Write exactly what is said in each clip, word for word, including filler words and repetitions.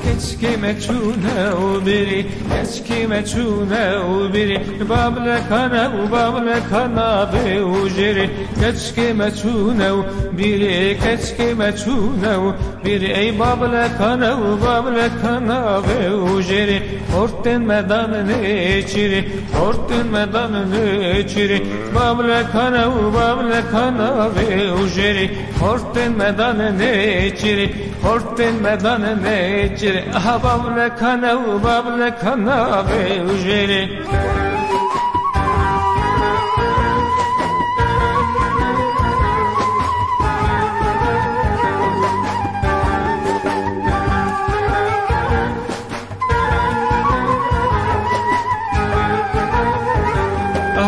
Keçikê me çûne û bîrî, keçikê me çûne û bîrî, bablekane û bablekana vê û jêrê. Keçikê me çûne û bîrî, keçikê me çûne û bîrî, ey bablekane û bablekana vê û jêrê. Xortên me dan nêçîrî, xortên me dan nêçîrî, bablekane û bablekana vê û jêrê. Xortên me dan nêçîrî, xortên me dan nêçîrî, aha bablekane û bablekana vê û jêrê.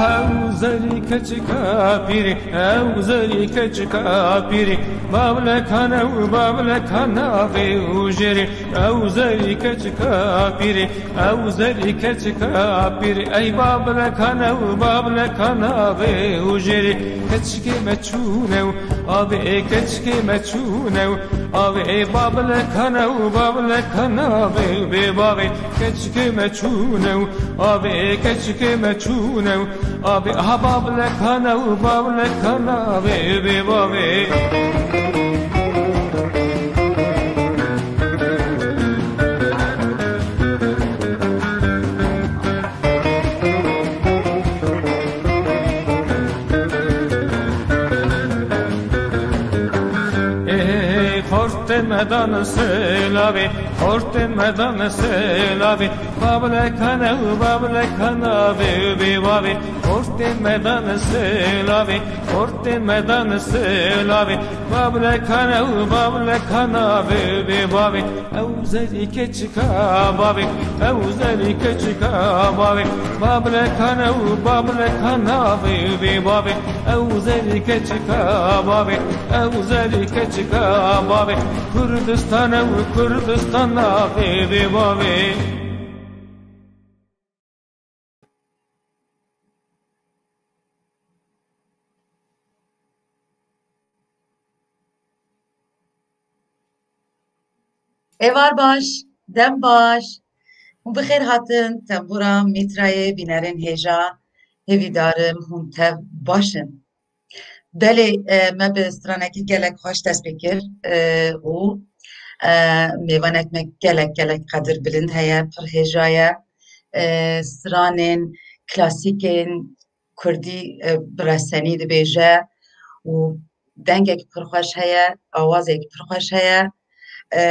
Ew zerî keçika pîrî, ew zerî keçika pîrî, bablekane û bablekana vê û jêrê. Ew zerî keçika pîrî, ew zerî keçika pîrî, ey bablekane û bablekana vê û jêrê. Keçikê me çûne û avê, ê keçikê me çûne û avê, ê bablekane û bablekana vê bê bavê. Keçikê me çûne û avê, ê keçikê me çûne û avê, aha bablekane û bablekana vê bê bavê. Ê, xortên me dan silavê, xortên me dan silavê, bablekane û bablekana vê bê bavê. Xortên me dan silavê, xortên me dan silavê, bablekane û bablekana vê bê bavê. Ew zerî keçika bavê, ew zerî keçika bavê, bablekane û bablekana vê bê bavê. Ew zerî keçika bavê, ew zerî keçika bavê, Kurdistane û Kurdistana vê bê bavê. Êvar baş, dem baş. Hûn bi xêr hatin, tembûra Mîtrayê, bînerên hêja, hêvîdarim hûn tev baş in. Belê, e, me bi stranekî gelek xweş dest pê kir, e, û, e, mêvanek me gelek, gelek qedir bilind heye, pir hêja ye. E, stranên klasîkên kurdî, e, bi resenî dibêje û dengek pir xweş heye, awazek pir xweş heye. E,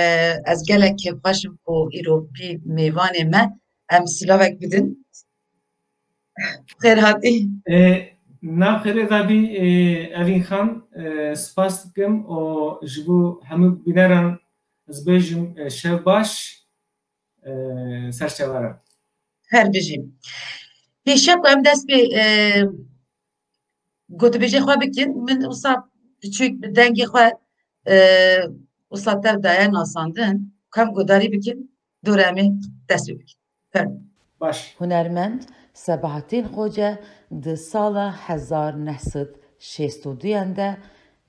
ez gelek kêfxweş im ku îro pî mêvanê me em silavek bidin. Xêr hatî. E, nav xêrê de bî, e, Evîn Xan, e, spas dikim û ji bo hemû bîneran ez bêjim, e, şev baş, e, ser çavan. Her bijî. Pêşiya ku em dest pê, e, gotûbêjê xwe bikin, min wisa çûk bi dengê xwe, e, wisa tev daye nasandin, ku em guhdarî bikin, dora em ê dest pê bikin. Fermo. Baş. Hunermend Sebahatîn Xoce di sala hezar neh sed şêst û duyan de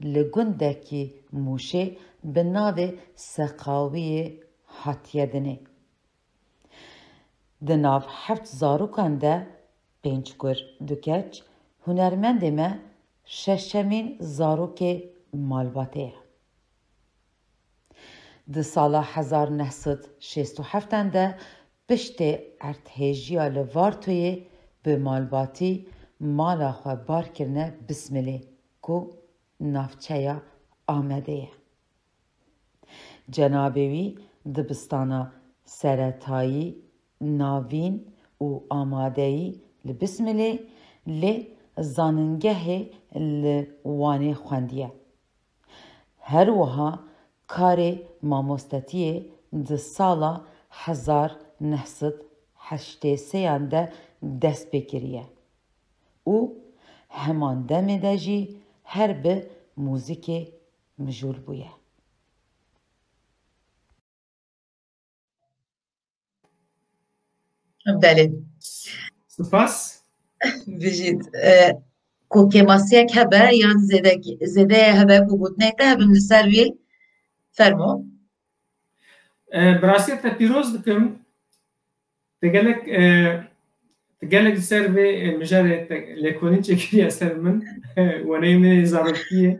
li gundekî Mûşê bi navê Seqawiyê hatiye dinê. Di nav heft zarokan de, pênc kur, du keç, hunermendê me şeşemîn zarokê malbatê ye. Di sala hezar neh sed şêst û heft de piştê erdhêjiya li Vartoyê bi malbatî mala xwe bar kirine Bismilê ku navçeya Amedê ye. Cenabê wî dibistana seretayî, navîn û amadeyî li Bismilê, lê zanîngehê li Wanê xwendiye. Her wiha karê mamostetiyê di sala hezar neh sed heştê sêyan de dest pê kiriye û heman demê de jî her bi muzîkê mijûl bûye. Belê. Spas. Bijît. E, ku kêmasiyek hebe yan zêde, zêde hebe ku gotinê te hebin li ser vî, fermo. E, bi rastî te pîroz dikim. Te gelek, e, te gelek li ser vê, e, mijarê te lêkolîn çêkiriye ser min. Weneyê min ê zarokiyê.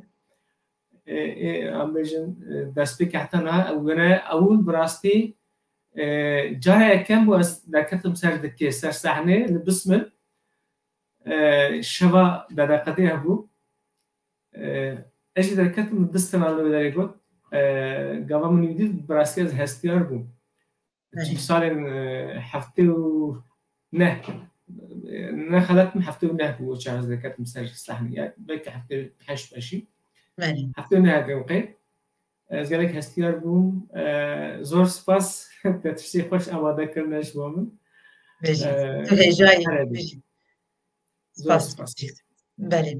E, e, em bêjin, e, destpêkê heta niha ew were, ew bi rastî, e, cara yekem bû ez derketim ser dikê, ser sehnê, li Bismil. E, şeva dedeqedê hebû. E, ez jî derketim, du stena li wê derê got. E, gava min wî dît, bi rastî ez hestiyar bûm. Belê. Çi salên, e, heftê û neh, e, ne xelet min, heftê û neh bû, o çax ez derketim ser sehnê. Ya, belkî heftê û heşt be jî. Belê. Heftê û neh deqe. Ez gelek hestiyar bûm. E, zor spas. Te tiştê xweş amade kirine ji bo min. Bijî. E, Tu hêjayî. Here bî. Bijî. Zor spas. Spas. Belê.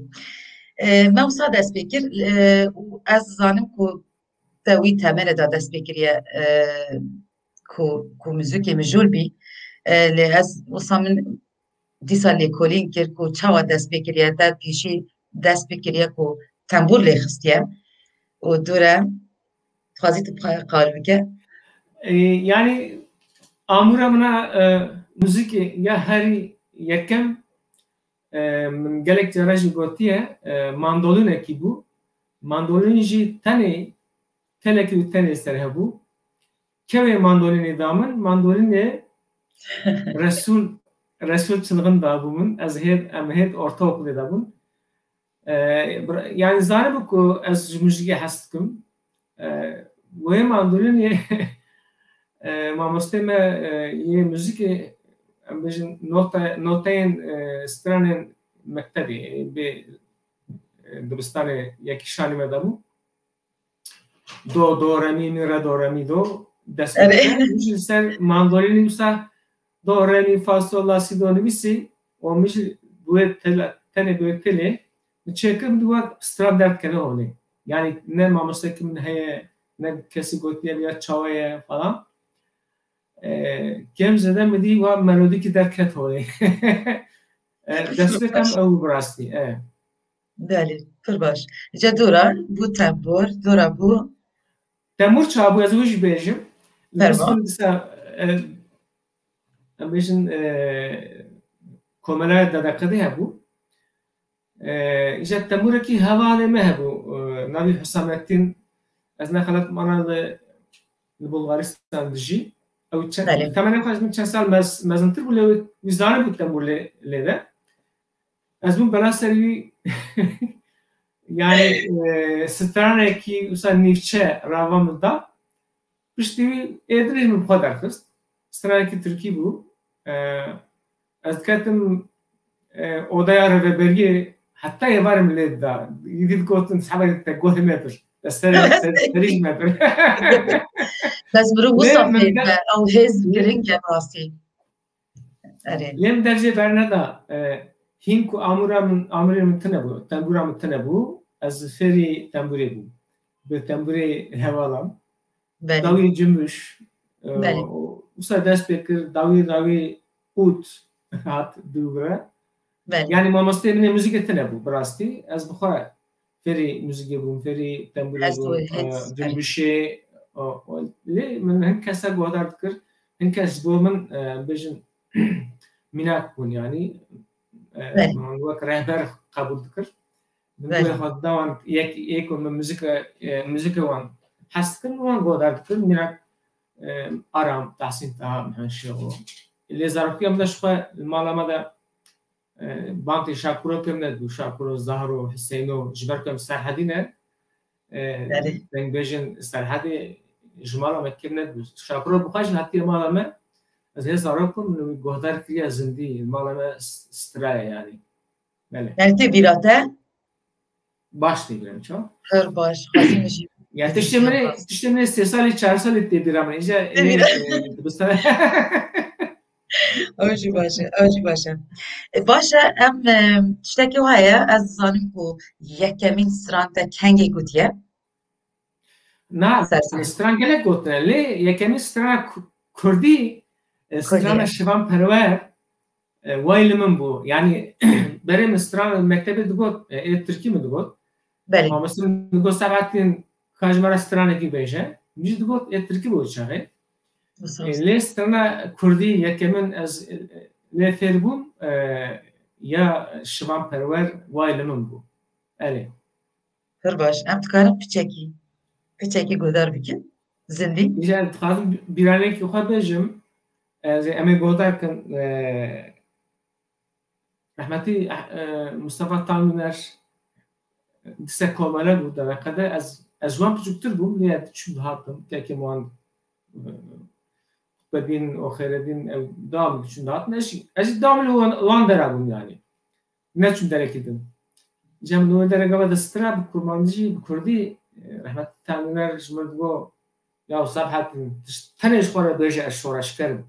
E, me wisa dest pê kir, e, û ez zanim ku te wî temelê de dest pê kiriye, e, ku, ku muzîkê mijûl bî. E, lê ez wisa min dîsa lêkolîn kir ku çawa dest pê kiriye, te pêşî dest pê kiriye ku tembûr lê xistiye û dûre dixwazî tu qal bike. E, yanî amûra min a, e, muzîkê ya herî yekem, e, min gelek cara jî gotiye, e, mandolînekî bû. Mandolîn jî tenê, telekî û tenê ser hebû. Kewê mandolînê da min, mandolînê Resûl, Resûl Çilgin dabû min. Ez hêt, em hêt ortaokulê de bûn. E, bir-, yanî zanibû ku ez ji muzîkê hez dikim. E, wê mandolînê, e, mamostê me, e, yê muzîkê, em bêjin nota-, noteyên, e, stranên mektebê, e, bê, e, dibistanê yekî şanî me de bû. Do, do, re, mi, mi, re, do, re, mi, do. Dest pê dike. Min jî li ser mandolînê wisa do, re, mi, fa, sol, la, si, do nivîsî. Û min jî bi wê tela-, tenê bi wê telê min çêkir, min dî wek stran derdikeve holê. Yanî ne mamostekî min heye, ne kesî gotiye ya çawa ye falan. E, kêm zêde min dî wa melodîkî derket holê. E, destpêka min ew bi rastî, e. Belê, pir baş. Îca dora bû tembûr, dora bû. Tembûr çabû, ez wî jî bêjim. Fermo. Dîsa, e, em bêjin, e, komelaya dedeqedê hebû. E, îca tembûrekî hevalê me hebû, e, navî Husamettin, ez nexelet mana li, li Bulgaristan dijî. Ew çend, Belê. Temenê xwe ji min çend sal mez-, mezintir bû, lê wî zanibû tembûr lê, lê de. Ez bûm bela ser wî, yanî, e, stranekî wisa nîvçe rava min da. Piştî wî êdinê min bi xwe derxist. Stranekî tirkî bû. E, ez diketim, e, odaya rêveberiyê, heta êvarê min lê dida. Îdî digotin, "Sehebê te guhê me bir. Te serê, ser-, serî ji me bir." Bes mirov wisa fêr be, ew hêz giring e rastî. Erê. Lê min dercê berneda, e, hîn ku amûra min, amûrê min tune bû, tembûra min tune bû, ez fêrî tembûrê bûm. Bi tembûrê hevalan. Belê. Dawî cimbiş, e, Belê. Wisa dest pê kir, dawî, dawî ût hat dû re. Belê. Yanî mamosteyê min ê muzîkê tune bû, bi rastî. Ez bi xwe fêrî muzîkê bûm, fêrî tembûrê bûm, e, cembişê, o, o, lê min hin kesa guhdar dikir, hin kes ji bo min, e, bêjin, mînak bûn, yanî, e, Belê. Min wek rehber qebûl dikir. Min Belê. Guhê xwe dida wan, yek, yek min muzîka, e, muzîka wan hes dikir, wan guhdar dikir, mînak, e, Aram, Tahsîn Taha, Mihan Şêxo. Lê zarokiya min de ji xwe li mala me de e, bantê Şakuro kêm nedibû. Şakuro, Zahro, Hiseyno, ji ber ku em Serhedî ne, e, Belê. Dengbêjên Serhedê ji mala me kêm nedibû. Şakuro bi xwe jî hatiye mala me, ez hê zarok bûm, min wî guhdar kiriye zindî, mala me s-, stira ye yanî. Belê. Yani tê bîra te? Baş tê bîra min, çawa? Pir baş, xwezî min jî. Ya tiştê min ê, tiştê min ê sê salî, çar salî tê bîra min. Îca Tê bîra. Ê, e, dibistan. Ew jî baş e, ew jî baş e. E, baş e, em, e, tiştekî wiha ye, ez dizanim ku yekemîn stran te kengê gotiye? Na, Ser ser. Stran gelek gotine, lê yekemîn strana ku-, kurdî, E, strana Şivan Perwer, e, way li min bû. Yani, berê min stran mektebê digot, e, ê tirkî min digot. Belê. Mamoste min digot, Sebahattin, ka ji me re stranekî bêje. Min jî digot, ê tirkî bû çaxê. E, lê strana kurdî yekemin ez, e, lê fêr bûm, e, ya Şivan Perwer way li min bû. Erê. Pir baş. Em dikarin piçekî, piçekî guhdar bikin. Zindî. Îja em dixwazim bîranekî xwe bêjim. Ez ê, em ê guhdar kin, e, rehmetî, e, Mustafa Tanguner dise komele bû dereqede. Ez, ez ji wan biçûktir bûm, lê ez diçûm dihatim. Kekê wan, e, Xutbedîn û Xêredîn ew dam diçûn dihatin. Ez jî, ez jî dam li wan, wan dera bûm yani. Neçûm derekî din. Cem li wê derê gava destira bi kurmancî, bi kurdî, e, rehmetî Tanguner ji min digo, ya Sebahattin, tenê ji xwe re bêje ez şoreşker im.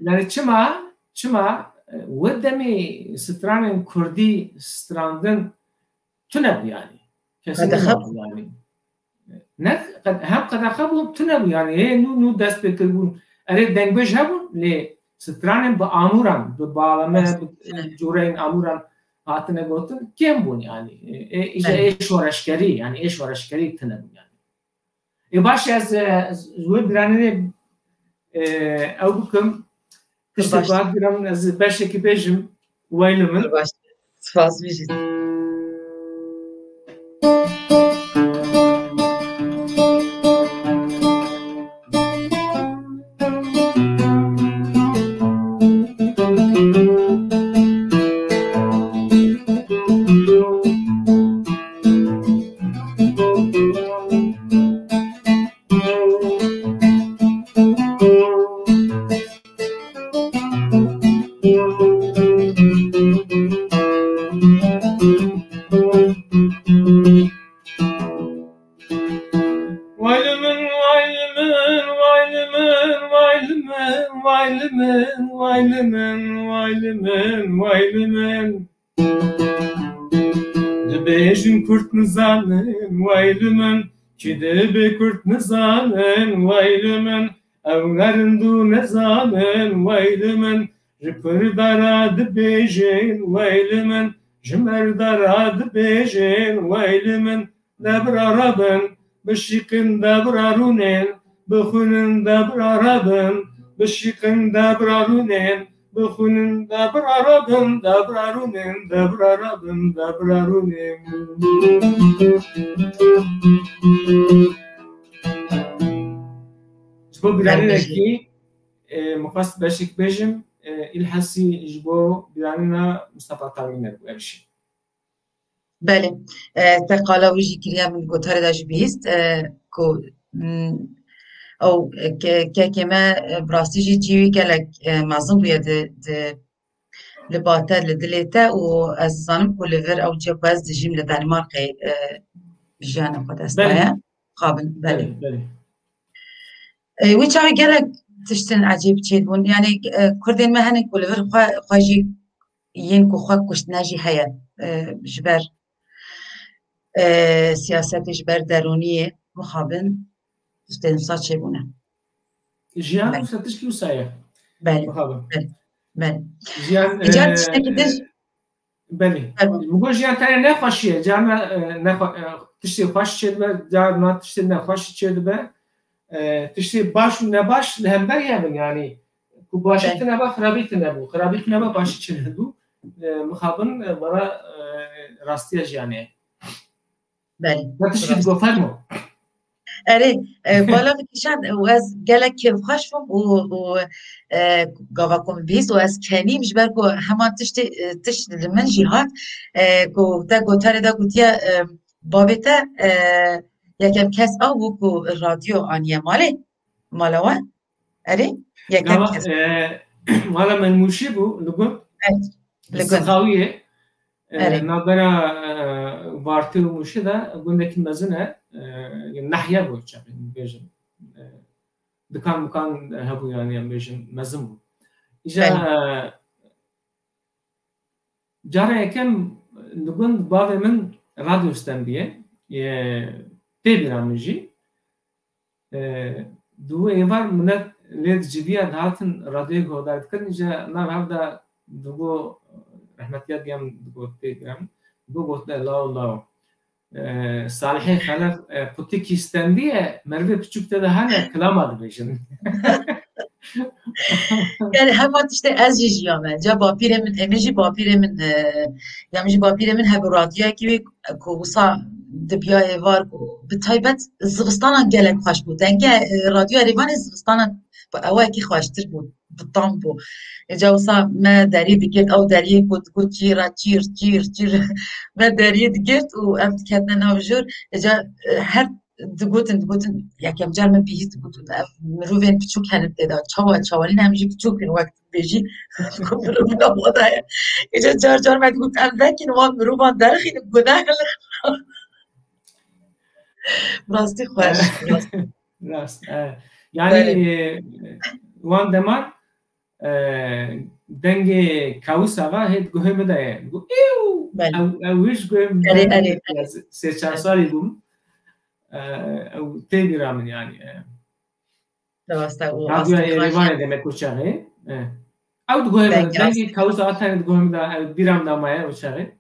Yani çima, çima, e, wê demê stranên kurdî strandin tune bû yani. Kesinlikle yani. Ne, qed-, hem qedexe bû, tune bû yani. Ê nû, nû dest pê kiribûn. Erê dengbêj hebûn, lê stranên bi amûran, bi baleme, bi cûreyên amûran hatine gotin, kêm bûn yani. Ê, ê, îşte ê şoreşkerî, yani ê şoreşkerî tune bûn yani. Ê baş e, ez, ez wê biranê, e, ew bikim. Tiştê ku hat bîra min, ez beşekî bêjim, way li min. Baş. Spas bijî. Way li min, way li min, way li min, way li min, way li min, way li min, way li min, way li min. Dibêjin kurd nizanin, way li min, çi dibe kurd nizanin, way li min, ew ne rind û nezanin, way li min, ji kurda re dibêjin, way li min, ji merda re dibêjin, way li min, de bira re bin, bişîqin de bira rûnên, bixwînin de bira re bin, bişîqin de bira rûnên, bixwînin de bira re bin, de bira rûnên, de bira re bin, de bira rûnên. Ji bo bîranînekî, e, min xwest beşek bêjim, e, îlhesî ji bo bîranîna Mustafa Tawîner bû, ev jî. Belê. E, te qala wî jî kiriye, min gotarê de jî bihîst, e, ku, mm, ew, e, ke-, kekê me, e, bi rastî jî cî wî gelek, e, mezin bûye di, di, li ba te, li dilê te û ez zanim ku li vir ew cî ku ez dijîm li Danmarkê, e, jiyana xwe dest daye. Belê. Xabin, belê. Belê, belê. E, wî çaxê gelek tiştin ecêb çêdibûn. Yani, e, kurdên me hene ku li vir xwe, xwe jî yên ku xwe kuştine jî heye, e, ji ber, e, siyasetê, ji ber derûniyê mixabin tiştên wisa çêbûne. Jiyan wisa tişkî wisa ye. Belê. Mixabin. Belê. Belê. Jiyan, îcar e, tiştekî din. Belê. Min got jiyan tenê nexweşî ye. Carna, e, nexwe-, e, tiştê xweş çêdibe, carna tiştê nexweş çêdibe. E, tiştê baş û nebaş li hember ye bin, yanî ku başî tune be, xirabî tune bû. Xirabî tune be, başî çêdibe. E, mixabin, e, vana, e, rastiya jiyanê ye. Belê. Te tiştî digot, fermo. Erê, e, bala min kişand, û ez gelek kêfxweş bûm û, û, e, gava ku min bihîst û ez kenîm ji ber ku hema tiştê, e, tişt li min jî hat, e, ku te gotarê de gotiye, e, bavê te, e, yekem kes ew bû ku radyo aniye malê, mala we. Erê, yekem Gava, kes. E, mala min Mûşê bû, li gund. Evet, li gund. Sexawiyê, e, Erê. Navbera, e, Vartê û Mûşê de gundekî mezin e, e, nahye bû, çaxê bêjin. E, dikan mikan hebû, yani, em bêjin, mezin bû. Îja, Belê. e, Cara yekem li gund bavê min radyo stendiye, e, tê bîra min jî. E, di wê êvar min ne, Lê di civiya dihatin radyoyê guhdar dikirin, îca nav hev de digo, rehmetiya diyem digo tê giram, digo gotine law law. E, Salihê Xelef, e, qutikî stendiye, merivê piçûk te de hene, kilama dibêjin. Yani hema tiştê ez jî jiyame. Ca bapîrê min, em jî bapîrê min, e, ya min jî bapîrê min hebû radyoyekî wê, e, ku wisa dibiya êvar ku bi taybet zivistanan gelek xweş bû. Denge, e, radyoya Rêvanê zivistanan bi ewekî xweştir bû, bi tam bû. Êca wisa me derî digirt, ew deriyê ku digot çîra çîr, çîr, çîr. Me deriyê digirt û em diketine nav jor. Êca, e, her digotin, digotin, yekem car min bihîst, digotin, ev mirovên piçûk hene tê de. Çawa, çawa nîne em jî piçûk in wek tu dibêjî. Mirov ne wada ye. Êca car car me digot, em vekin wan mirovan derxînin, guneh li. Rastî xweş, rastî. Rast, e. Yani, Belê. e, wan deman, e, dengê Kawus Axa hê di guhê min de ye. Gu-, "Îw!" Belê. Ew, ew wî ji guhê min Erê, de erê, erê. sê çar salî bûm. E, ew tê bîra min yani, e. Rast e, û Radyoya Aslî Xan Êrîvanê demek û çaxê. E. Ew di guhê min, Dengê dengê Aslî Kawus Axa tenê di guhê min de, ew bîra min de maye ew çaxê.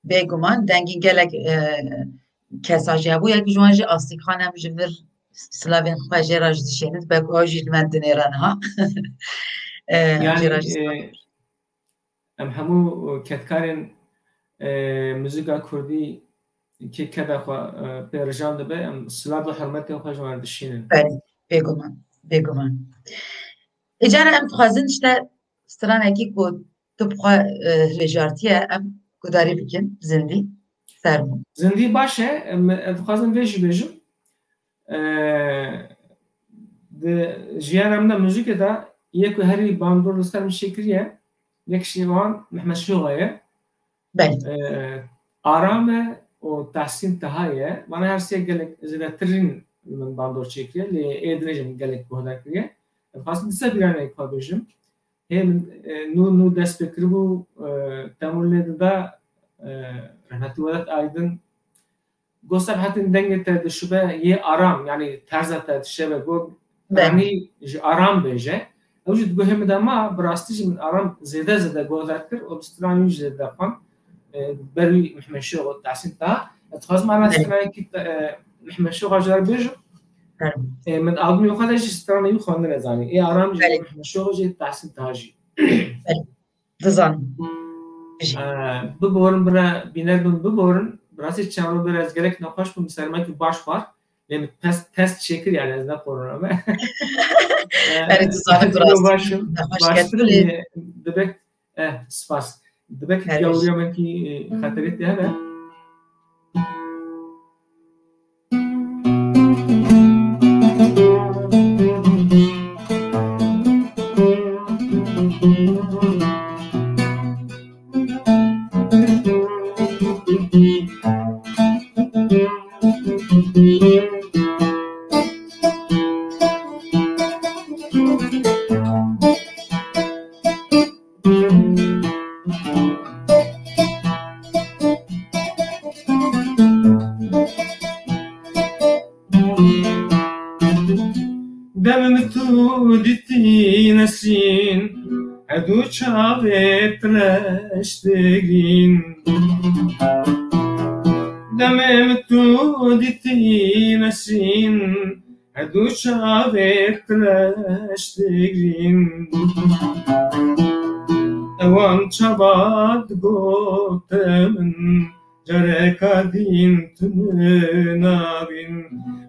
Bêguman, dengên gelek, e, kesa jî hebû, yek ji wan jî Aslîk Xan, em ji vir silavên xwe jê re jî dişênin, belku ew jî li me dinêre niha. E, em jê re jî silav. Yani, e, em hemû kedkarên, e, muzîka kurdî kê keda xwe, e, pê rijan dibe, em silav û hurmetên xwe ji wan re dişînin. Belê, bêguman, bêguman. Îcara em dixwazin işte stranekî ku tu bi xwe, e, hilbijartiye, em gudarî bikin, zindî, fermo. Zindî baş e, em, ez dixwazim vê jî bêjim. E, di jiyana min de muzîkê de yek ku herî bandor li ser min çêkiriye, yek ji wan Mehmet Şoxa ye. Belê. E, Aram e û Tahsîn Taha ye. Vana her sê gelek zêdetirîn li min bandor çêkiriye, lê ê dinê jî min gelek guhdar kiriye. Em xwestin di ser bîranê xwe bêjim. Hê min, e, nû, nû dest pê kiribû, e, Temûr lê dida, e, rehmetî Welat Aydin, Go sebhetin dengê te dişibe yê aram, yani terza te dişeve, go Belê. Yanî ji aram bêje. Ew jî di guhê min de ma, bi rastî jî min aram zêde zêde guhdar kir û bi stran wî jî zêde xwend. E, ber wî Mehmet Şox û Tahsîn Taha. Ez dixwazim ana Belê. Stranekî te, e, Mehmet Şoxa ji we re bêjim. Belê. E, min albûmê xwe de jî stranê wî xwendine zanî. Ê aram jî Belê. Mehmet Şox jî Tahsîn Taha jî. Belê. Dizanim. Bijî. Ee, biborin bira bîner bin biborin. Bi rastî çend roj bira ez gelek nexweş bûm, sermekî baş xwar. Lê min test, test çêkir yani ez ne korona me. Ee, Yani dizanim ez biraz baş im, nexweş baştir ketibû lê im, dibek, eh, spas. Dibek Her gewriya min kî, e, xeterê te hene. Demê min tu dîtî Nesrîn, her du çavê tu reş digrîn. Demê min tu dîtî Nesrîn, her du çavê tu reş digrîn. Ewan çavat gote min, careka din tu min nabîn.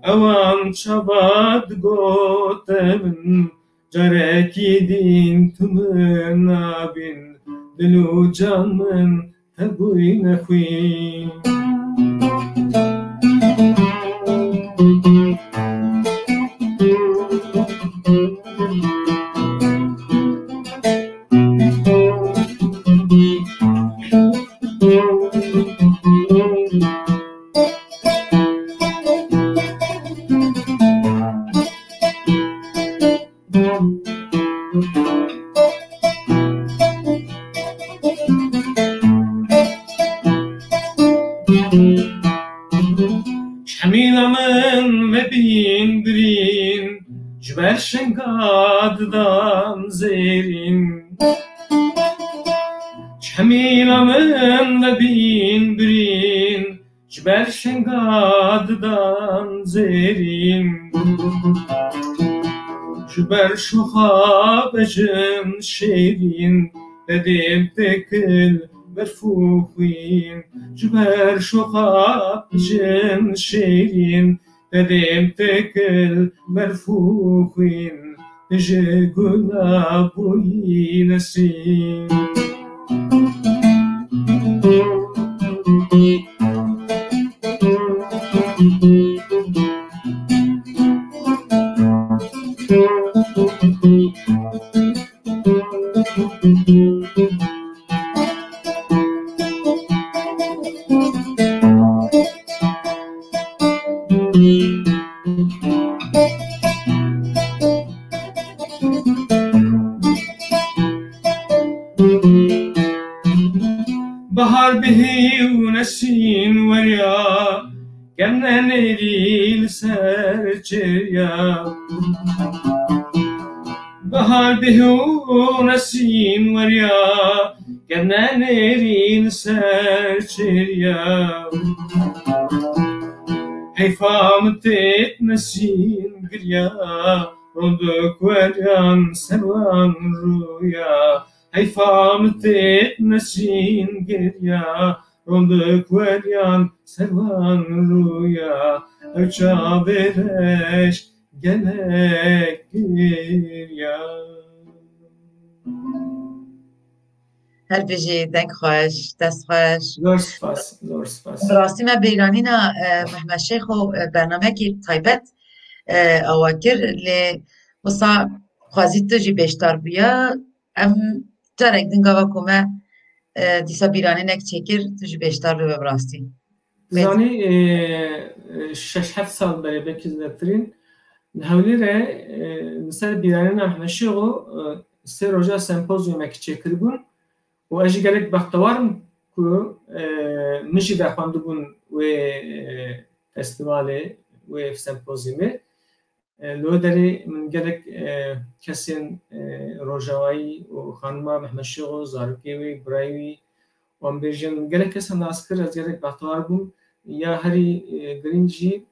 Ewan çavat gote min, carekî din tu min nabîn. Dil û can min te bûyne xwîn. Şemîla min vebîn birîn, ji ber Şenga didan zêrîn. Çemîla min vebîn birîn, ji ber şenga didan zêrîn. Ji ber şoxa bejin şêrîn, dedêm tekil berf û xwîn. Ji ber şoxa bejin şêrîn, Dedêm tekil berf û xwîn, ji gula bûyî nesîn. Bahar bihî û nesîn weriya, kevne nêrî li ser çêriya. Bahar bihî û nesîn weriya, kevne nêrî li ser çêriya. Heyfa min têt nesîn giriya, rondik weriyan ser wan rûya. Heyfa min têt nesîn giriya, rondik weriyan ser wan rûya. Ew çavê reş gelek giriya. Her bijî, deng xweş, dest xweş. Zor spas, zor spas. Bi rastî me bîranîna, e, Mehmet Şêxo, e, bernamekî taybet, e, awa kir, lê wisa xwezî tu jî beşdar bûya. Em carek din gava ku me, e, dîsa bîranînek çêkir, tu jî beşdar bibe bi rastî. Zanî, e, e, şeş heft sal berê, belkî zêdetirîn, li Hewlêrê, e, li ser bîranîna Mehmet Şêxo, e, sê roja sempozyumek çêkiribûn û ez jî gelek bextewar im ku, e, min jî vexwendibûn wê, e, festîvalê, wê sempozyumê. E, li wê derê min gelek, e, kesên, e, rojavayî û xanima Mehmet Şêxo, zarokê wî, birayê wî, wan bêjin, gelek kesan nas kir, ez gelek bextewar bûm. Ya herî, e, girîng jî,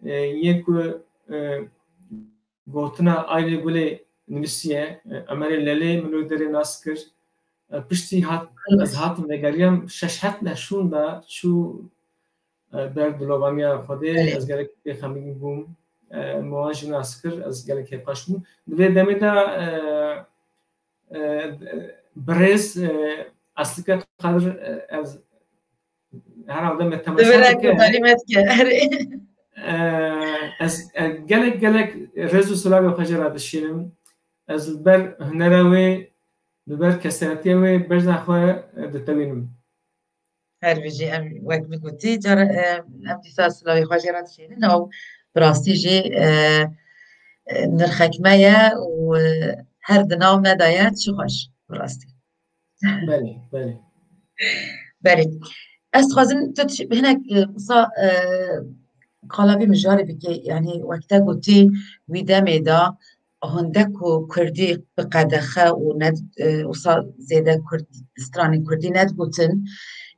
e, yê ku, e, gotina Aylê Gulê nivîsiye, e, Emerê Lelê min li wê derê nas kir. E, piştî hat, ez hatim vegeriyam, şeş heft meh şûnda çû, e, ber dilovaniya Xwedê, Belê. Ez gelek pê xemgîn bûm. E, min wan jî nas kir, ez gelek hêpaş bûm. Di vê demê de, e, e, birêz, e, Eslike Qadir, e, ez herhalde me temaşa dike. Guhdarî me dike, erê. E, ez, e, gelek, gelek rêz û silavê xwe jê re dişînim. Ez li ber hunera wê, li ber kesayetiya wê bejna xwe, e, ditewînim. Her bijî, em wek min gotî, cara, e, em dîsa silavê xwe jê re dişênin. Ew bi rastî jî, e, e, nirxek me ye û, e, her di nav me de ye, çi xweş, bi rastî. Belê, belê. Belê. Ez dixwazim tu tişt-, hinek, e, wisa, e, qala vê mijarê bike, yanî wek te gotî, wî demê de hinde ku kurdî bi qedexe û ne, e, wisa zêde kurd, stranên kurdî nedigotin,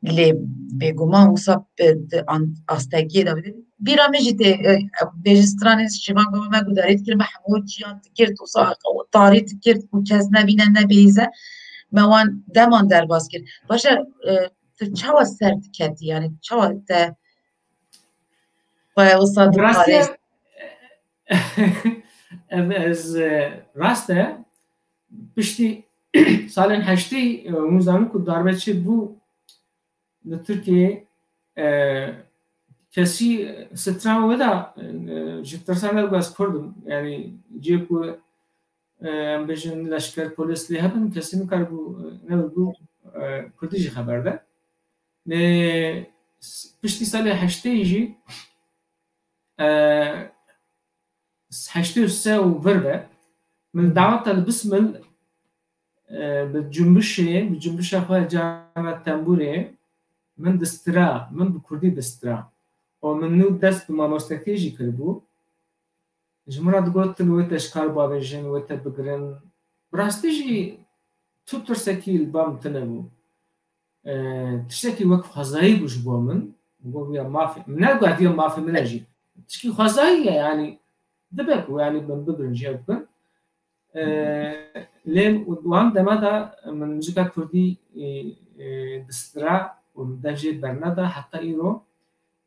lê bêguman wisa bi, di an-, astekiyê de bîra min jî tê, e, bêjin stranên ji van gava me guhdarî dikir, me hemû ciyan digirt, wisa tarî digirt ku kes nebîne, nebihîze, me wan deman derbas kir. Baş e, e, tu çawa ser diketî, yanî çawa te xwe wisa diparêz? Ev ez, e, rast e. Piştî salên heştê, e, hûn zanin ku darbe çêbû li Tirkiyeyê, e, kesî stran wê da, e, ji tirsa ne ku ez Kurd im. Yanî cihê ku, e, em bêjin leşker, polîs lê hebin, kesî nikaribû, e, ne ku, e, Kurdî jî xeber de. Lê s-, piştî salê heştê jî, e, heştê û sê û vir be, min daweta li Bismil, e, bi cumbişê, bi cumbişa xwe cara tembûrê min distira, min bi kurdî distira. Û min nû dest bi mamostetiyê jî kiribû. Ji min re digotin wê te ji kar bavêjin, wê te bigirin. Bi rastî jî tu tirsekî li ba min tune bû. E, tiştekî wek xwezayî bû ji bo min. Min got, "Viya mafê, min negot viya mafê min e jî." Tişkî xwezayî ye, yanî dibe ku, yanî, min bigirin jî ew bikin. E, lê wan dema de min muzîka kurdî, e, e, distira û min dev jê berneda heta îro.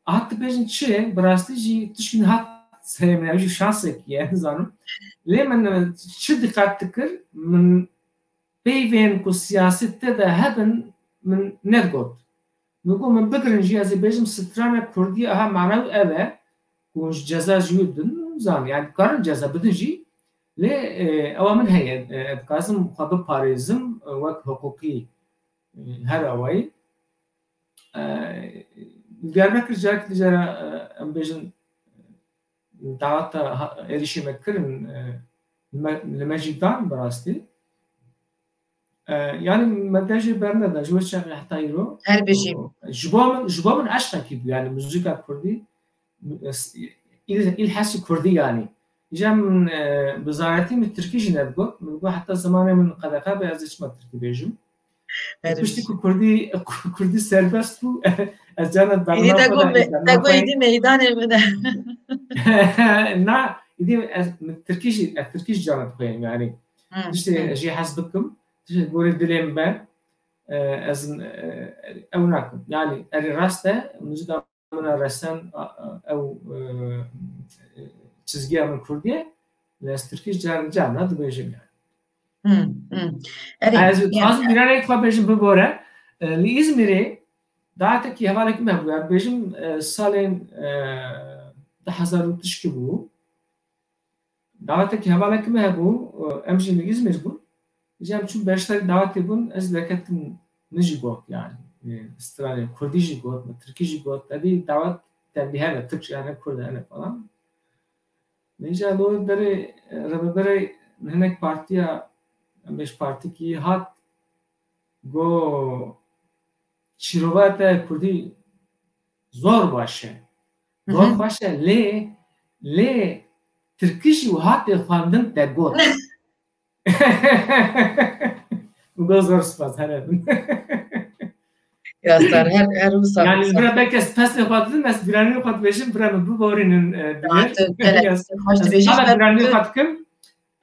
Hat dibêjin çi? Bi rastî jî tişkî hat serê min, ew jî şansekî ye, nizanim. Lê min, e, çi diqet dikir? Min peyvên ku siyasî tê de hebin, min nedigot. Min got, "Min bigirin jî, ez ê bêjim strana kurdî, aha mana wî ev e, ku hûn ji ceza jî wî din, nizanim, yani dikarin ceza bidin jî, lê, e, ewa min heye, e, ez dixwazim xwe biparêzim, e, wek hiqûqî, e, her awayî." E, Diyarbekir carekî dijara, e, em bêjin, daweta ha-, êrişê me kirin, e, me, li me jî dan bi rastî. E, yani me dev jê berneda, ji wê çaxê heta îro. Her bijî. Ji bo min, ji bo min eşqekî bû, yani muzîka kurdî, îl, îl hesî kurdî yani. Îja min, e, bi zaretî min tirkî jî nedigot. Min got heta zimanê min qedexe be, ez ê çima tirkî bêjim. Piştî ku kurdî, kurdî serbest bû, ez carna Îdî bernama te xwe got de me-, te got îdî meydanê min e. Na, îdî ez, min tirkî jî, ez tirkî jî carna dixweyim, yani. Hmm, tiştê hmm. Ez jê hez bikim, tiştê gorê dilê min be, e, ez, e, ew nakim. Yani, erê rast e, muzîka min a resen, a, a, ew, e, çizgiya min kurdî ye, lê ez tirkî jî car, carna dibêjim, yani. Hmm, hmm. Erê, ez yani dixwazim bîranê xwe bêjim bibore. E, li Îzmîrê dawetekî hevalekî me bû. Ya bêjim, e, salên, e, du hezar û tişkî bû. Dawetekî hevalekî me hebû, e, em jî li Îzmîr bûn. Îca em çûn beşdarî dawetê bûn, ez derketim min jî got yani. E, stranê kurdî jî got, min tirkî jî got. Tevî dawet tevlî hene, tirk jî hene, kurd hene falan. Vêca lo berê, e, rebeberê hinek partiya, em bêj partikî hat, go, "Çîrova te kurdî zor baş e. Zor Hı hı. baş e, lê, lê tirkî jî wiha tê xwendin te got." Min got, "Zor spas, here." Ya star, her, her wisa Yani, wisa. Bira, belki ez pesnê xwe didim, ez bîranî xwe dibêjim, bira min biborînin, e, Ya, dibêj. tu gelek Ya, xweş ez dibêjî, hala bira bîranî tu xwe dikim,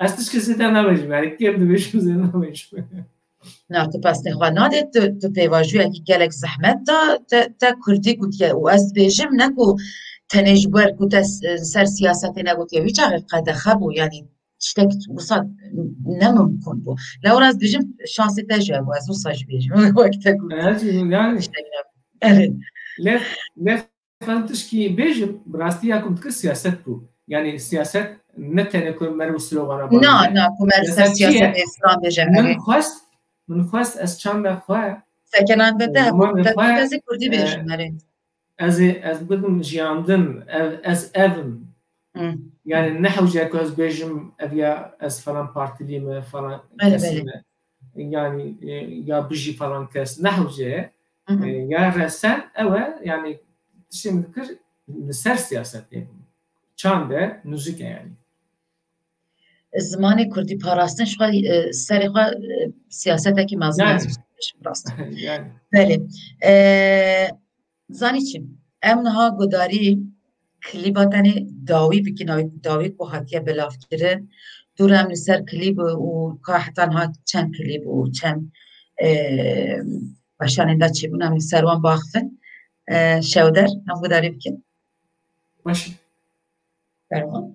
ez tişkî zêde nabêjim, yani, kêm dibêjim, zêde nabêjim. Na, tu pesnê xwe nadê, tu, tu pêvajoyekî gelek zehmet da, te, te kurdî gotiye û ez dibêjim, ne ku tenê ji ber ku te s-, ser siyasetê negotiye, wî çaxê qedexe bû, yani, tiştek wisa ne mimkun bû. Lewra ez dibêjim, şansê te jî hebû, ez wisa jî bêjim, wek te got. Evet, yani. Tiştek ne. Evet. Lef, lef, ben tişkî bêjim, bi rastî ya ku min dikir siyaset bû. Yani siyaset ne tenê ku meriv û slogana Na, bağlı. Na, ku meriv ser Siyaset çi ye? Siyaset ê filan bêje, Min evet. xwest, min xwest ez çanda xwe, Sekenandin te e, hebû, zimanê te xwe, ez ê kurdî e, bêjim, erê. Ez ê, ez bidim jiyandin, ev, ez ev im. Hı. Yani ne hewce ku ez bêjim, ev ya ez falan partilî me, falan Belê, kesî belê. me. Yani, e, ya bijî falan kes. Ne hewce ye. Hı hı. E, ya resen ew e, yani tiştê min dikir li ser siyasetê. Çand e, nûzik e yani. Zimanê kurdî parastin ji xwe, e, serê xwe, e, siyasetekî mezin Yani. e, rast. Yani. Belê. E, Zanî çi? Em niha gudarî klîba tenê dawî bikin, ew dawî ku hatiye belavkirin. Dû re em li ser klîb û ka heta niha çend klîb û çend, e, weşanên de çêbûn, em li ser wan baxivin. E, Şewder, em gudarî bikin. Baş e. Fermo.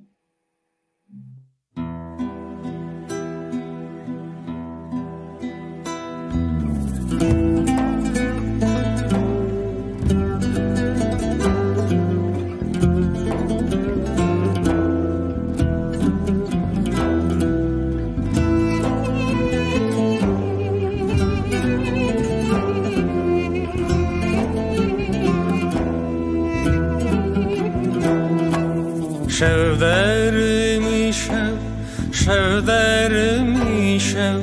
Şev dermî şev, şev dermî şev,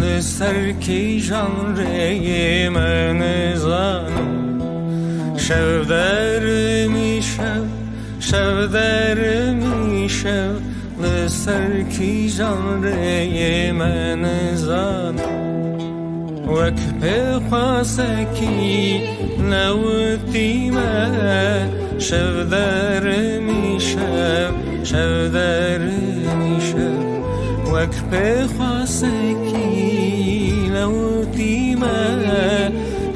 li ser kîjan rêyê me nizanim. Şev dermî şev, şev dermî şev, Ser kîjan rêyê me nizanim. Wek pêxwasekî newtîme, şev derimî şev, şev derimî şev. Wek pêxwasekî newtîme,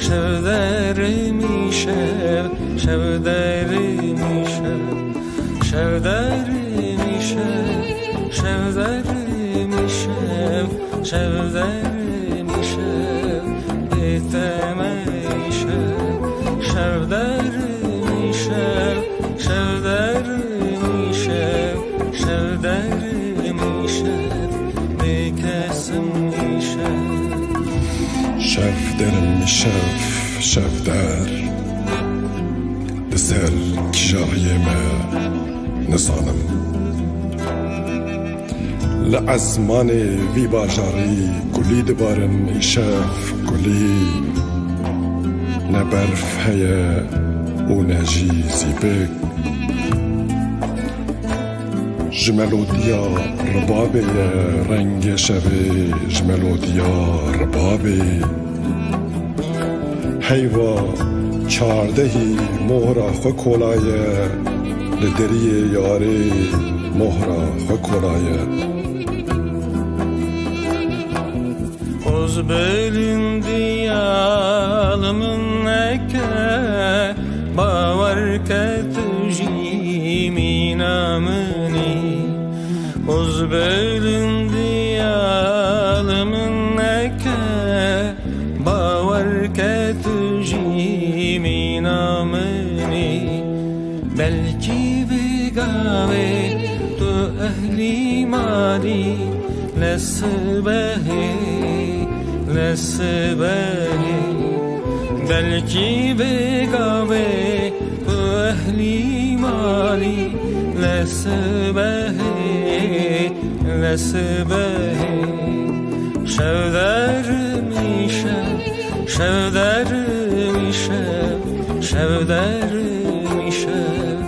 şev derimî şev, şev derimî şev. Şev derimî şev, şev derimî şev, şev derimî şev, bê te me îşev. Şev derimî şev, şev derimî şev, şev derimî şev, bê kesim îşev. Şev derimî şev, şev der. Li ser kîja riyê me nizanim. Li ezmanê vî bajarî gulî dibarin îşev gulî. Ne berf heye û ne jî zîpik. Ji melodiya ribabê ye rengê şevê, ji melodiya ribabê. Heyva çardehî mohra xwe kolaye, li deriyê yarê mohra xwe kolaye. Oz bilind diyal min neke, bawer ke tu jî mîna min î. Oz bilind diyal min neke, bawer ke tu jî mîna min î. Belkî vê gavê tu ehlî malî, li sibehê, li sibehê. Belkî vê gavê tu ehlî malî, li sibehê, li sibehê. Şev derimî şev, şev derimî şev, şev derimî şev,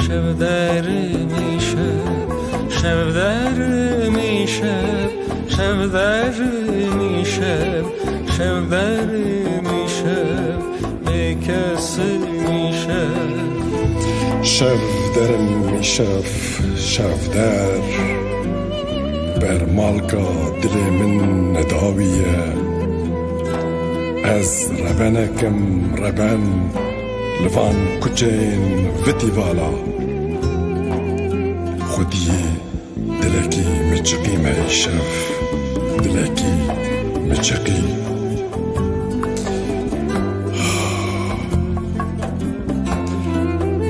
şev derimî şev, şev derimî şev, şev derimî şev, şev derimî şev, bê kesimî şev. Şev derimî şev, şev der. Bermalka dilê min nedawî ye. Ez rebenek im, reben li van kuçeyên vitî vala. Xwediyê dilekî miçiqî me îşev, dilekî miçiqî.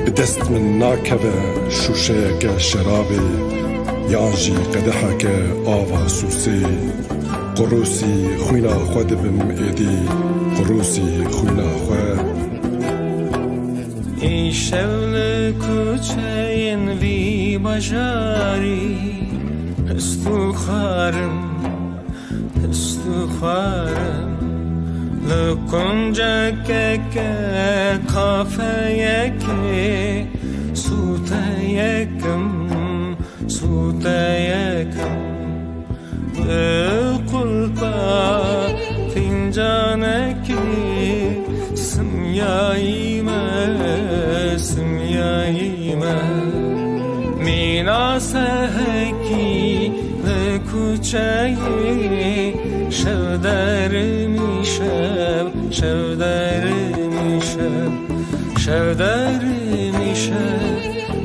Bi dest min nakeve şûşeyeke şerabê, yan jî qedeheke ava sûsê. Qurûsî xwîna xwe dibim êdî, qurûsî xwîna xwe. Îşev li kuçeyên vî bajarî pist û xwarim, pist û xwarim. Li kuncekeke kafeyekê sûteyekim, sûteyekim. Bi qulpa fincanekê simyayî me, simyayî me. Mîna sehekî li kuçeyê, şev derimî şev, şev derimî şev, şev derimî şev,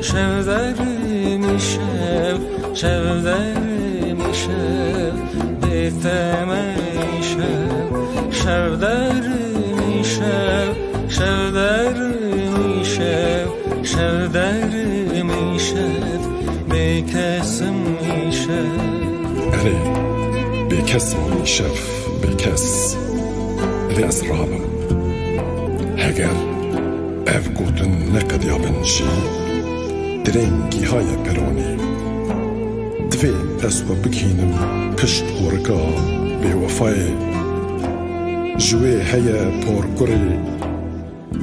şev derimî şev. Şev derimî şev, bê te me îşev. Şev derimî şev, şev derimî şev, şev derimî şev, bê kesimî şev. Erê, bê kes mî şev, bê kes. Erê ez rabim. Heger ev gotin neqediyabin jî, Dirêng gihaye peronê. Divê ez xwe bigihînim pişt qorika bêwefayê. Ji wê heye porkurê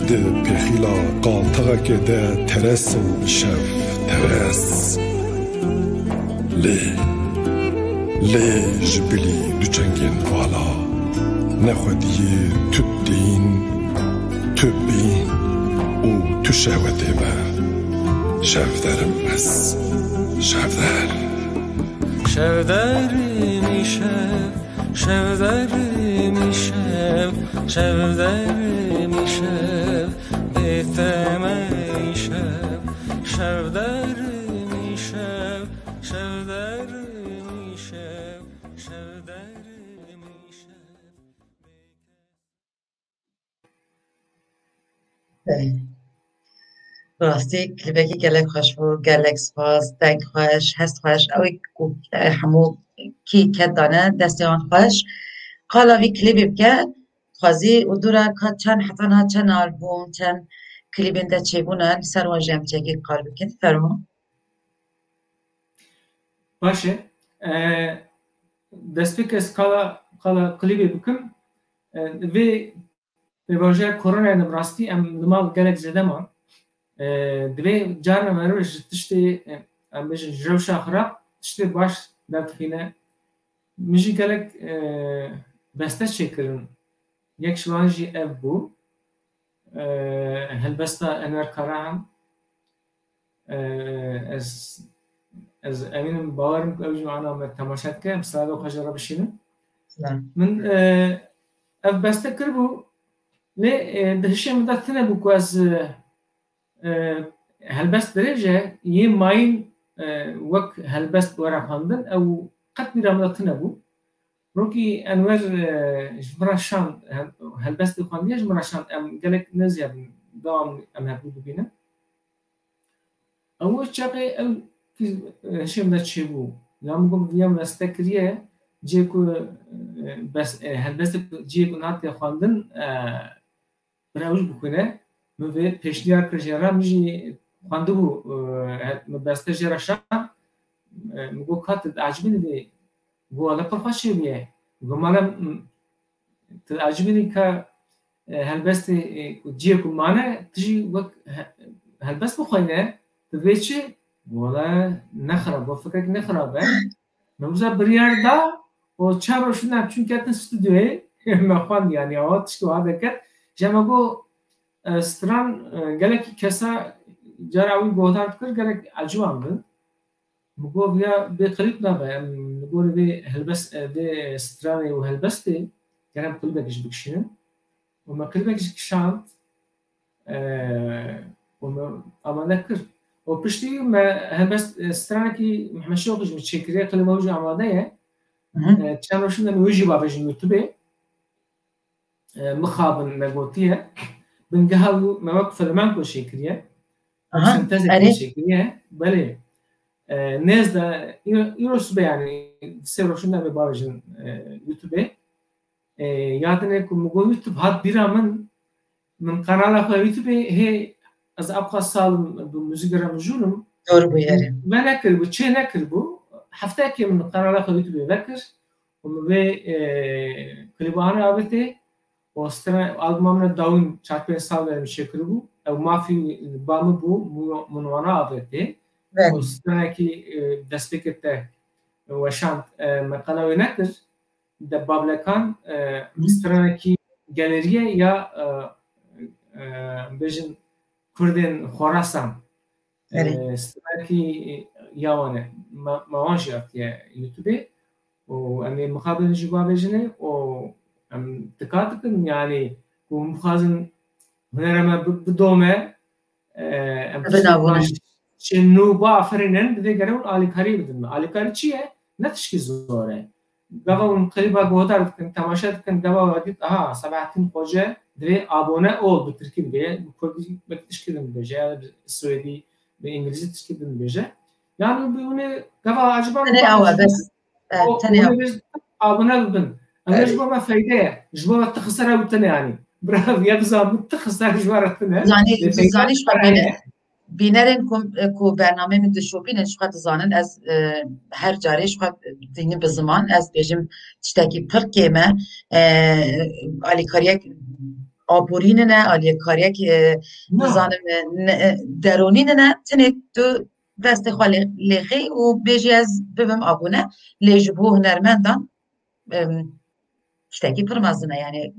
di pêxîla qaltixekê de teresim îşev, teres. Lê, lê ji bilî du çengên vala, nexwediyê tu tên, tu bîn û tu şehwetê me. Şevderim ez, şevder. Şevderim îşev, şevderim îşev, şevderim îşev, bê te me îşev, şevderim îşev, şevderim îşev, şevderim îşev. Rastî klîbekî gelek xweş bû, gelek spas, deng xweş, hest xweş. Ew ê ku, e, hemû kî ket dane, destê wan xweş. Qala vî klîbê bike, xwezî û dû re ka çend heta niha çend albûm, çend klîbên te çêbûne, li ser wan jî em çekî qal bikin. Fermo. Baş e. E, destpêk ez qala, qala klîbê bikim. E, vê pêvajoya koronayê de bi rastî em li mal gelek zêde man. E, divê carna merivê ji tiştê, e, em bêjin ji rewşa xirab, tiştê baş derdixîne. Min jî gelek, e, beste çêkirin. Yek ji wan jî ev bû. E, helbesta Enwer Karahan. E, ez, ez emînim, bawerim ku ew jî ana me temaşe dike, em selato xwe ji re bişînin. Selam. Min, e, ev beste kiribû, lê, e, di hişê min de tune bû ku ez, e, e, helbest dirêj e, yê mayîn, e, wek helbest were xwendin, ew qet bîra min de tune bû. Rokî Enwer, e, ji min re şand, hel-, helbestê xwendiye ji min re şand, em gelek nêzî hebin, dewam em hevdû dibînin. Ew çaxê ew kî, e, hişê min de çêbû. Ya min got, viya min beste kiriye, cihê ku, e, bes-, e, helbestê ku, cihê ku nehatiye xwendin, e, bira ew jî bixwîne. Min vê pêşniyar kir jê re, min jî xwendibû, e, min beste jê re şand. E, min got, ka tu diecibînî vê? Got, wele pir xweş çêbûye. Got, mala, m-, tu diecibînî ka, e, helbestê, e, ku cihê ku mane, tu jî wek he-, helbest bixweyne, tu vê çi? Wele ne xirab, got, fikrek ne xirab e. Me wisa biryar da û çar roj şûndan çûn ketin stûdyoyê, me xwend, yanî awa tiştê wiha derket. Ji me got, e, stran, e, gelekî kesa cara wî guhdar dikir, gelek eciban bin. Min got, viya bê klîp nabe, em li gorî vê helbest, e, vê stranê û helbestê gerek klîbek ji bikişînin. Û me klîbek jî kişand, e, û me amade kir. Û piştî me helbest, e, stranekî Mehmet Şewqî ji min çêkiriye, klîba wî jî amade ye. Hı hı. E, çend roj şûndan wî jî bavêjin YouTubeê. E, mixabin me gotiye. Bingeha wî me wek filmenko çêkiriye. Aha, sentezek erê. Çêkiriye. Belê. E, nêz de, îro, îro sibe, yanî, sê roj şûndan me bavêjin, e, YouTubeê. E, yadinê ku min got YouTube hat bîra min, min kanala xwe YouTubeê hê ez ewqas sal im bi muzîk re mijûl im. Doğru bû, erê. Me nekiribû, çê nekiribû. Hefteyekê min kanala xwe YouTubeê vekir û min vê, e, klîba anî avêtê û stre-, albuma min dawîn çar pênc sal berê min çêkiribû. Ew mafî ba min bû, min, min wana avêtê. Belê. Û stranekî, e, destpêkê te weşand, e, me qala wê nekir. De Bablekan, e, stranekî galerî ye ya, e, e, bêjin Kurdên Xorasan. E, stranekî ya wan e. Me, me wan jî atiye YouTubeê. Û em ê mixabin jî bavêjinê û em tika dikin, yanî ku hûn bixwazin hunera me bi-, bidome, e, em tiştê baş, tiştê nû biafirînin, divê gere hûn alîkarî bidin me. Alîkarî çi ye? Ne tişkî zor e. Gava hûn klîba guhdar dikin, temaşe dikin, gava we dît, aha, Sebahattin Xoce, divê abone ol, bi tirkî dibê, bi kurdî belkî tişkî din dibêje, ya bi swêdî, bi îngilîzî tişkî din dibêje. Yanî bi hûn ê gava eciba tenê awa bes. E, tenê hûn ê abone bibin. Em ê ji bo me feyde ye. Ji bo me tixisera û tine, yanî. Bira, ya bizan, tixisera ji we re tine. Zanî, zanî ji xwe bîne. Bînerên ku, ku bernameyê min dişopînin, ji xwe dizanin, ez, e, her carê ji xwe dînim bi ziman, ez bêjim tiştekî pir kêm e, e, alîkariyek aborî nine, alîkariyek, e, nizanim, e, ne, e, deronî nine, tenê tu destê xwe lê, lêxî û bêjî ez bibim abûne, lê ji bo hunermendan, em, tiştekî pir mezin e, yani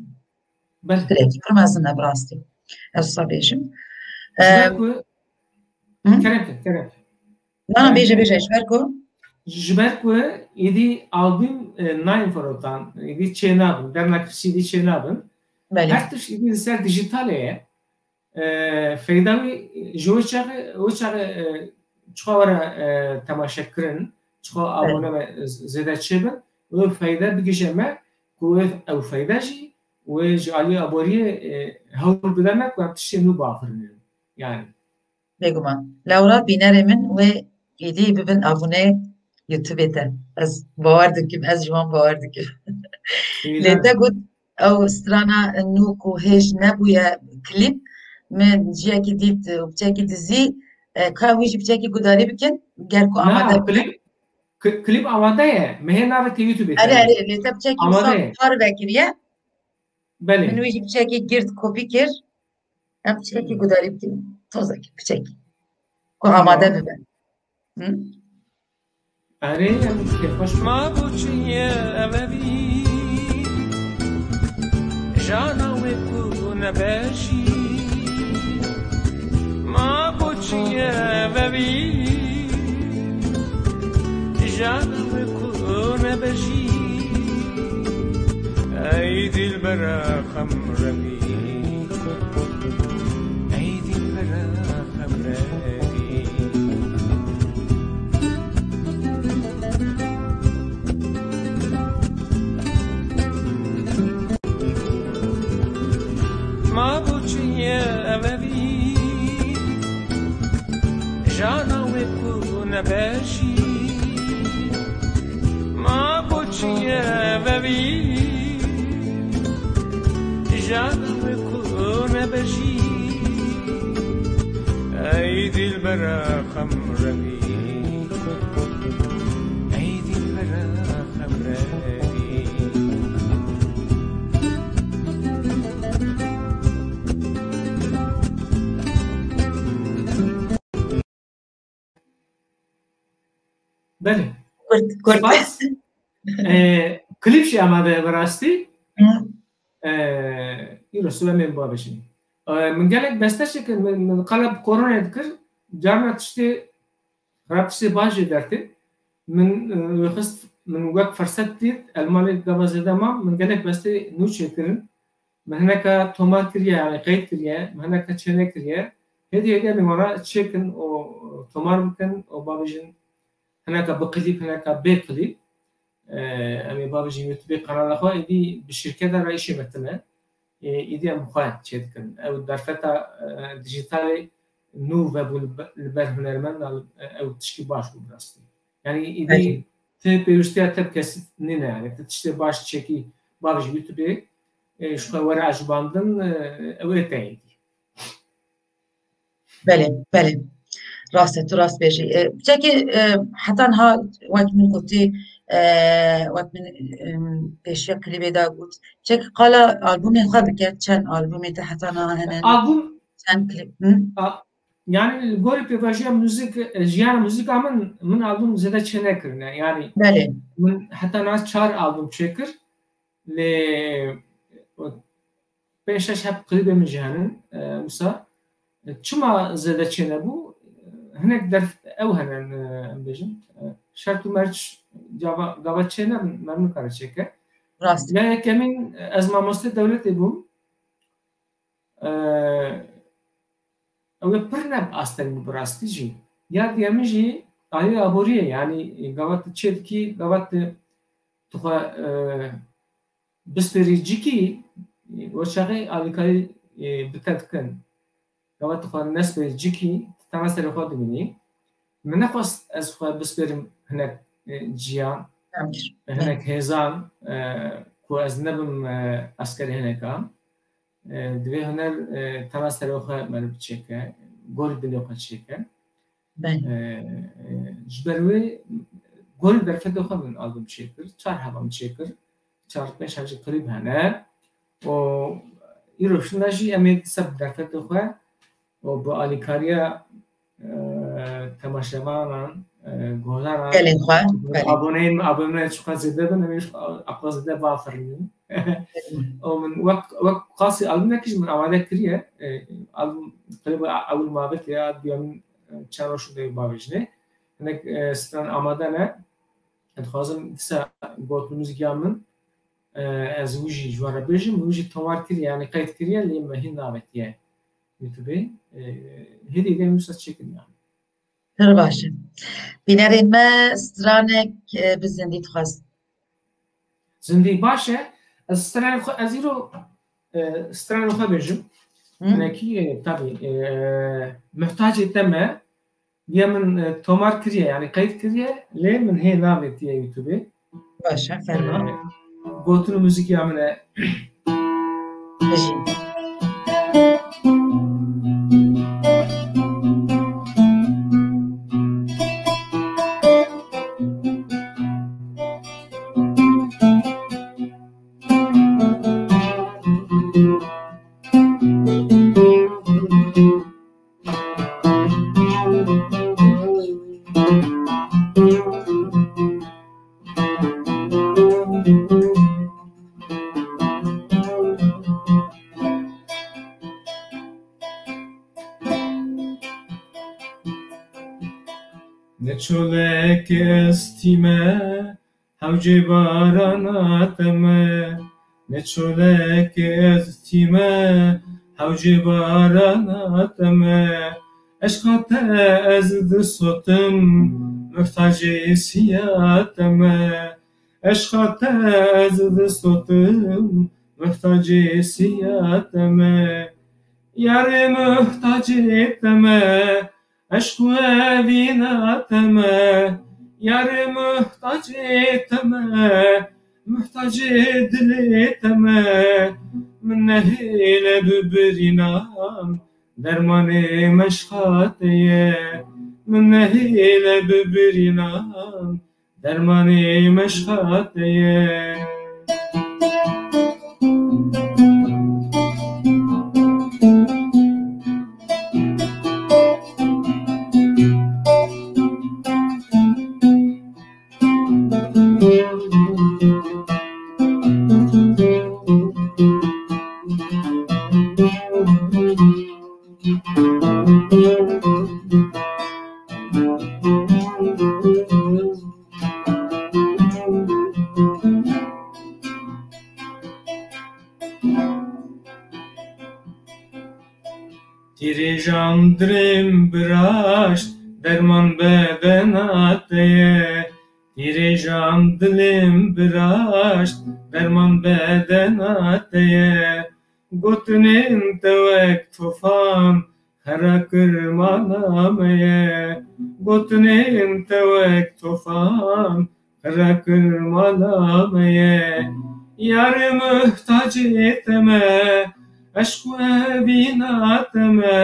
Belê. Tiştekî pir mezin e bi rastî. Ez wisa bêjim. Ji ber Em, ku, hı? Kerem ke, kerem ke. Na, na, bêje, bêje, ji ber ku? Ji ber ku êdî albûm, e, nayên firotan, êdî çê nabin, derna kirişî êdî çê nabin. Belê. Her tişt êdî li ser dijitalê ye. E, feyda wî ji wê çaxê, wê çaxê, e, çixa were, e, temaşe kirin, çixa Belê. Abone me z-, zêde çêbin, wê feyda bigihîje me ku wê ew feyda jî wê ji alî aboriyê, e, hewl bide me ku em tiştê nû biafirînin. Yani. Bêguman. Lewra bînerê min wê êdî bibin abûneyê YouTubeê te. Ez bawer dikim, ez ji wan bawer dikim. Lê te got ew strana nû ku hêj nebûye klîp, min ciyekî dît û piçekî dizî, e, ka wî jî piçekî gudarî bikin, ger ku Na, amade be. Klîp, k-, klîp amade ye. Me hê navê te YouTubeê Erê, te. Erê, lê te piçekî Amade wisa ye. Par vekiriye. Belê. Min wî jî piçekî girt kopî kir. Em piçekî Hmm. Gudarî bikin. Tozekî, piçekî. Ku Tamam. Amade bibe. Hı? Erê, em kêfxweş bin. Ma boçiye eve bî, jana wê ku nebejî. Ma boçiye eve bî, jana wê ku nebejî. Ey dilbera xemrevî, ey dilbera xemrevî. Ma boçiye eve bî, jana wê ku nebejî. Ma boçiye eve bî, jana wê ku nebejî. Ey dilbera xemrevî, ey dilbera xemrevî. Belê. Kurt, kurt. Spas. Ee, klîp jî amade ye bi rastî. Hı. Ee, îro sibe em ê bibe bêjin. Ee, min gelek beste çêkir, min, min qala bi koronayê dikir. Carna tiştê xirab, tiştê baş jê dertê. Min, e, wê xist, min wek ferset dît, el malê gava zêde mam, min gelek bestê nû çêkirin. Min hineka tomar kiriye, yani qeyd kiriye, min hineka çênekiriye. Hêdî hêdî em ê wana çêkin û tomar bikin û bavêjin hineka bi klîp, hineka bê klîp. E, em ê bavêjin YouTubeê kanala xwe, êdî bi şirketa re îşê me tune. E, êdî em xwe çêdikin. Ew derfeta, e, dijitalê nû vebû li be-, li ber hunermenda, e, ew tişkî baş bû bi rastî. Yani êdî Belê. Ti pêwîstiya te bi kesî nîne, yani ti tiştê baş çêkî bavêjî YouTubeê, e, ji xwe were ecibandin, e, ew ê te êdî. Belê, belê. Rast e, tu rast bêjî. E, çekî, e, heta niha wek min gotî, e, wek min, e, pêşiya klîbê de got, çekî qala albûmê xwe bike, çend albûmê te heta niha hene? Albûm Çend klîp? Hı? A, yani li gorî pêvajoya muzîk, e, jiyana muzîka min, min albûm zêde çênekirine. Yani Belê. Min heta niha çar albûm çêkir. Lê, e, pênc şeş heb klîbê min jî henin, e, wisa. E, çima zêde çênebû? E, hinek derf-, ew hene, e, em bêjin. E, şert û merc gava, gava çênebin, me nikare çêke. Rast. Ya yekemîn, e, ez mamoste dewletê bûm. E, ew ê pir ne asteng bû bi rastî jî. Ya diyemîn jî alî aboriyê, yanî gava tu çê dikî, gava tu, tu xwe, e, bispêrî cikî, o çaxê alîkarî, e, bi te dikin. Gava tu xwe nespêrî cikî, tu tena serê xwe dimînî. Min nexwest ez xwe bispêrim hinek, e, ciyan, Tamam. Hinek hêzan, e, ku ez nebim, e, eskerê hineka. E, divê huner, e, tena serê xwe meriv çêke, gorî dilê xwe çêke. Belê. E, e, ji ber wê gorî derfetê xwe min albûm çêkir, çar heba min çêkir, çar pênc heb jî klîp hene. Û îro şûna jî em ê ser derfetê xwe û bi alîkariya, e, temaşevanan, e, guhdaran, Gelê xwe, belê. Aboneyên, aboneyên çiqas zêde bin, em ê çiqas zêde bafirînin. Û min wek, wek qasî albumekî jî min amade kiriye. E, album, klîba ewil ma vekiriye, ad biya min, e, çend roj şûnde bavêjine. Hinek, e, stran amade ne. Ez dixwazim dîsa gotin muzîka min, e, ez wî jî ji we re bêjim, wî jî tomar kiriye, yanî qeyd kiriye, lê me hîn navêtiye YouTubeê. E, hêdî dê wisa çêkin yanî. Pir baş e. Bînerên me stranek, e, bi zindî dixwest. Zindî baş e. Ez stranê xwe, ez îro, e, stranê xwe bêjim. Hı. Hinekî, e, tabî, e, muhtacê te me, ya min, e, tomar kiriye, yanî qeyd kiriye, lê min hê navêtiye YouTubeê. Baş e, ferma. E, gotin û muzîka min e. Bijî. Ne çolek ez tîme, hewcê barana te me. Ne çolek ez tîme, hewcê barana te me. Eşqa te ez disotim, muhtacê siya te me. Eşqa te ez disotim, muhtacê siya te me. Yarê muhtacê te me, eşq û evîna te me. Yarê muhtacê te me, muhtacê dilê te me. Min nehêle bibirînan, dermanê meşqa te ye. Min nehêle bibirînan, dermanê meşqa te ye. Tîrêjan dilêm biraşt, derman bedena te ye. Tîrêjan dilêm biraşt, derman bedena te ye. Gotinên te wek tofan, xera kirmana me ye. Gotinên te wek tofan, xera kirmana me ye. Yarê muhtacê te me, eşq û evîna te me.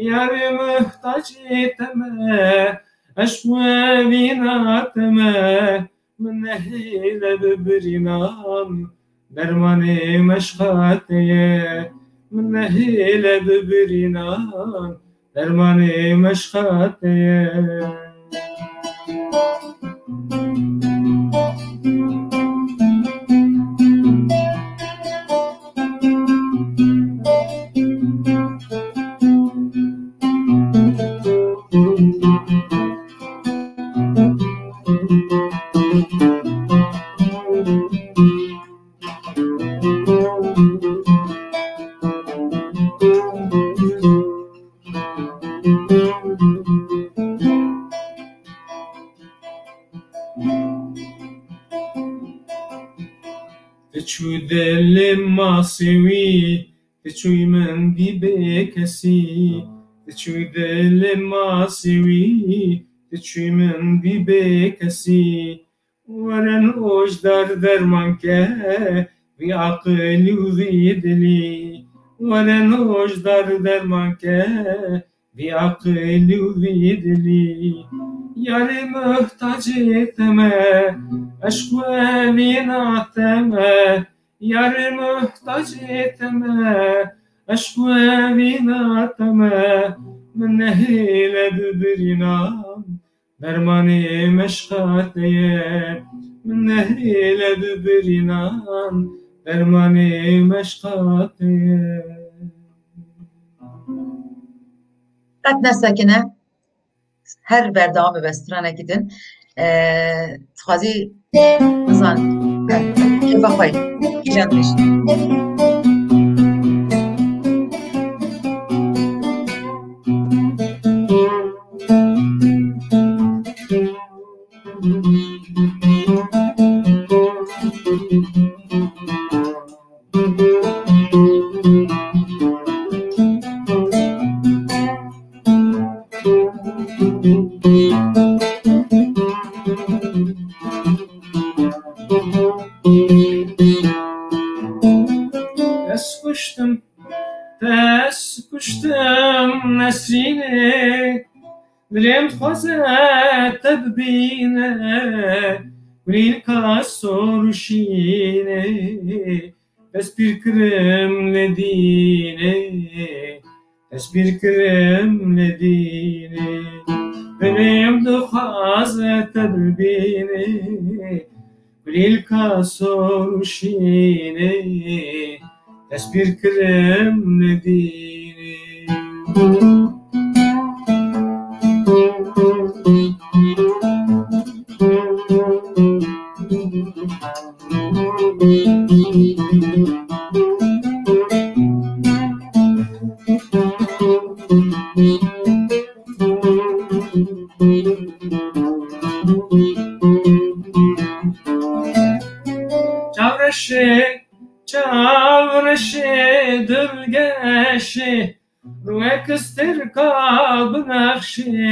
Yarê muhtacê te me, eşq û evîna te me. Min nehêle bibirînan, dermanê meşqa te ye. Min nehêle bibirînan, dermanê meşqa te ye. Diçû dilê masê wî, diçûy min dî bêkesî. Diçûy dilê masê wî, diçûy min dî bêkesî. Were nojdar derman ke vî aqilî û vî dilî. Were nojdar derman ke vî aqilî û vî dilî. Yarê muhtacê te me, eşq û evîna te me. Yarê muhtacê te me, eşq û evîna te me. Min nehêle bibirînan, dermanê meşqa te ye. Min nehêle bibirînan, dermanê meşqa te ye. Qet nesekine. Her berdewamê be stranekî din, e, dixwazî bizan, e, kêfa xwe kîjan dibêjî. Ez kuştim, ez kuştim Nesrînê, dilê min dixwaze te bibîne, kulîlka sor û şînê. Destpîr kirim li dînê, destpîr kirim li dînê. Dilê min dixwaze te bibînê, kulîlka sor û şînê. Destpîr kirim li dînê. Çavreşê, çavreşê, dilgeşê, rûyek stirka binexşê,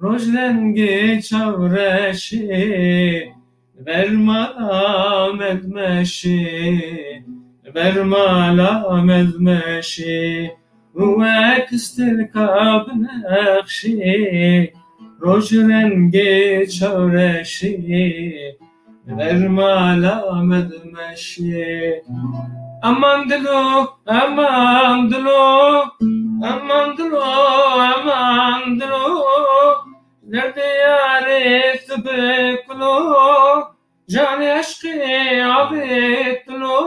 roj rengê çavreşê, li ber mala me dimeşê, li ber mala me dimeşê. Rûyek stirka binexşê, roj rengê çavreşê, li ber mala me dimeşê. Eman dilo, eman dilo, eman dilo, eman dilo, derdê yarê tu bi kulo. Canê eşqê avêt lo,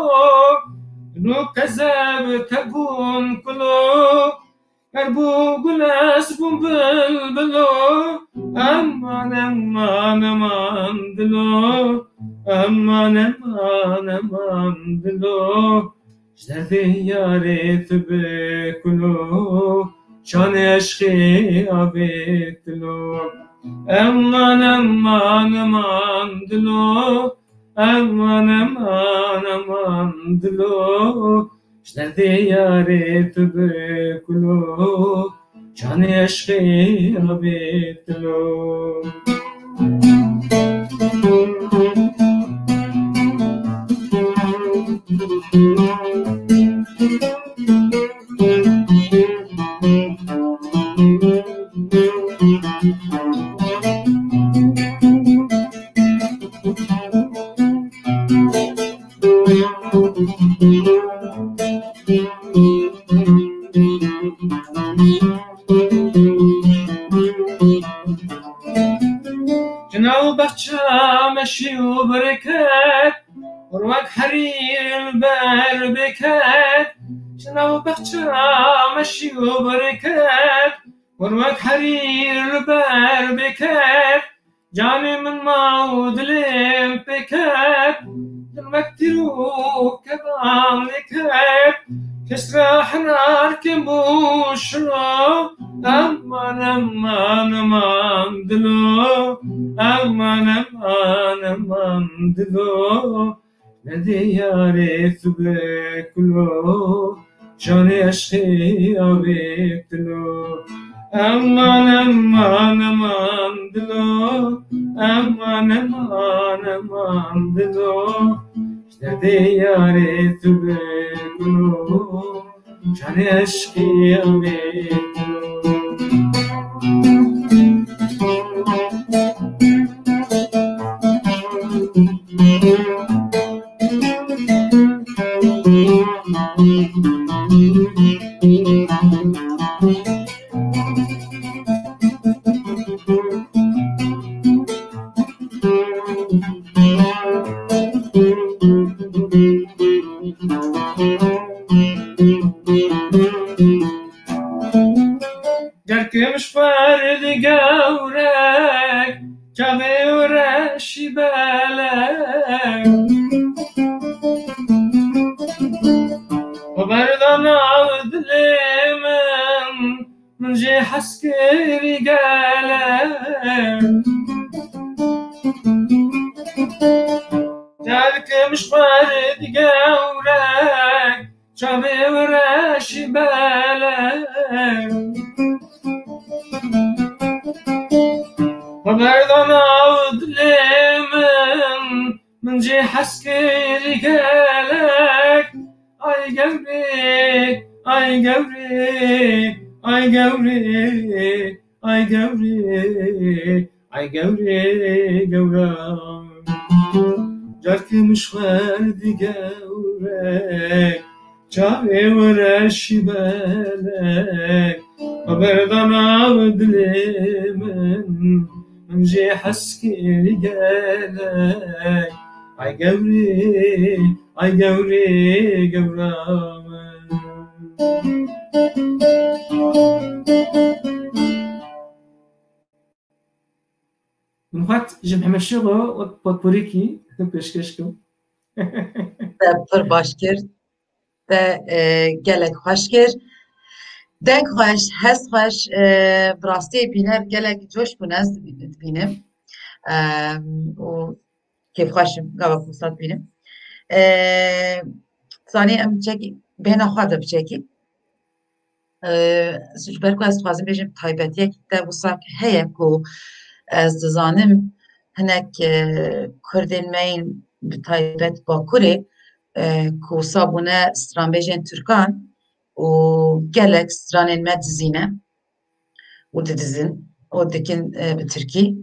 no kezeb te bûn kulo. Ger bû gul ez bûm bilbilo. Eman, eman, eman dilo. Eman, eman, eman dilo. Ji derdê yarê tu bi kulo, canê eşqê avêt lo. Eman, eman, eman dilo, eman, eman, eman dilo. Ji derdê yarê tu bi kulo, canê eşqê avêt lo. Ji nav bexça meşî û bereket, hûr wek herîr li ber bêket. Ji nav bexça meşî û bereket, hûr wek herîr li ber bêket. Canê min ma û dilê min pê ket, din wek tîr û kevan lê ket. Kes re hinar kêm bû şilo, eman, eman, eman dilo, eman, eman, eman dilo. Derdê yarê tu bi kulo, canê eşqê avêt dilo. Eman, eman, eman dilo, eman, eman, eman dilo. Ji derdê yarê tu bi kulo, canê eşqê avêt dilo. Gerkim ji xwe erdî gewrek, çavê were şî belek. Xwe berdana dilê min, min jê hez kirî gelek. Gerkim ji xwe erdî gewrek, çavê were şî belek. Xwe berdana dilê min, min jê hez kirî gelek. Ay gewrê, ay gewrê, ay gewrê, ay gewrê, ay gewrê, gewra. Carkim ji xwe erdî gewrek, çavê were şî belek. Xwe berdana dilê min, min jê hez kirî gelek. Ay gewrê, ay gewrê, gewra min. Min xwet ji Mihemed Şêxo wek potporîkî pêşkêş kim. Te pir baş kir. Te, e, gelek xweş kir. Deng xweş, hes xweş, e, bi rastî bîner gelek coş bûne ez dibî-, dibînim. Em, û kêfxweş im, gava ku wisa dibînim. E, zanî em çekî, bêhna xwe de biçekî. E, ji ber ku ez dixwazim bêjim, taybetiyek te wisa heye ku ez dizanim hinek, e, Kurdên me yên bi taybet Bakurê, e, ku wisa bûne stranbêjên Tirkan û gelek stranên me dizîne û didizin û dikin, e, bi Tirkî.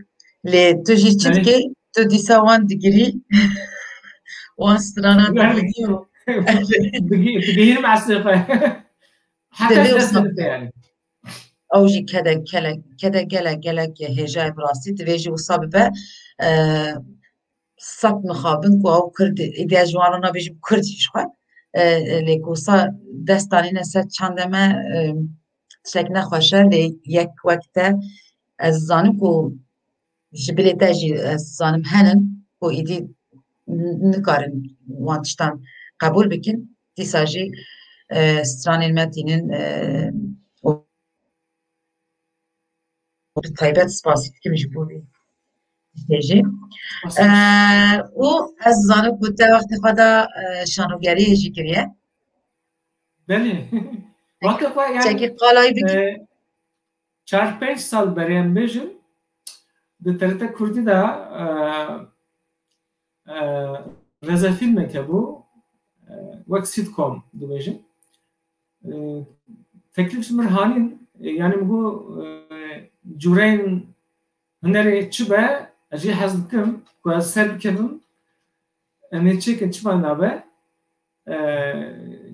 Lê tu jî çi Belê. dikî? Tu dîsa wan digirî, wan strana Belê. digirî û Digi-, digihînim eslê xwe. Heta Divê ez dest wisa bide yani. Ew jî kedek, kelek, kedek gelek, gelek hêja ye bi rastî. Divê jî wisa bibe. E, sed mixabin ku ew Kurd, îdiya ji wan re nabêjim Kurd jî ji xwe. E, e, lê ku wisa dest danîne ser çandê me, e, tiştek nexweş e, lê yek wek te ez zanim ku ji bilê te jî ez zanim henin ku îdî n-, nikarin wan tiştan qebûl bikin. Dîsa jî, e, stranên me tînin, e, û bi taybet spasî dikim ji bo vê tiştê jî. Spas. E, û ez zanim ku te wextê xwe da, e, şanogeriyê jî kiriye. Belê. Wextê xwe yani, Çekî qalayî bikî. e, çar pênc sal berê em bêjin, di T R T Kurdî de, e, e, rêzefîlmek hebû, e, wek sitcom dibêjin. E, teklîf ji min re hanîn, e, yani min got, e, cûreyên hunerê çi be, ez jê hez dikim ku ez ser bikevim, em ê çêkin çima nabe. E,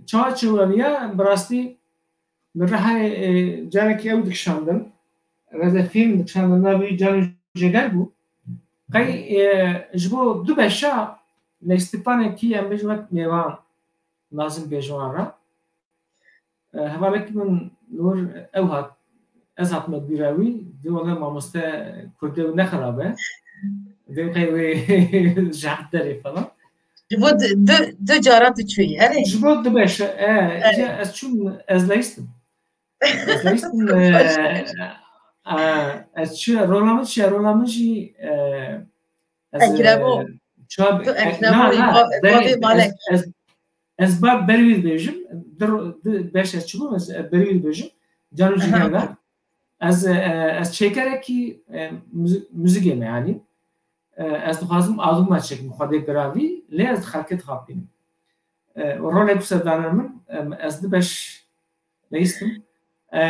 çawa çêweriya, bi rastî min Rihayê, e, carekî ew dikişandin. Rêzefîlm dikişandin, navê wî Can û Jiger bû. Qey, e, ji bo du beşa, lê Stîpanekî em bêjin wek mêvan lazim bê ji wan re. E, hevalekî min li wir ew hat, ez hatime bîra wî, di wele mamoste Kurdê wî ne xerab e. Vê qey wê ji hev derê falan. Ji bo du, du, du cara tu çûyî, erê? Ji bo du beş, e, Evet. ya ez çûm, ez leyistim. Ez leyistim, e, e, ez çû, rola min çi, rola min jî, e, ez, Ekremo. e, çawa, Tu e, Ekremo na, na, ba-, berî, bavê Malek. ez, ez, ez ba berî wî dibêjim, du ro-, du beş ez çûbûm, ez, e, berî wî dibêjim, Can û Aha. Jiger de. Ez, e, ez çêkerekî, e, muzi-, muzîkê me, yanî. E, ez dixwazim albuma çêkim, Xwedê giravî, lê ez di xelkê dixapînim. E, û rolek wisa dane min, em, ez du beş leyistim. E,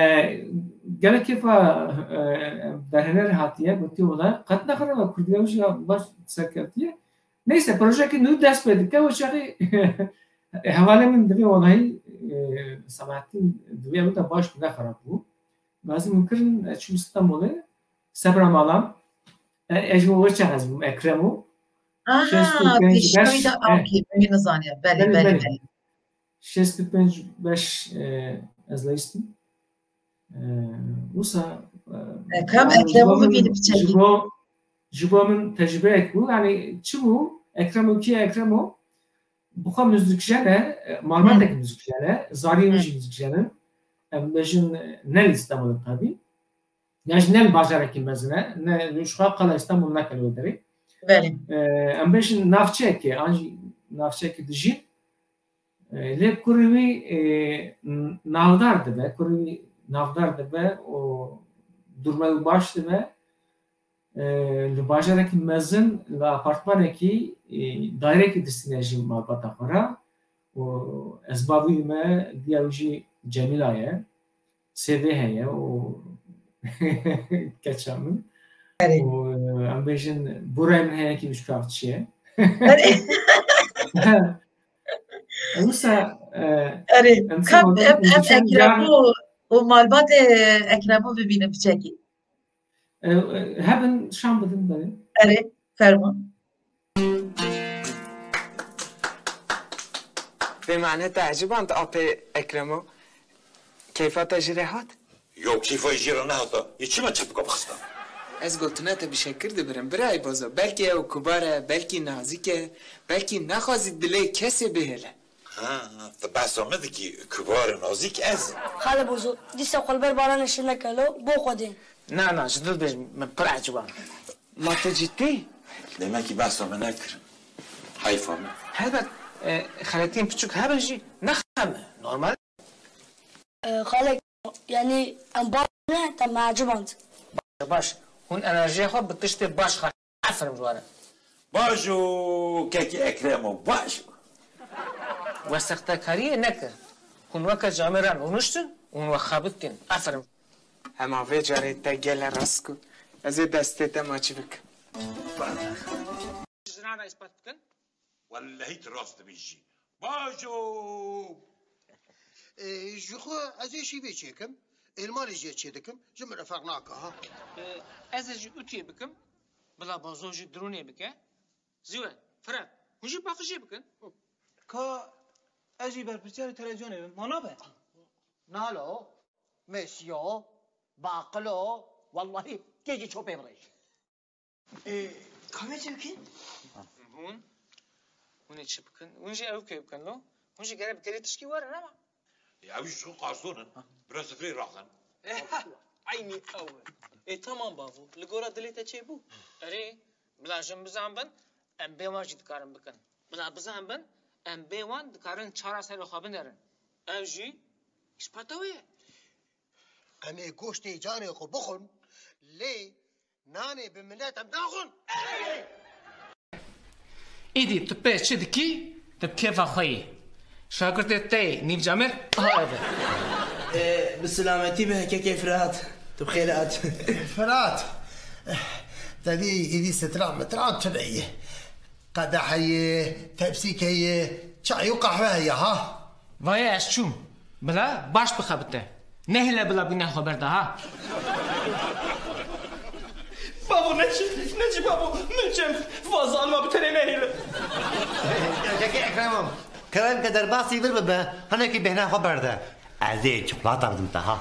gelek kêfa, e, derhênerê hatiye, gotiye, wela qet nexerab e, Kurdî ew jî ya baş serkeftiye. Neyse, projeyekî nû dest pê dike, wê çaxê hevalê min divê welahî, e, Selahattîn divê ew de baş bû, ne xerab bû. Gazî min kirin, ez çûm Stenbolê, sebra malan. E, ez ji bo wê çax ez bûm, Ekremo. Aha, şêst û pênc pêşkayî beş, de, eh. Okey, min nizaniye. Belê, belê, belê, belê. Şêst û pênc beş, e, ez leyistim. E, wisa, e, e, kam yani Ekrem ji bo min, bibînim çekî. Ji bo, ji bo min tecrübeyek bû. Yani çi bû? Ekrem û kî Ekrem o? Bi xwe muzikjen e, e, malbatekî muzikjen e. Zariyê wî jî muzikjen in. Em bêjin, e, ne li Îstanbul tabî. Ya jî ne li bajarekî mezin e, ne ji xwe qala Îstanbul nake li wê derê. Belê. E, em bêjin navçeyekê, an jî navçeyekê dijî. E, lê kurê wî, e, n-, navdar dibe, kurê wî navdar dibe û durma wî baş dibe. E, li bajarekî mezin, li apartmanekî, e, dairekî distîne jî malbata xwe re. Û ez bavê wî me, diya wî jî Cemîla ye. Sê vê heye û keça min. Erê. Û, e, em bêjin, borayê min heye ki bişkavçiye. Erê. Wisa, e, erê. Em kam, em, em Ekremo û malbatê Ekremo bibînin piçekî. E, e, hebin şan bidin berê. Erê, fermo. Vê mane te eciband apê Ekremo. Keyfa te jî re hat? Yo, keyfa jî re nehata. Yê çima çepika bixista? Ez gotina te bi şekir dibirim, birayê Bozo. Belkî ew kubar e, belkî nazik e, belkî naxwazî dilê kesê bihêle. Ha, tu behsa min dikî, kubar û nazik ez. Xalê Bozo, dîsa xwe li ber baranê şil neke lo, bo xwedê. Na, na, ji dil bêjim, min pir eciband. Ma tu cidî? Demekî behsa min nekir. Heyfa min. Helbet, e, xeletiyên piçûk hebin jî, ne xem e, normal. E, xalek, yanî em baş ne, te me eciband. Baş, baş. Hûn enerjiya xwe bi tiştê baş xerc. Aferin ji we re. Baş û kekî Ekremo, baş. We sextekariyê nekir. Hûn weke camêran rûniştin û hûn we xebitîn. Aferin. Hema vê carê te gele rast ku ez ê destê te maçî bikim. Jinan re îspat bikin. Wellehî tu rast dibêjî. Bajo! Ê, ji xwe ez ê şîvê çêkim. Êlmanê jî çê dikim. Ji min re ferq nake ha. Ê, ez ê jî utiyê bikim. Bila Bazo jî dirûnê bike. Zîwe, Firat, hûn jî paqijê bikin. Ka ez jî berpirsiyarê televîzyonê bim, ma nabe? Nalo, Mesî yo, Baqil o, wellahî kê jî çopê birêj. Ê, ka me çi bikin? Hûn? Hûn ê çi bikin? Hûn jî ew kê bikin lo? Hûn jî gere bi gerê tişkî werin ama. Ê, ew jî ji xwe qarson in. Bira sifrê raxin. Eynî ew e. Ê, tamam bavo. Li gora dilê te çêbû. Erê, bila jin bizan bin, em bê wan jî dikarin bikin. Bila bizan bin, em bê wan dikarin çara serê xwe binerin. Ev jî îsbata wê ye. Em ê goştê canê xwe bixwin, lê nanê bi milet em naxwin. Êdî tu pê çi dikî? Tu bi kêfa xwe yî. Şagirtê te yê nîvcamêr aha ev e. Ê, bi silametî be, kekê Firat. Tu bi xêr hat. Firat. Te dî êdî stran mitran tune yî. Qedeheyê, tepsîkeyê, çay û qehwe heye ha. Vaye ez çûm. Bila baş bixebite. Nehêle bila bîna xwe berde ha. Bavo, neçî, neçî bavo, min çem, va zalima bi tenê nehêle. Kekê Ekremo, kerem ke derbasî vir bibe, hinekî bêhna xwe berde. Ez ê çikolata bidim te ha.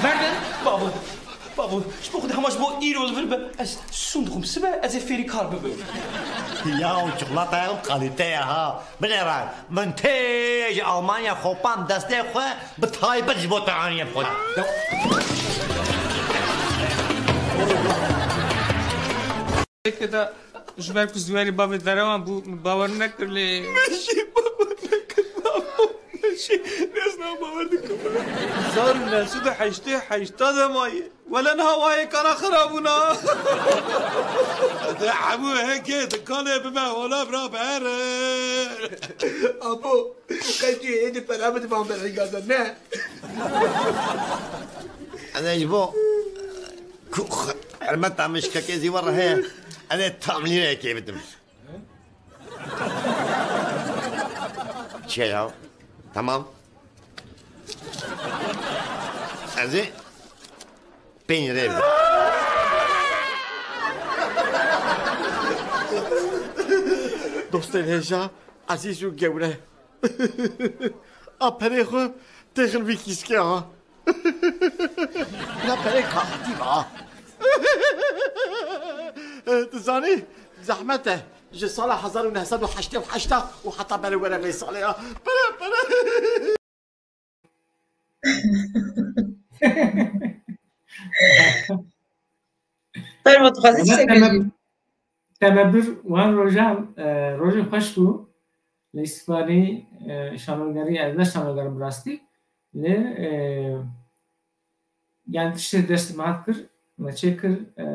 Berdin? Bavo, bavo, ji bo Xwedê hema ji bo îro li vir be, ez sûn dixwim, sibe ez ê fêrî kar bibim. Ya, çikolata ew kalîte ye ha. Binêre, min tê ji Almanya xopam destê xwe, bi taybet ji bo te aniye bi xwe. Peki da, ji ber ku ziwarî bavê derewan bû, min bawer nekir lê. Min jî bawer nekir, bavo. Min jî, ez na bawer dikim. Hezar û neh sed û heştê heşta de mayî. Wele niha wayê kana xirabûna. De hemû heke dikanê bime, ola bira ber. Apo, qey tu yê êdî pera bidî van berhîga de, ne? Ez ê ji bo ku xirmeta min ji kekê Zîwar re heye, ez ê tamlîreyekê bidim. Çi ya? Tamam. Ez ê pênc rê bidim. Dostên hêja, ezîz û gewre. A perê xwe têxin vî kîskê ha. Na perê kaxitî va. Tu zanî, zehmet e. Ji sala hezar û neh sed û heştê û heşt û heta berê were vê salê ya. Pere, pere. Fermo, dixwazî çi bêjî? Temebir wan rojan, e, rojê xweş bû. Lê îstifanî, e, şanogerî, ez ne şanogerim bi rastî. Lê, e, yani tiştê dest me hat kir, me çê kir, e,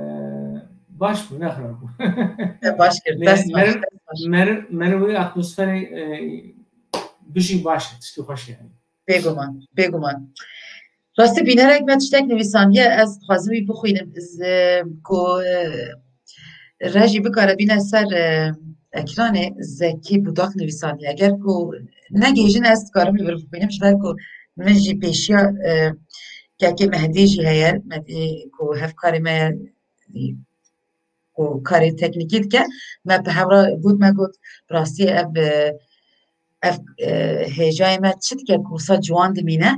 baş bû, ne xirab bû. E, baş kir, dest baş. Meriv wê atmosferê, e, bijî baş e, tiştê xweş yani. Bêguman, bêguman. Rastî bînerek me tiştek nivîsandiye, ez dixwazim wî bixwînim, ku, e, rejî bikare bîne ser, e, ekranê. Zekî Budak nivîsandiye. Eger ku negihîjin, ez dikarim li vir bixwînim, ji ber ku min jî pêşiya, e, kekê Mehdî jî heye, Mehdî ku hevkarê me ye, ku karê teknîkî dike, me bi hev re got, me got, bi rastî ev, e, ev, e, hêjayê me çi dike ku wisa ciwan dimîne.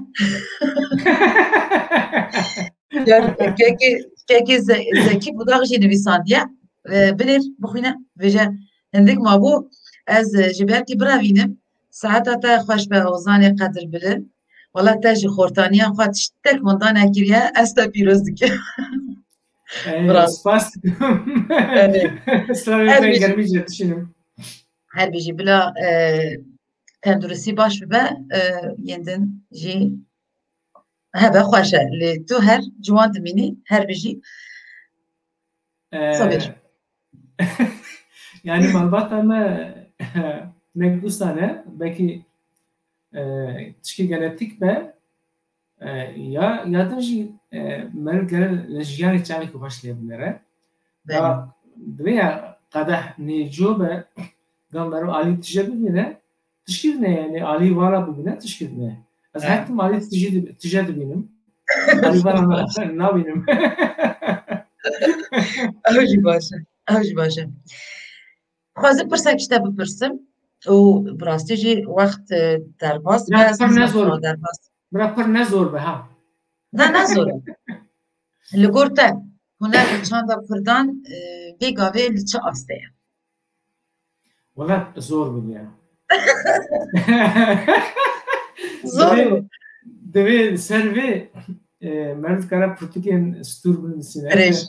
Kekê, kekê Ze-, Zekî Budak jî nivîsandiye, e, binêr, bixwîne, vêje hindik mabû, ez, e, ji ber kî birevînim, saeta te xweş be Ozanê Qedir Bilind. Wela te ji xortaniya xwe tiştek winda nekiriye, ez te pîroz dikim. Bravo. Spas dikim. Slavê germî jê dişînim. Her bijî bila, e, tenduristî baş bibe, e, yên din jî hebe xweş e. Lê tu her ciwan dimînî, her bijî. E, Sabir. Yani malbata me ne gusane, belkî, e, tişkî genetîk be, e, ya, ya din jî, e, meriv gere li jiyanê çavekî xweş lê binêre. Ya divê ya qedeh nêco be, gam meriv alî tije bibîne, tişkî ne, yani alî vala bibîne, tişkî ne. Ez her tim alî tije dibînim. Alî vala nabînim. Ew jî baş e. Ew jî baş e. Dixwazim pirsek ji te bipirsim û bi rastî jî wext, e, derbas be, derbas. Bira pir ne zor be ha. Ne, ne zor e. Li gor te huner û çanda kurdan, e, vê gavê li çi astê ye? Wela zor bû ya. Zor bû. Divê ser vê, e, meriv dikare pirtûkên stûr binivîsîne. Erê.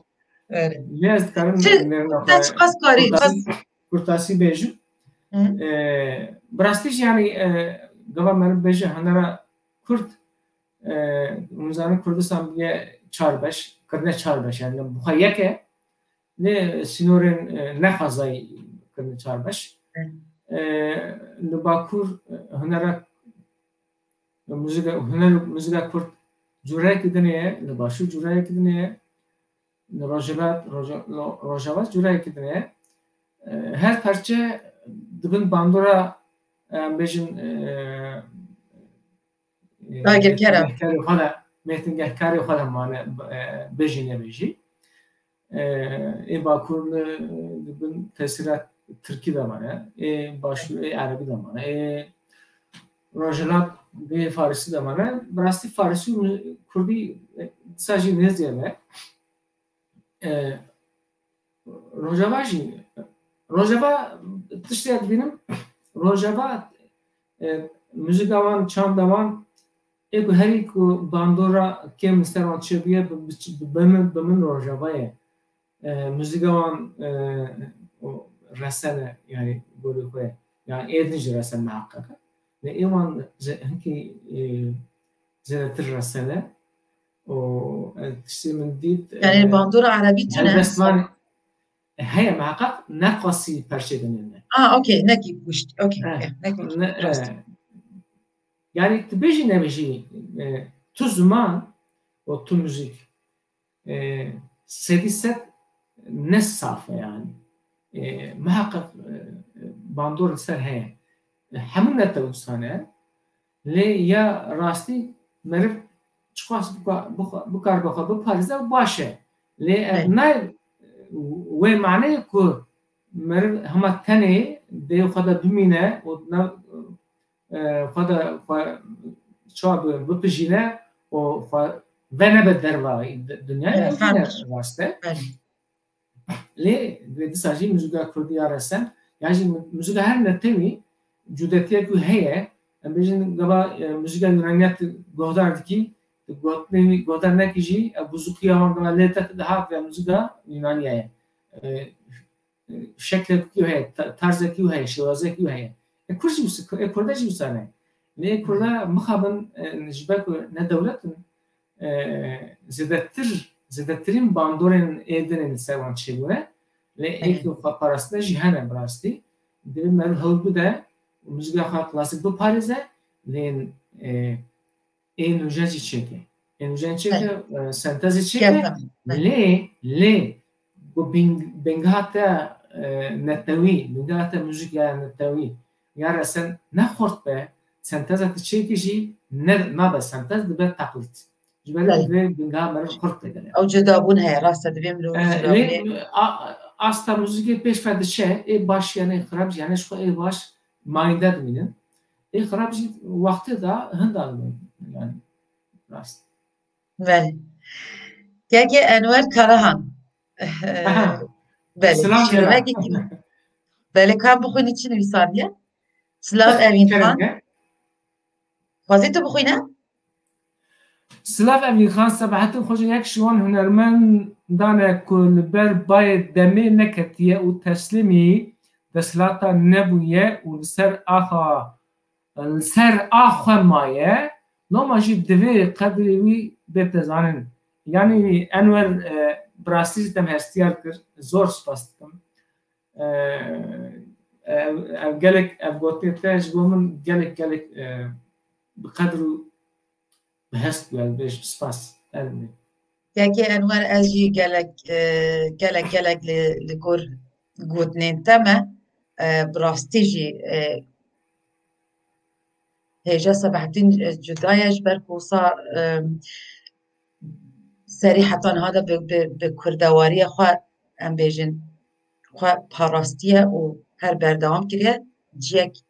Erê. Lê ez dikarim nêrina xwe kurtasî, kurtasî bêjim. E, bi rastî jî yani, e, gava meriv bêje hunera kurd, e, hûn zanin Kurdistan bûye çar beş, kirine çar beş yani bi xwe yek e. Lê sînorên, e, nexwazayî kirine çar beş. E, li Bakur, e, hunera muzika, huner û muzika kurd cûreyekî din e, li Başûr cûreyekî din e, li Rojhilat, Roja-, Lo-, Rojava cûreyekî din e. E, her perçe di bin bandora, em bêjin, e, e, Dagirker e. Mêtingehkarê xwe de, mêtingehkarê xwe de mane, e, bêjî nebêjî. E, ê Bakur li, li bin tesîra Tirkî de mane, ê Başûr ê Erebî de mane, ê Rojhilat bê Farisî de mane. Bi rastî Farisî û Kurdî, e, dîsa jî nêzî ye me. E, Rojava jî, Rojava tiştê dibînim, Rojava, e, muzîka wan, çanda wan, ê ku herî ku bandora kêm li ser wan çêbûye, bi, bi, bi, bi min, bi min Rojava ye. E, muzîka wan, e, o resene, yani golê xwe ye. Yani ê din jî resen miheqeq e. Lê ê wan ze-, hinkî, e, zêdetir resene. û, e, tiştê min dît, Yani, e, bandora erebî tune? Helbestvan heye, miheqeq ne qasî perçê dinê me. Ah, okey, nekî guşt. Okey, eh, nekî ne, rast. E, yani, tu bêjî nebêjî, e, tu ziman û tu muzîk, e, sedî sed ne saf e yani. E, miheqeq, e, bandor li ser heye. E, hemû ne tewsan e. Lê ya rastî meriv çiqas bika-, bika-, bikar bi xwe biparêze baş e. Lê ev nayê wê maneyê ku meriv hema tenê dê xwe de bimîne û ne, e, xwe de xwe çawa bi-, bipijîne û xwe venebe derva di-, dinyayê, Evet, ev jî ne rast e. Belê. Lê divê dîsa jî muzîka kurdî ya resen, ya jî mu-, muzîka her netewî cudetiyek wî heye. Em bêjin gava, e, muzîka Yunaniya tu guhdar dikî, tu gotinê wî guhdar nekî jî, ev bûzukiya wan gava lê te dihat ve muzîka Yunaniya ye. E, e, şeklek wî heye, ta-, tarzek wî heye, şêwazek wî heye. E, Kurd jî wisa, e, Kurda jî wisa ne. Lê Kurda mixabin, e, ji ber ku ne dewlet in, e, zêdetir, zêdetirîn bandorên ê dinê li ser wan çêbûne. Lê ê Evet. ku xwe parastine jî hene bi rastî. Divê meriv hewl bide û muzîka xwe klasîk biparêze, lê, e, ê nûjen jî çêke. Ê nûjen çêke, Evet. e, sentezê çêke. Gerçekten. Evet. Lê, lê, ku bing-, bingeha te, e, netewî, bingeha te muzîka netewî, ya resen ne xurt be, senteza tu çêkî jî ne, nabe sentez, dibe teqlîd. Ji ber Belê. Vê bingeha meriv xurt digire. Ew cudabûn heye, rast e, divê mirov E, cudabûnê lê, a-, asta muzîkê pêş ve diçe, ê baş yanî xirab jî, yanî ji xwe ê baş mayînde dimînin. Ê xirab jî wextê de hinda dimînin. Yani, rast. Belê. Kekê Enwer Karahan. Aha. Belê, Silav şirovekî Karahan. Belê, ka bixwînî çi nivîsandiye? Silav Evîn Kerem Xan. Ke. Xwazî tu bixwîne? Silav Evîn Xan, Sebahettin Xoca yek ji wan hunermendan e ku li ber bayê demê neketiye û teslîmî desthilata nebûye û li ser axa, li ser ax xwe maye, loma jî divê qedrê wî bête zanîn. Yanî Enwer, e, bi rastî jî te me hestiyar kir, zor spas dikim. E, ev, ev gelek, ev gotinê te ji bo min gelek, gelek, e, bi qedr û bi hest bû, ez bêjim spas. Erê. Kekê Enwer, ez jî gelek, e, gelek, gelek li, li gor gotinên te me, e, bi rastî jî, e, hêja Sebahettin, e, cuda ye ji ber ku wisa, e, serî heta niha de bi, bi, bi kurdewariya xwe, em bêjin, xwe parastiye û her berdewam kiriye. Ciyek,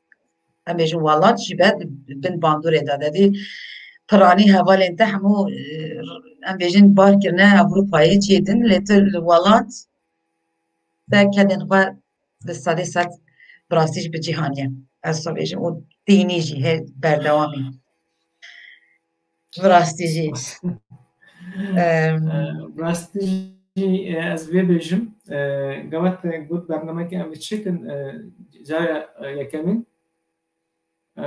em bêjin, welat jî be di bin bandorê de. Dedî piranî hevalên te hemû, e, em bêjin, bar kirine Ewropayê, cihê din, lê tu li welat te kedên xwe bi sedê sed bi rastî jî bi cîhanê ye. Ez wisa bêjim û dînî jî hê berdewamî. Bi rastî jî. Em, Bi rastî jî, e, ez vê bêjim. E, gava te got bernameke em ê çêkin, e, cara, e, yekemîn. E,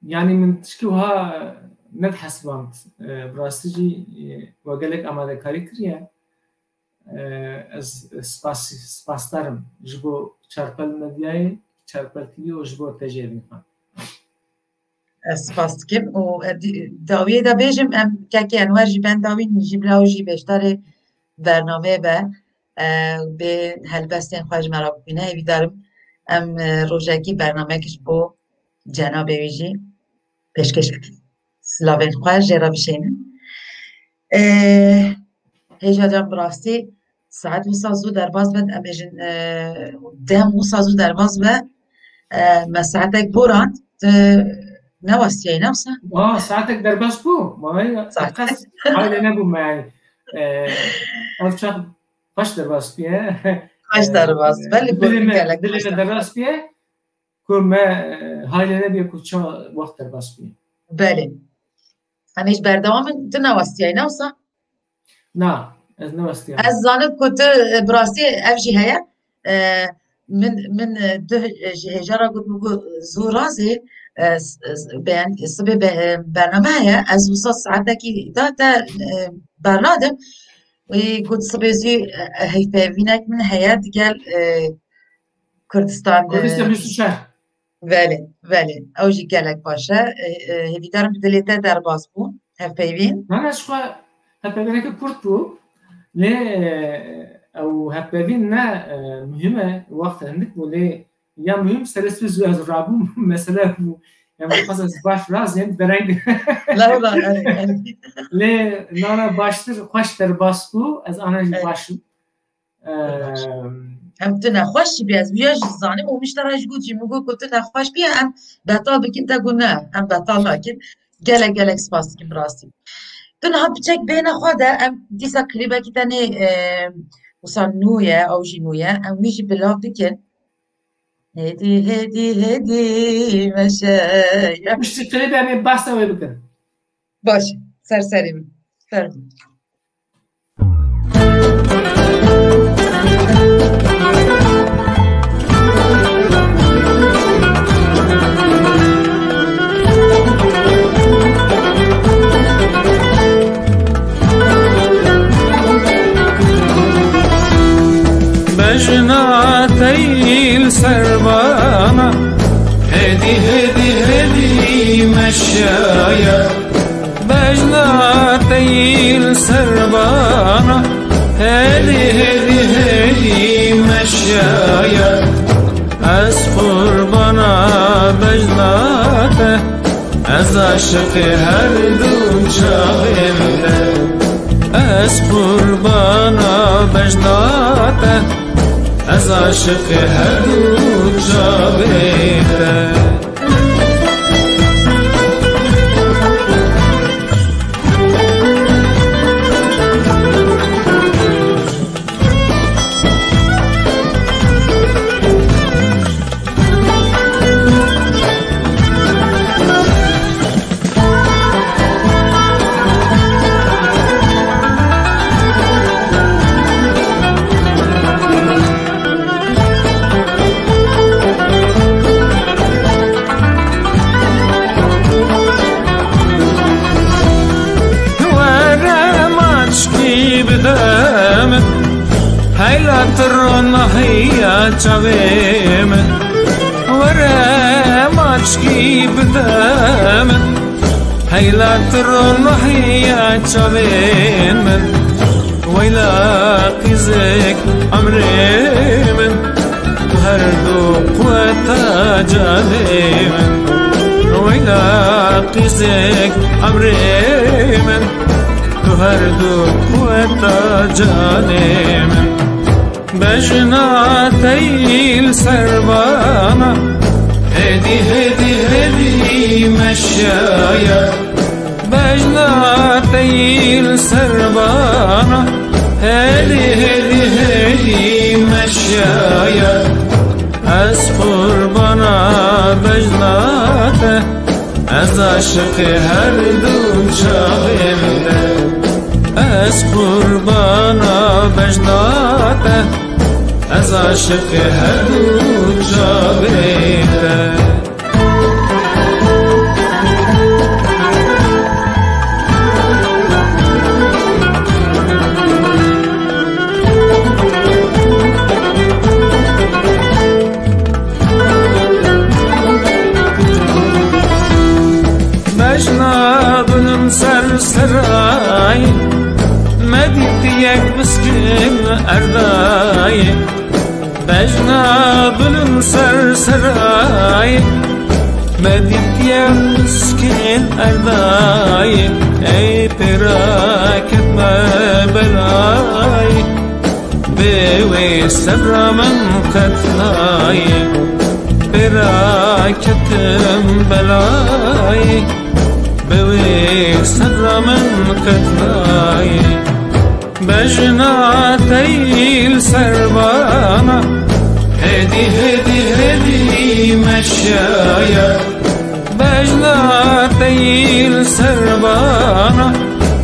yanî min tişkî wiha nedihesiband. E, bi rastî jî, e, we gelek amadekarî kiriye. E, ez spas, spasdar im ji bo Çarpel Medyayê, Çarpel T V û ji bo T J Evîn Xan. Ez spas dikim û, e, di-, dawiyê de bêjim, em kekê Enwer jî benda wî jî bila û jî beşdarê bernameyê be, e, bê helbestên xwe ji me re bixwîne. Hêvîdar im em, e, rojekî bernameyek ji bo cenabê wî jî pêşkêş bikin. Silavên xwe jê re bişênin. E, Hêja can, bi rastî saet wisa zû derbas be, em bêjin, e, dem wisa zû derbas be. E, me saetek borand, tu newestiyayî, ne wisa? Aa, saetek derbas bû. Vallahi Saet. Qas haylê nebû me, yani. E, ev çax xweş derbas bûye. Xweş E, derbas. Belê dilê me, gelek dilê xweş me derbas. Derbas bûye. Ku me, e, haylê nebûye ku çawa wext derbas bûye. Belê. Em ê ji berdewam in, tu newestiyayî, ne wisa? Na, ez newestiyam. Ez zanim ku tu, e, bi rastî ev jî heye. E, min, min, e, duh, e, ji hêja re got, min got, zû razê, e, s-, s-, beyan, sibê be-, e, bername heye. Ez wisa saetekî da te, e, bernadim. Wî got, sibê zû, e, e, hevpeyvînek min heye digel, e, Kurdistan, Kurdistan e, bîst û çar. Belê, belê. Ew jî gelek baş e. E, e, hêvîdarim bi dilê te derbas bû, hevpeyvîn. Na, na, ji xwe hevpeyvîneke kurt bû. Lê, e, ew hevpeyvîn ne, e, muhîm e, wext hindik bû, lê ya muhîm serê sibê zû ez rabûm, mesele bû. Yani, xwest ez baş razêm, dereng. La, la, erê, erê. Lê nana baştir, xweş derbas bû, ez ana jî Evet. baş im. Em tu nexweş jî bî, ez wiya jî zanim û min ji te re jî got jî, min got ku tu nexweş bî, em betal bikin, te got ne, em betal nakin. Gelek gelek spas dikim rastî. Tu niha piçek bêhna xwe de, em dîsa klîbekî tenê, e, wisa nû ye, ew jî nû ye, em wî jî bila bikin. Hêdî, hêdî, hêdî meşe ye. Piştî klîbê em ê behsa wê bikin. Baş, ser serê min. Ser. Bejna te yî li ser bana, hêdî, hêdî, hêdî meşaya. Bejna te yî li ser bana, hêdî, hêdî, hêdî meşaya. Ez qurbana bejna te, ez aşiqê her du çavên te. Ez qurbana bejna te, ez aşiqê her du çavê te. Were maçkî bide min, heyla tu ronahiya çavê min. Were maçkî bide min, heyla tu ronahiya çavên min. Weyla qîzek emrê min, tu her du quweta canê min. Weyla qîzek emrê min, tu her du quweta canê min. Bejna te yî li ser bana, hêdî, hêdî, hêdî meşaya. Bejna te yî li ser bana, hêdî, hêdî, hêdî meşaya. Ez qurbana bejna te, ez aşiqê her du çavên te. Ez qurbana bejna te, ez aşiqê her du çavên te. Bejna bilim ser seray, me dît yek biskin erdayê. Bejna bilim ser seray, me dît yek biskin erdayê. Ey pêra ketme belayê. Bê wê sebra min qet nayê, pêra ketim belayê. Bê wê sebra min qet nayê. Bejna te yî li ser bana, hêdî, hêdî, hêdî meşaya. Bejna te yî li ser bana,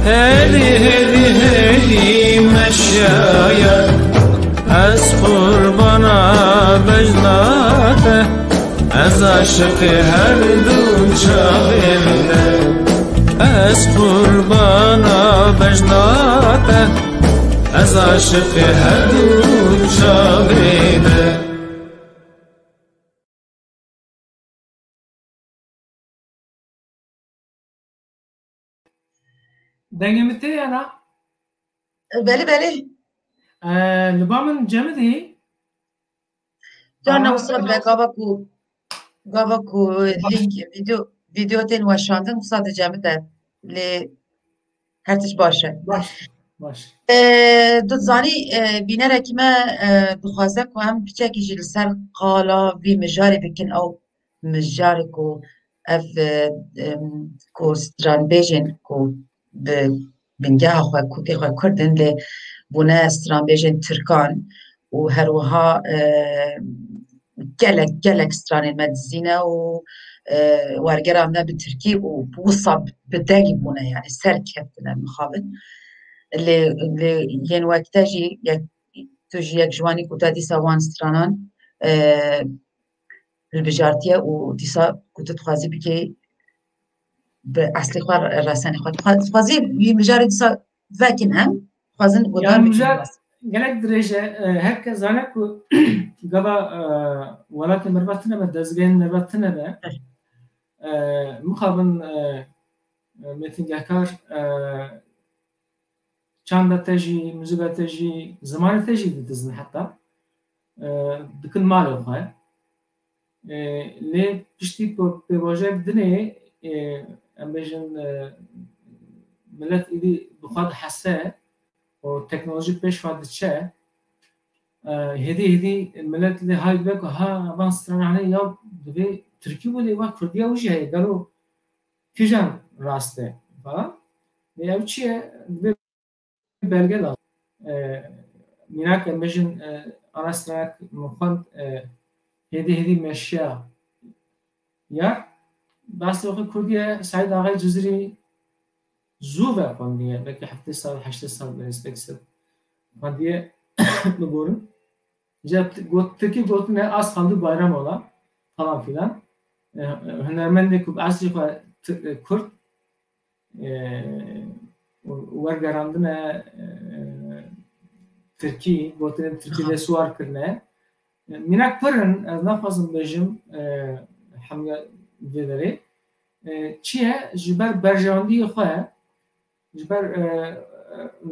hêdî, hêdî, hêdî meşaya. Ez qurbana bejna te, ez aşiqê her du çavên te. Ez qurbana bejna te, ez aşiqê her du çavên te. Dengê min tê ya na? Belê, belê. Ee, li ba min cemidî. Carna wisa dibe gava ku, gava ku link, video, video tên weşandin, wisa dicemide. Lê her tişt baş e. Baş. Baş. E, tu dizanî, e, bînerekî me, e, dixwaze ku em piçekî jî li ser qala vî mijarê bikin, ew mijarê ku ev, e, em, ku stranbêjên ku bi bingeha xwe, kûkê xwe Kurd in, lê bûne stranbêjên Tirkan û her wiha, e, gelek, gelek stranên me dizî ne û, e, wergera me bi Tirkî û wisa bi dengî bûne, yani ser keftine mixabin. Lê, lê yên wek te jî, yek, tu jî yek ji wan î ku te dîsa wan stranan, e, hilbijartiye û dîsa ku tu dixwazî bikê bi eslê xwe, resenê xwe. Dixwa-, dixwazî wî mijarê dîsa vekin em, dixwazin Ya guhdar bikin. mijar gelek dirêj e, e, her kes zane ku gava, e, welatê merva tune be, dezgehên merva tune be. E, mixabin, e, e, mêtingehkar, e, çanda te jî, muzika te jî, zimanê te jî didizin heta. E, dikin malê xwe. E, lê piştî ku pêvajoyek dinê, e, em bêjin, e, milet êdî bi xwe dihese û teknolojî pêş xwe diçe, e, hêdî hêdî milet lê hay dibe ku ha van strananê ya divê Tirkî bû lê va Kurdiya wî jî heye, gelo kîjan rast e falan. Lê ew çi ye? Divê belge da. E, mînak em bêjin, e, araştırmak min xwend, e, hêdî hêdî meşiya ya. Bas xwe Kurdiye Seîd Axay Cizirî zû ve xwendiye. Belkî heftê sal, heştê sal, belkî sed xwendiye bigorin. Ji got-, Tirkî gotine az kaldı bayram ola falan filan. E, hunermendê ku bi eslî xwe Ti-, e, Kurd, e, û wergerandine, e, Tirkî, gotinên Tirkî Aha. lê siwar kirine. E, mînak pir in, ez naxwazim bêjim, e, hemle vê derê. E, çi ye? Ji ber berjewendiyê xwe, ji ber, e,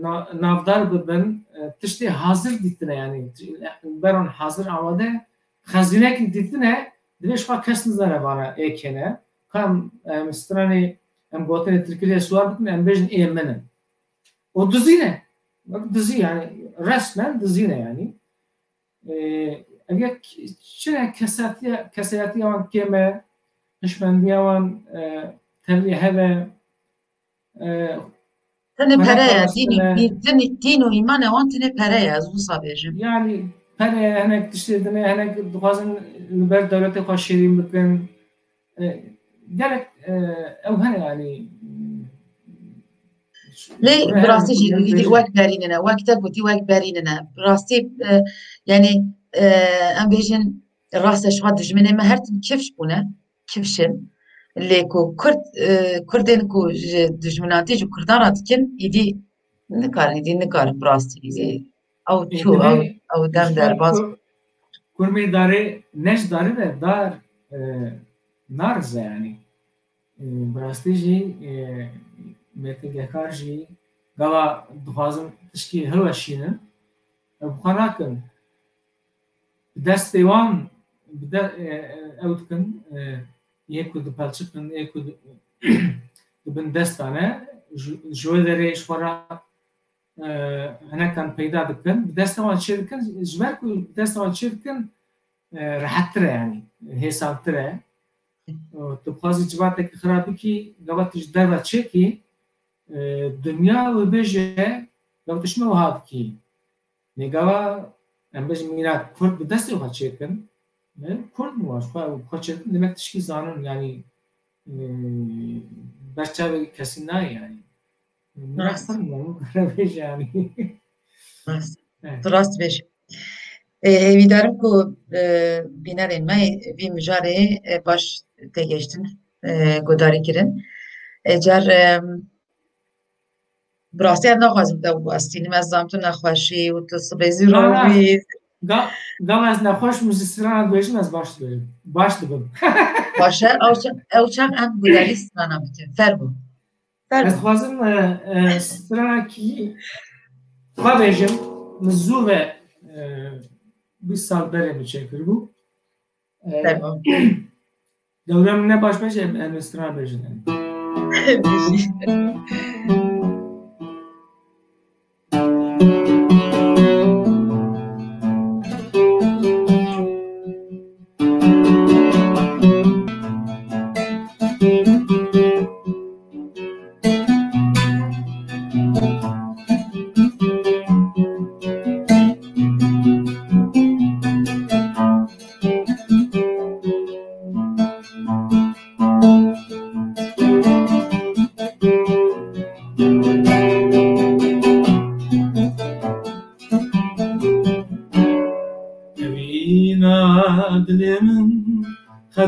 na-, navdar bibin, e, tiştê hazir dîtine, yanî, beran hazir amade, xezînekî dîtine, divê ji xwe kes nizane vana ê kê ne. Ka em, em stranê, em gotinê tirkî lê siwar bikin, em bêjin ê min in. Û dizî ne. Wek dizî, yanî, resmen dizî ne, yanî. E, ev yek çi ne kesetiya, kesayetiya wan kêm e, hişmendiya wan, e, tevlî hev e, e, Tenê xwe pere ye, dîn, neparastine. dîn, dîn, dîn û îmane wan tenê pere ye, ez wisa bêjim. Yani pere ye, hinek tiştê dine, hinek dixwazin li ber dewletê xwe şêrîn bikin. E, gelek, e, ew hene yani. Lê Ve bi rastî jî her wek berî nine, wek te gotî wek berî nine. Bi rastî, e, yani, e, em bêjin rast e, ji xwe dijminê me her tim kifş bûne, kifş in. Lê ku Kurd, e, Kurdên ku ji dijminatî ji Kurdan re dikin, îdî nikarin, îdî nikarin bi rastî, îdî ew çû, ew, ew dem derbas. Kurmê darê, ne ji darê ve dar, e, narize yani. E, bi rastî jî, e, mêtingehkar jî gava dixwazin tişkî hilweşînin, ew bi xwe nakin. Bi destê wan, bi de-, e, e, ew dikin, e, yê ku dipelçiqin, yê ku di-, di bin desta ne, ji, ji wê derê ji xwe re, e, hinekan peyda dikin, bi desta wan çê dikin, ji ber ku bi desta wan çê dikin, e, rehettir e, yani, hêsantir e. E, tu dixwazî civatekî xira bikî, gava tu ji derve çêkî, e, dinya wê bêje, gava tu çima wiha dikî. Lê gava em bêjin mîna Kurd bi destê xwe çêkin, ne? Kurd bû, ji xwe, xwe çêkin, demek tişkî zanin, yani, e, ber çavê kesî nayê, yani. Mîna Rast. Kurd bû, yani, kare bêje, yani. Rast. Evet. Tu rast bêj. E, hêvîdarim ku, e, bînerên me vî mijarê, e, baş têgihiştin, e, guhdarî kirin. E, car, e, bi rastî ez naxwazim te bibestînim, ez zam tu nexweşî û tu sibê zî Na, na. rovî. Ga-, gava ez nexweş bûm, ji strana dibêjim, ez baş dibêjim. Baş dibim. Baş e, ew çax, ew çax em guhdarî strana bikin. Fermo. Fermo. Ez dixwazim, e, e, stranekî xwe bêjim, min zû ve, e, bîst sal berê min çêkiribû. E, Fermo. Dewra min ne baş be jî em, em stran bêjin.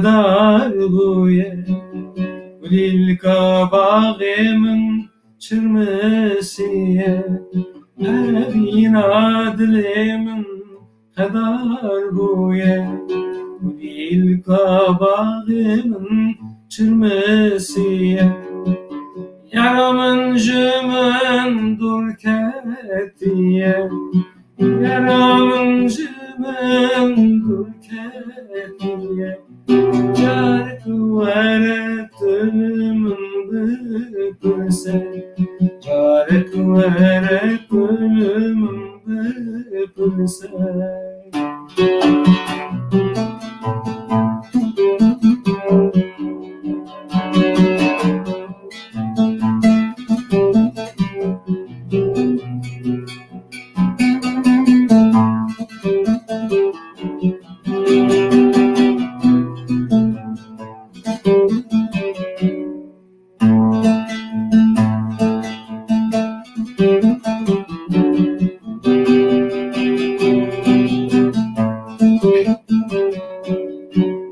Dar bûye, gulîlka baxê min çirmisiye, evîna dilê min xedar bûye, gulîlka baxê min çirmisiye. Yara min ji min dûr ketiye, yara min ji min dûr ketiye. Carek were tu li min bipirse, carek were tu li min bipirse.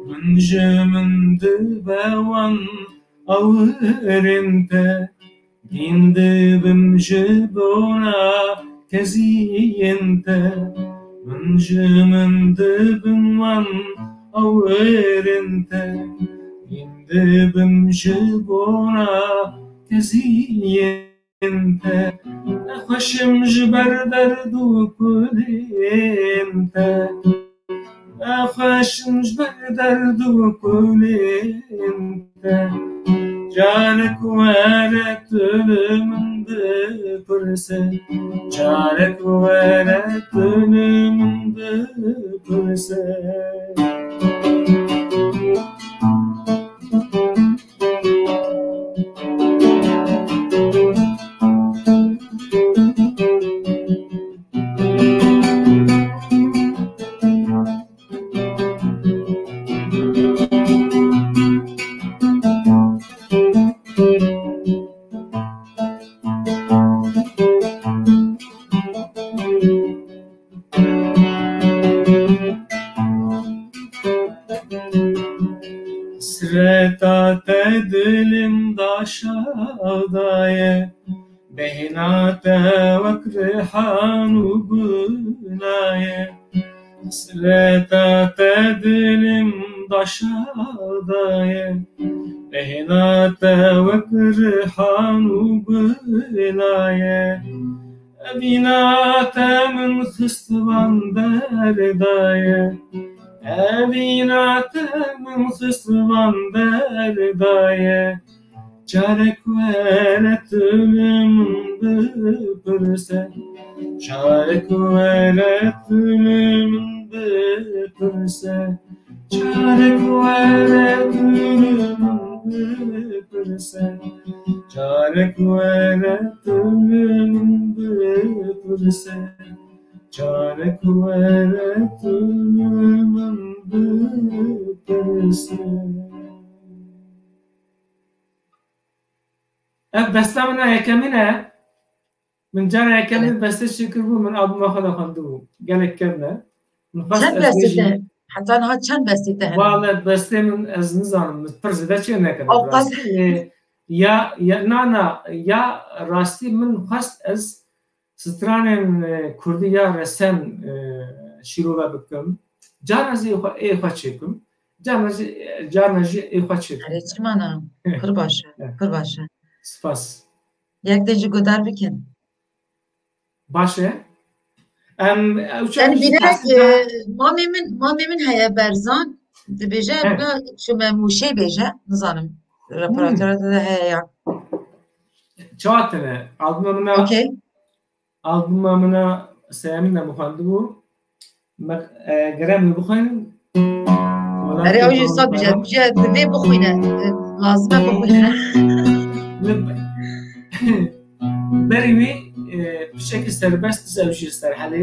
Min ji min dibe wan awirên te, dîn dibim ji bona keziyên te. Min ji min dibim wan awirên te, dîn dibim ji bona keziyên te. Nexweşim ji ber derd û kulên te, nexweşim ji ber derd û kulên te. Carek were tu li min bipirse, carek were tu li min bipirse. Sireta te dilim daşa daye, bêhna te wek rihan û gula ye. Sireta te dilim daşa daye, bêhna te wek rihan û gula ye. Evîna te min xist van derda ye, evîna te min xist van derda ye. Carek were tu li min bipirse, carek were tu li min bipirse, carek were tu li min bipirse, carek were tu li min bipirse, carek were tu li min bipirse. Ev besta min a yekemîn e. Min cara yekemîn Belê. Bestê çêkiribû, min albuma xwe de xwendibû. Gelek kevn e. Min xwest Çend ez bestê bêjim. Te? Heta niha çend bestê te hene? Wale bestê min ez nizanim. Min pir zêde çê nekirib. Ew qas Rastî, e, ya, ya, na, na, ya rastî min xwest ez stranên, e, kurdî ya resen, e, şîrove bikim. Carna jî ê xwe, ê xwe çêkim. Carna jî, carna jî ê xwe çêkim. Erê, çima na? Pir baş e, pir baş e. Spas. Yek din jî guhdar bikin. Baş e. Em, ew çax Yani jî bînerek, aslında e, mamê min, mamê min heye Berzan, dibêje, He. Bila çi me mûşê bêje, nizanim. Reparatora Hmm. de heye ya. Çawa tine? Albuma min a Okey. Albuma min a seyemîn de min xwendibû. Me, e, gerek min bixwînin. Erê, ew jî saz bije, bije, divê bixwîne. E, lazim e bixwîne. Li berî wî, e, pişekî serbest diz ew jî ser helê.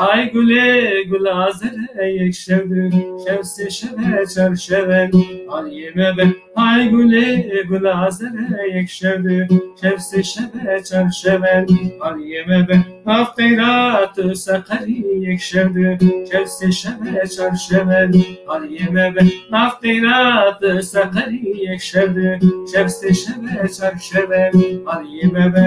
Hay gulê gul azere yek şev du, şev sê şeve çar şeve, aliyê me be. Hay gulê gul azere yek şev du, şev sê şeve çar şeve, aliyê me be. Nav qeyrat û seqerî yek şev du, şev sê şeve çar şeve, aliyê me be. Nav qeyrat û seqerî yek şev du, şev sê şeve çar şeve, aliyê me be.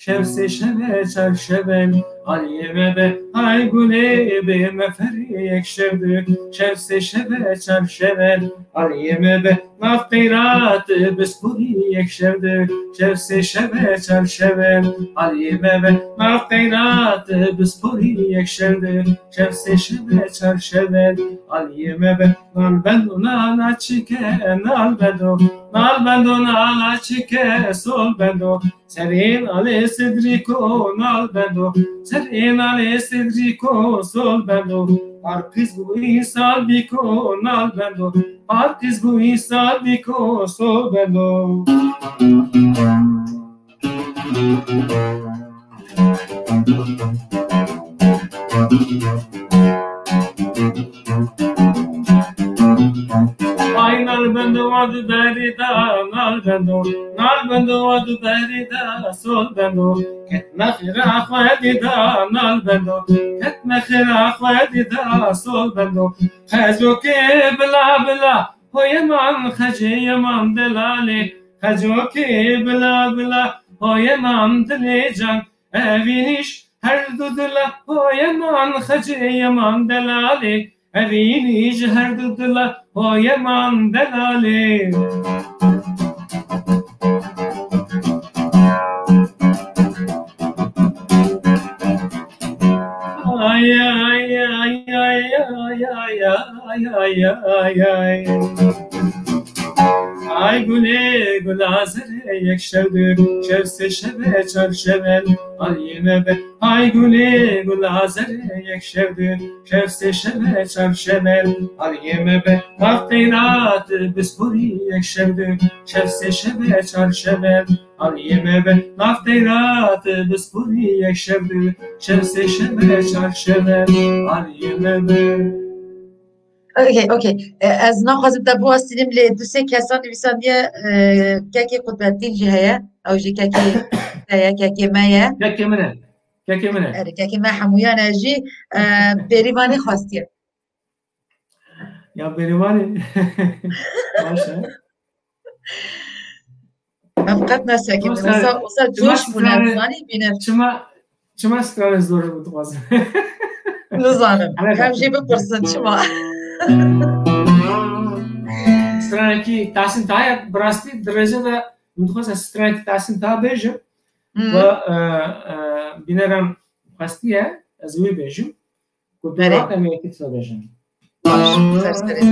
Şev sê şeve çar şeve, aliyê me be, ay gulê bê me ferê yek şev du. Şev sê şeve çar şeve, aliyê me be, nav qeyrat bisporî yek şev du. Şev sê şeve çar şeve, aliyê me be, nav qeyrat bisporî yek şev du. Şev sê şeve çar şeve, aliyê me be, nal bendo nala çike, nal bendo, nal bendo nala çike, sol bendo. Serê nalê Sidrîko nal bendo, serê nalê Sidrîko sol bendo. Parkiz bû îsal bîko nal bendo, parkiz bû îsal bîko sol bendo. Ay nal bendo wa du berî da, nal bendo, nal bendo wa du berî da, sol bendo. Ketme xêra xwedî da, nal bendo, ketme xêra xwedî da, sol bendo. Xecokê bila bila, hoye man xecê yeman delalê. Xecokê bila bila, hoye man dilê can. Evînîş her du dila, hoye man xecê yeman delalê. Evînîş her du dila, hoye man delalê. Ay, ay, ay. Ay gulê gula zerê yek şev du, şev sê şeve çar şeve, aliyê me be. Ay gulê gula zerê yek şev du, şev sê şeve çar şeve, aliyê me be. Nav qeyrat bisporî yek şev du, şev sê şeve çar şeve, aliyê me be. Nav qeyrat bisporî yek şev du, şev sê şeve çar şeve, aliyê me be. Okey, okey. E, ez naxwazim te biwestînim, lê du sê kesan nivîsandiye, e, kekê Qutbetîn jî heye. Ew jî kekê te ye, kekê me ye. Kekê min e. Kekê min e. Erê, kekê me hemûyan e jî, e, Bêrîvanê xwestiye. Ya Bêrîvanê. Baş e. Em qet nesekinin. Wisa, wisa coş bûne, stranê, zanî bîne. Çima, çima stranê zor bû dixwazin? Nizanim. Em jê bipirsin çima. Stranekî Tahsîn Taha ye, bi rastî di rêze de min dixwest ez stranekî Tahsîn Taha bêjim. Hmm. Ve, e, e, bîneran xwestiye, ez wê bêjim. Ku dûra em yekî tune bêjin. Baş, ser serê.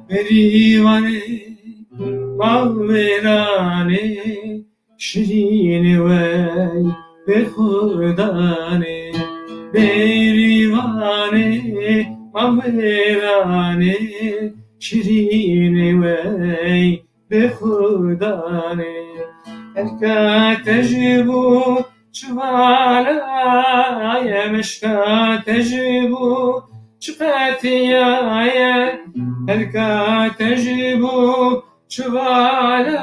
Berîvanê, malwêranê, şirînê wey bêxudanê. Berîvanê, malwêranê, şirînê wey bêxudanê. Helka te ji bo çivala ye, meşka te ji bo çi qetiya ye. Helka te ji bo çivala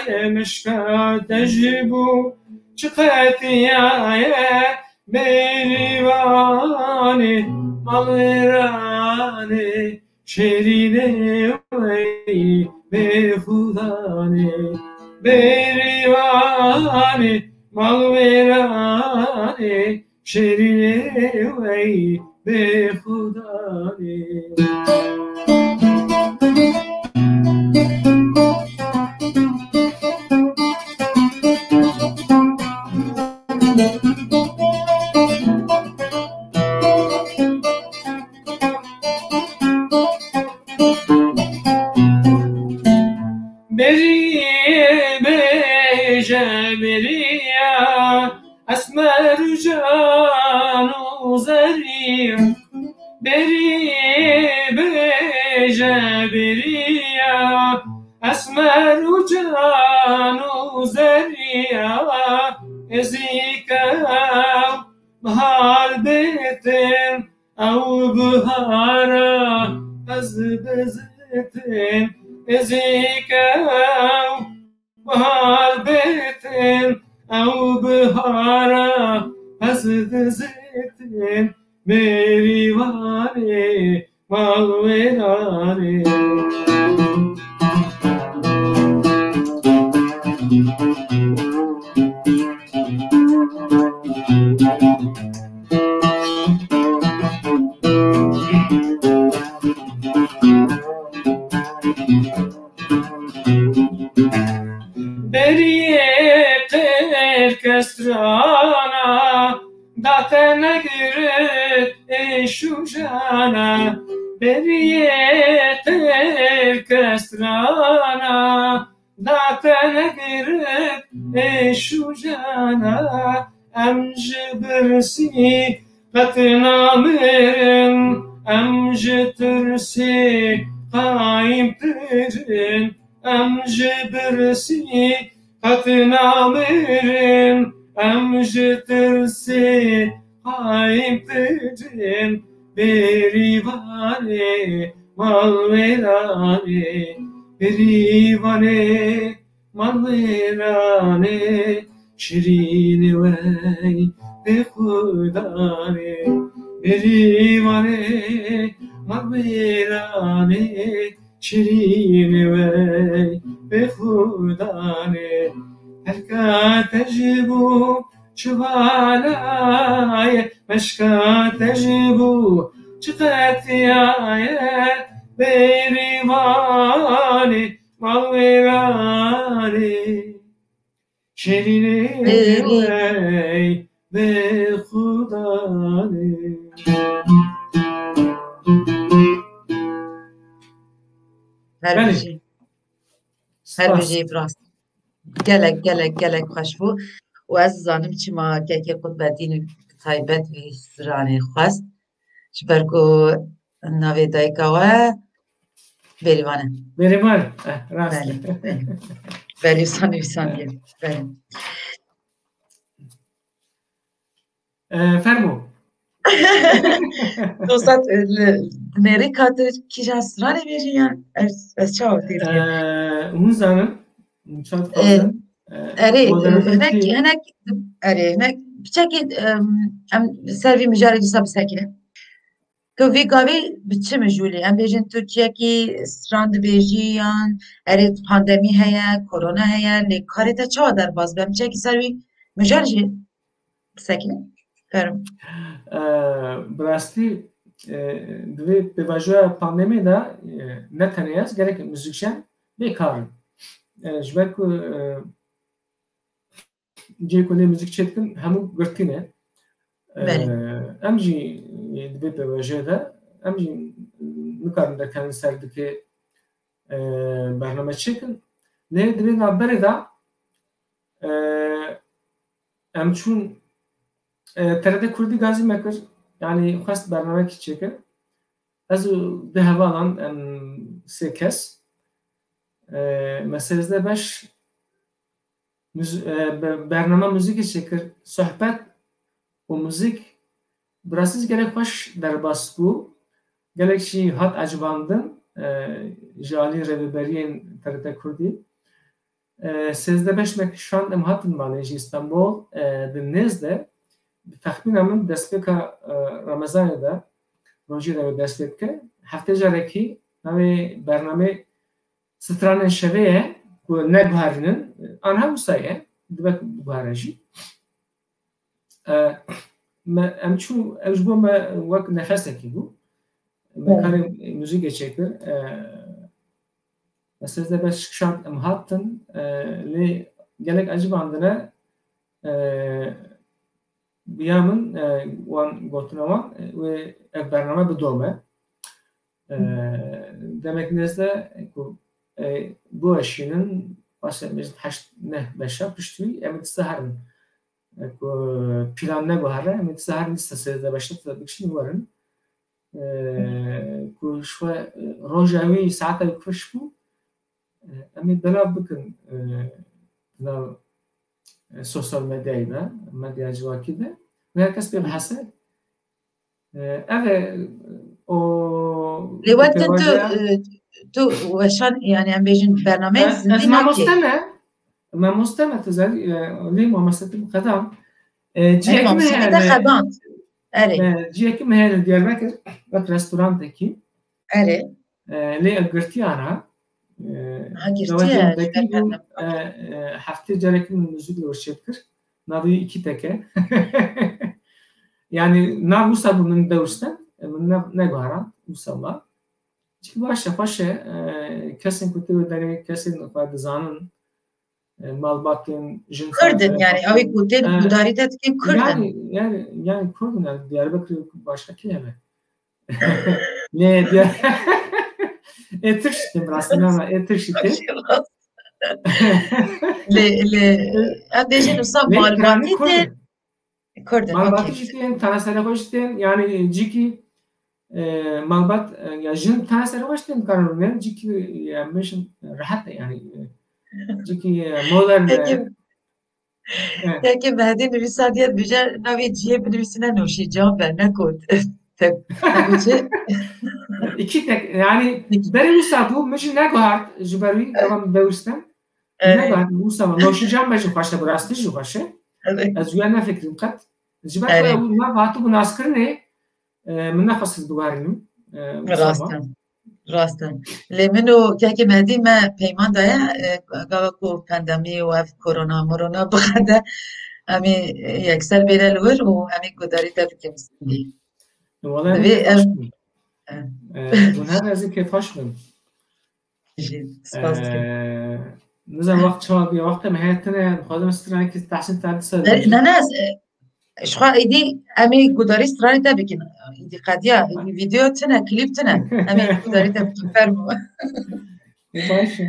ye, meşka te ji bo çi qetiya ye. Berîvanê, malwêranê, şêrînê wey bêxudanê. Berîvanê, malwêranê, şêrînê wey bêxudanê. Berî bêje berî ya, esmer û can û Berî bêje beriya, esmer û can û zeriya, ezî kew bihar bêtin, ew bihara ez bizitin, ezî kew bihar bêtin, ew bihara ez dizitin, bêrîvanê malwêranê. Beriyê qêr kestrana, date negirit êş û jana. Beriyê qêr kestrana, date negirit êş û jana. Em ji birsî qet namirin, em ji tirsê qayîmtirin, em ji birsî qet namirin, em ji tirsê qayîmtirin, bêrîvanê malwêranê, bêrîvanê malwêranê, şirînê wey bêxudanê, bêrîvanê malwêranê, şirînê wey bêxudanê. Helka te ji bo çi vala ye, meşka te ji bo çi qetiya ye, bêrîvanê malwêranê, şirînê wey bêxudanê. Her Belê. bijî. Her Spas. bijî, bi rast. Gelek, gelek, gelek xweş bû. Û ez zanim çima kekê Qutbedîn bi taybet vî stranê xwest. Ji ber ku navê dayika we Bêrîvan e. Bêrîvan e. Eh, rast. Belê, belê. Belê, wisa nivîsandiye. Belê. Eh, fermo. Dostat, e, li, di nêrîka tu kîjan stranê bêjî yan? Ez, ez çawa têr dikim? Eh, hûn zanin, çend E, fazla. Eh, Erê, moderatör hinek, kî? hinek, erê, hinek, piçekî, em, em ser vî mijarê dîsa bisekine. Tu vî gavî bi çi mijûlî? Em bêjin tu çiyekî stran dibêjî yan erê pandemî heye, korona heye, lê karê te çawa derbas be? Em çiyekî ser wî mijar jî bisekine. Ferim. Eee, bi rastî, eee, di vê pêvajoya pandemiyê de, eee, ne tenê ez, gelek muzîkjen bê kar in. Eee, ji ber ku, eee, cihê ku lê muzîk çêdikin hemû girtî ne. Belê. Eee, em jî, e, di vê pêvajoyê de, em jî nikarin derkevin ser dikê, e, bername çêkin. Lê di vê navberê de, e, em çûn, e, T R T Kurdî gazî me kir, yanî xwest bernamekî çêkir. Ez û du hevalan, em sê kes, e, me sêzdeh beş muz-, e, be-, bername muzîkê çêkir, sohbet û muzîk bi rastî jî gelek xweş derbas bû. Gelek jî hat ecibandin, e, ji alî rêveberiyên T R T Kurdî. E, sêzdeh beş me kişand em hatin malê jî Stenbol, e, di nêz de, bi texmîna min destpêka, e, Remezanê de, rojî de dest pê dike. Heftê carekî navê bernamê Stranên Şevê ye ku neguherînin, anha wisa ye, dibe ku biguhere jî. E, me, em çû, ew ji bo me wek nefesekî bû. Me Evet. karê muzîkê çêkir. E, me sêzdeh beş kişand em hatin, e, lê gelek ecibandine, e, bi ya min, e, wan gotina wan, e, wê ev bername bidome. E, demek nêz de ku, e, biweşînin, base mêz heşt neh beşa pişt wî, em ê dîsa herin. E, ku plan neguhere, em ê dîsa herin dîsa sêzdeh beşa dîsa bikişînin werin. e, ku ji xwe, e, roja wî saeta wî xweş bû, e, em ê belav bikin, e, di nav, e, sosyal medyayê de, medya civakî de, û her kes pê bihese. E, ev e, o Lê wek tu, pêvajoya e, tu weşan, yani em bêjin bernameyê E, zindî ez mamoste nakê. me, mamoste me, tu zanî, e, lê mamoste tu qedam. E, Ev ciyekî me mamoste heye te li, xeband. Erê. e, ciyekî me heye li Diyarbekir, wek restorantekî. Erê. E, lê ev girtiya ne. E, Ha, girtiye, dawetê min vekî bû, e, e, heftê carekî min muzîk li wir çêdikir. Navê wî îkî teke. Yani nav wisa bû min dewisten. E, min ne, neguheran wisa ma. Çi baş e, xweş e. E, kesên ku tê wê derê, kesên xwe dizanin. E, malbatên jin Kurd in, yani, ew ê ku tên E, gudarî te dikin Kurd in. Yani, yani, yani Kurd in, yani Diyarbekirê başka kê hebe? Lê Diyar-, ê Tirk jî tên, rastî ne, ê Tirk jî tên. Lê, lê, em bêjin wisa Lê malbatî Piranî Kurd tên. in. Kurd in, Malbatî okey. jî tên, tane serê xwe jî tên, yani cîkî, e, malbat, e, ya jin tane serê xwe jî tên, dikarin rûnin, cîkî, ya, em bêjin rehet e, yani, e, cîkî, e, modern e. Peki, Evet. Peki Mehdi nivîsandiye dibêje, navê cihê binivîsîne Noşîcan be, ne kot. Te, te çi? İki tek, yani, berê wisa bû, min jî neguhart, ji ber wî, Evet. tamam, dewstem. Evet. Neguhart, wisa bû. Noşîcan be jî xweş e, bi rastî jî xweş e. Evet. Ez wîya nefikirim qet. Ji ber Evet. ku ew nav hatibû naskirinê, e, min nexwest ez biguherînim. E, wisa Rast bû. e. Rast e. Lê min û kekê Mehedî me peyman daye, e, gava ku pandemî û ev korona morona biqede, em ê yekser bêne li wir û em ê gudarî te bikin zindî. Wala Divê em ê em, baş bin. e, E, bûne ez ê kêfxweş bim. Jî, spas dikim. E, nizam wext çawa bûye, wextê me heye tune, dixwazim stranekî Tehsîn Tadî ser E, bêjim. ne, ne, ez, e, Ji xwe êdî em ê gudarî stranê te bikin. Êdî qediya, êdî vîdeo tune, klîp tune. Em ê gudarî te bikin, fermo. Ê, baş e.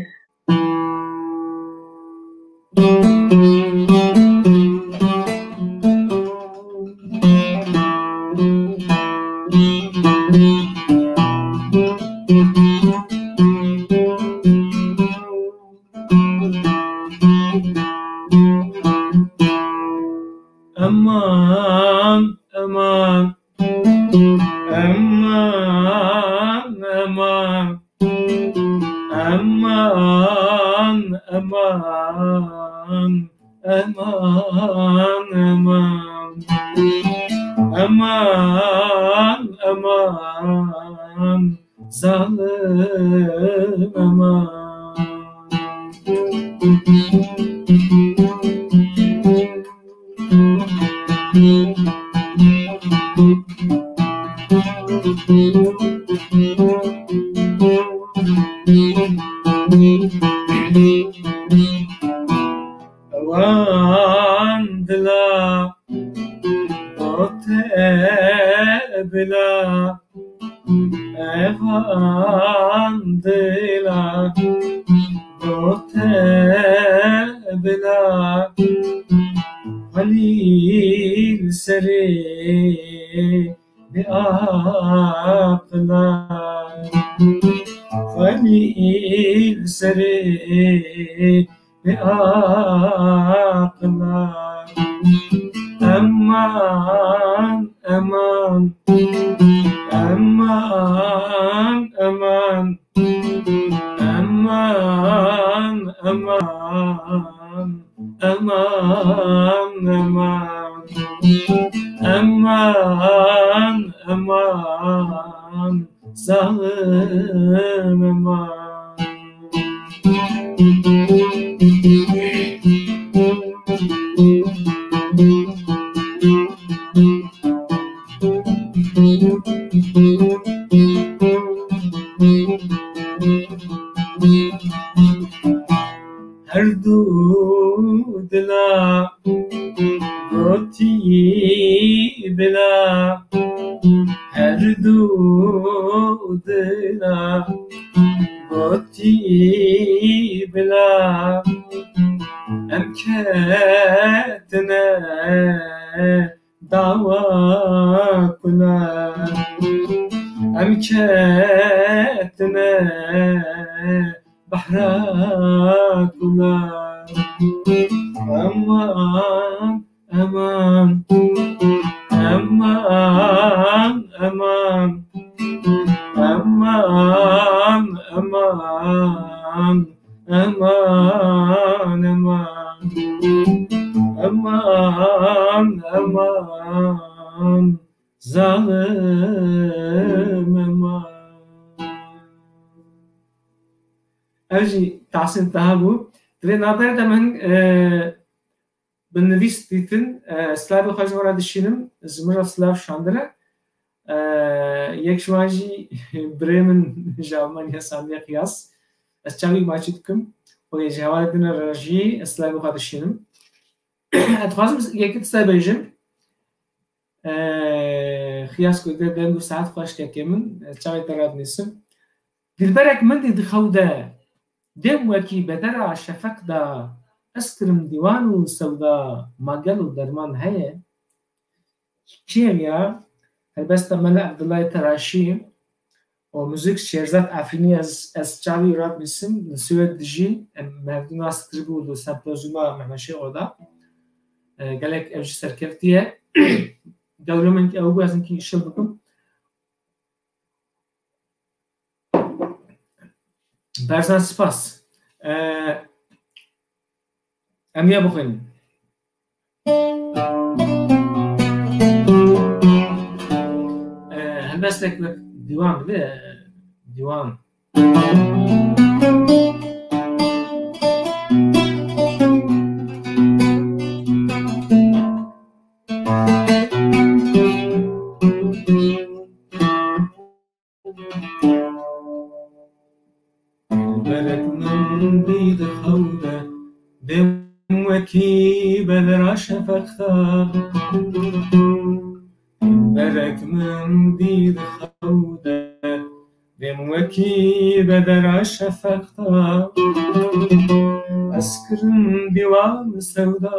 Eman, eman. Eman, eman. Eman, eman. Eman, eman. Eman, eman. Zalim eman. Ewan dila, gote bila, evan dila, gote bila, Xwelîl serê bi aqila, Xwelîl serê bi aqila. Eman, eman, eman, eman, eman, eman, eman, eman, eman, eman. Zalim eman. Her du dila gotî bila, her du dila gotî bila, em ketine dawa kula. Em ketine behra kula. Eman, eman. Eman, eman. Eman, eman. Eman, eman. Eman, eman. Zalim eman. Ev jî Tahsîn Taha bû. Divê navber de min, e, bi nivîs dîtin, e, slavê xwe ji we re dişînim, ji min re slav şandine. E, yek ji wan jî birê min ji Almanya, Samiye Qiyas. Ez çavî maçî dikim. Û yê ji hevalê din re jî ez slavê xwe dişînim. Ez dixwazim yekî tiştek bêjim. E, Qiyas ku dê deng û saet xweş kekê min, ez çavê te radinîsim. Dilberek min dî di xew de, dêm wekî bedera şefeq da, ez kirim dîwan û sewda, ma gelo derman heye? Kî ye ya? Helbesta Mela Abdullahê Teraşî û muzîk Şêrzad Efrînî, ez, ez çavî radinîsim, li Swêd dijî, em, me hevdî nas kiribû li sempozyuma Mehmet Şêxo da. E, gelek ev jî serkeftî ye. Dewrê min ew bû, ez hinkî îşil bikim. Berzan spas. E, em ya bixwînin. E, helbestek wek dîwan be, dîwan. Dilberek min dî di xew de, dêm wekî bedera şefeq da. Dilberek min dî di xew de, dêm wekî bedera şefeq da. Ez kirim dîwan sewda,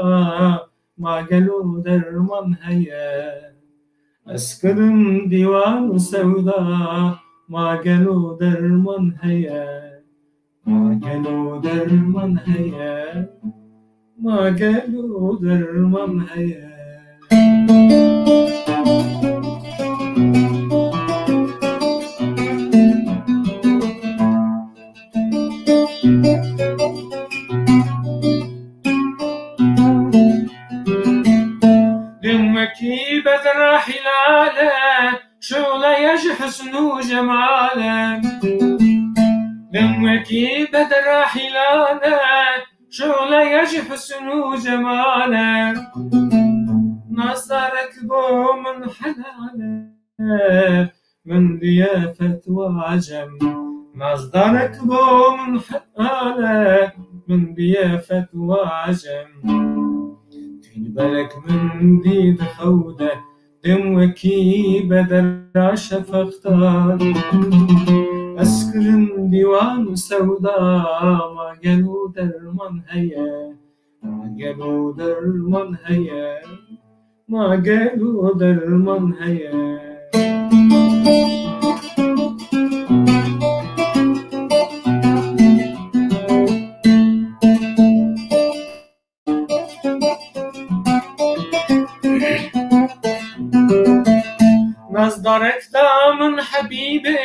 ma gelo derman heye? Ez kirim dîwan sewda, ma gelo derman heye? Ma gelo derman heye? Ma gelo derman heye? Dêm wekî bedra hîlale, şoleye ji husn û cemale. Dêm wekî bedra hîlale, şoleye ji husn û cemale. Nazdarek bo min helale, min diye fetwa cem. Nazdarek bo min helale, min diye fetwa cem. Dilberek min dî di xew de, dêm wekî bedera şefeq da. Ez kirim dîwan sewda, ma gelo derman heye? Ma gelo derman heye? Ma gelo derman heye? Nazdarek da min hebîbê,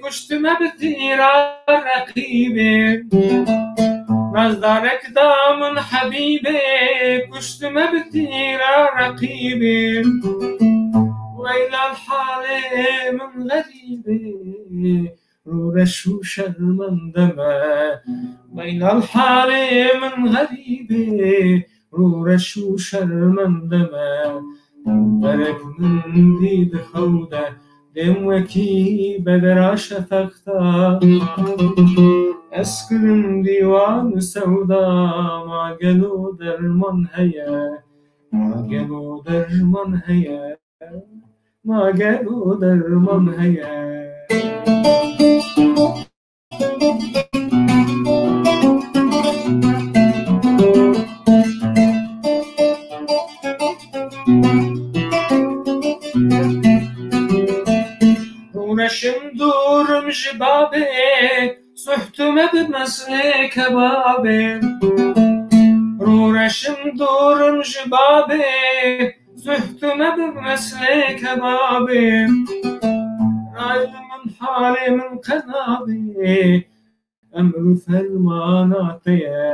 kuştime bi tîra reqîbê. Nazdarek da min hebîbê, kuştime bi tîra reqîbê. Weylal halê min xerîbê, rûreş û şermende me. Weylal halê min xerîbê, rûreş û şermende me. Dilberek min dî di xew de, dêm wekî bedera şefeq da. Ez kirim dîwan sewda, ma gelo derman heye? Ma gelo derman heye? Ma gelo derman heye? Rûreş dûrim ji babê, suhtu me bi meslê kebabê. Rûreşim dûrim ji babê, suhtu me bi meslê kebabê. Rayli min halê min qenabê, emr û fermana te ye.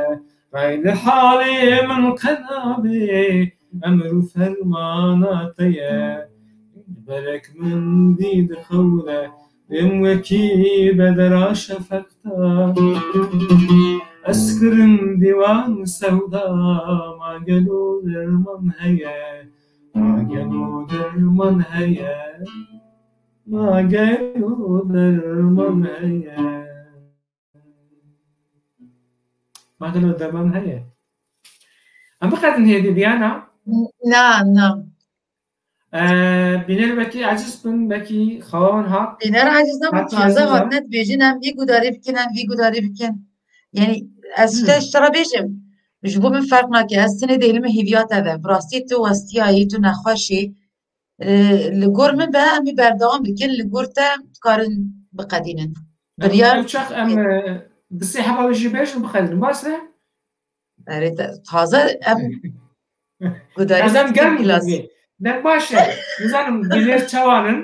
Rayli halê min qenabê, emr û fermana te ye. Berek min dî dixewre, êm wekî bedera şefeqta. Ez kirim dîwan sewda, ma gelo derman heye, ma gelo derman heye, ma gelo derman heye. Ma gelo derman heye. Em biqedin hêdî Diyana? Na, na. Ee, bîner wekî aciz bin, wekî xewan hat. Bîner aciz nebû, Hatî taze aciz hatine dibêjin, em vî gudarî bikin, em vî gudarî bikin. Yani, ez Hmm. te ji te re bêjim, ji bo min ferq nake, ez tenê dêlim hîviya te ve. Bi rastî tu westiyayî, tu nexweş î. Ee, li gor min be, em ê berdewam bikin, li gor te dikarin biqedînin. Em, Biryar ew çax em, e, bi sê heba wê jî bêjin, biqedînin. Baş e? Erê, te-, taze em gudarî Ez em bikin germ kilas. Dibê. Dem baş e. Nizanim dilêr çawan in.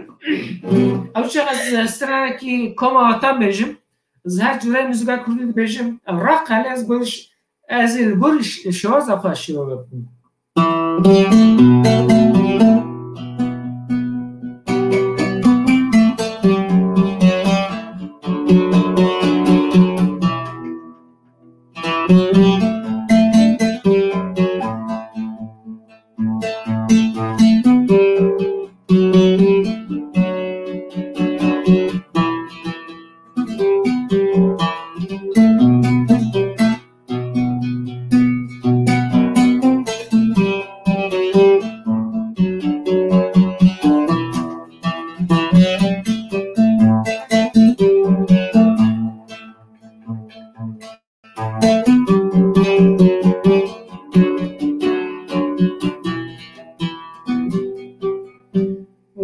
Ew çax ez, e, stranekî koma atan bêjim. Ez her cure muzika kurdî dibêjim. Ew raq hele ez goriş, ez ê li gor ş-, şiwaza xwe şîrove bikim.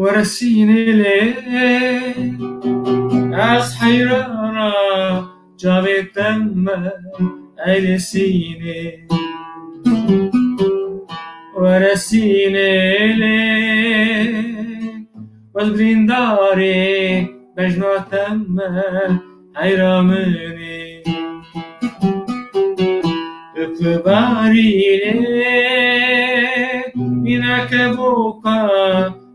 Weresînê lê ez heyrana çavê te me eylê sînê. Weresînê lê wez birîndarê bejna te me heyra min ê. Bi barînê mîna kevoka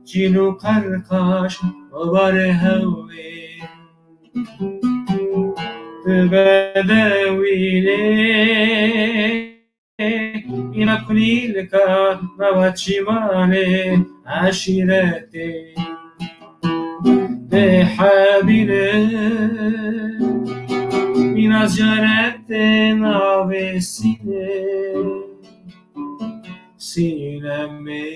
çîn û qerqaş û barê hewê. Bi bedewînê mîna kulîlka nava çîmanê eşîretê. Dê hebîne mîna ziyaretê navê sînê, sînemê.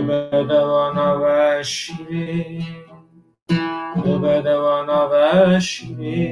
Bedewana veşînê, bedewana veşînê.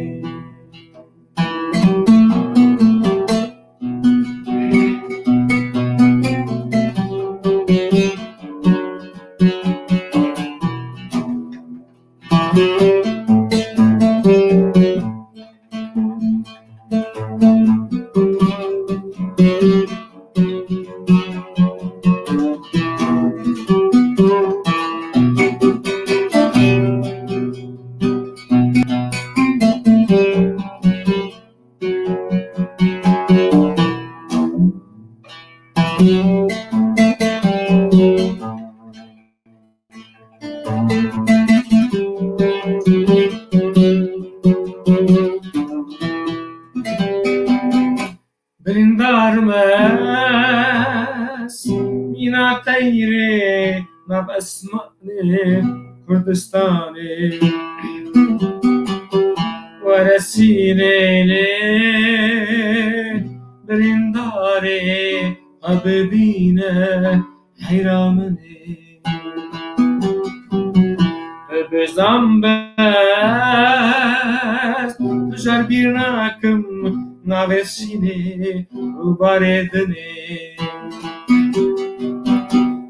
Birîndar me, mîna teyrê nav esmanê Kurdistanê. Weresînê lê birîndarê xwe bibîne heyra min ê. Bizan bes, tu jar bîr nakim navê sînê û barê dinê.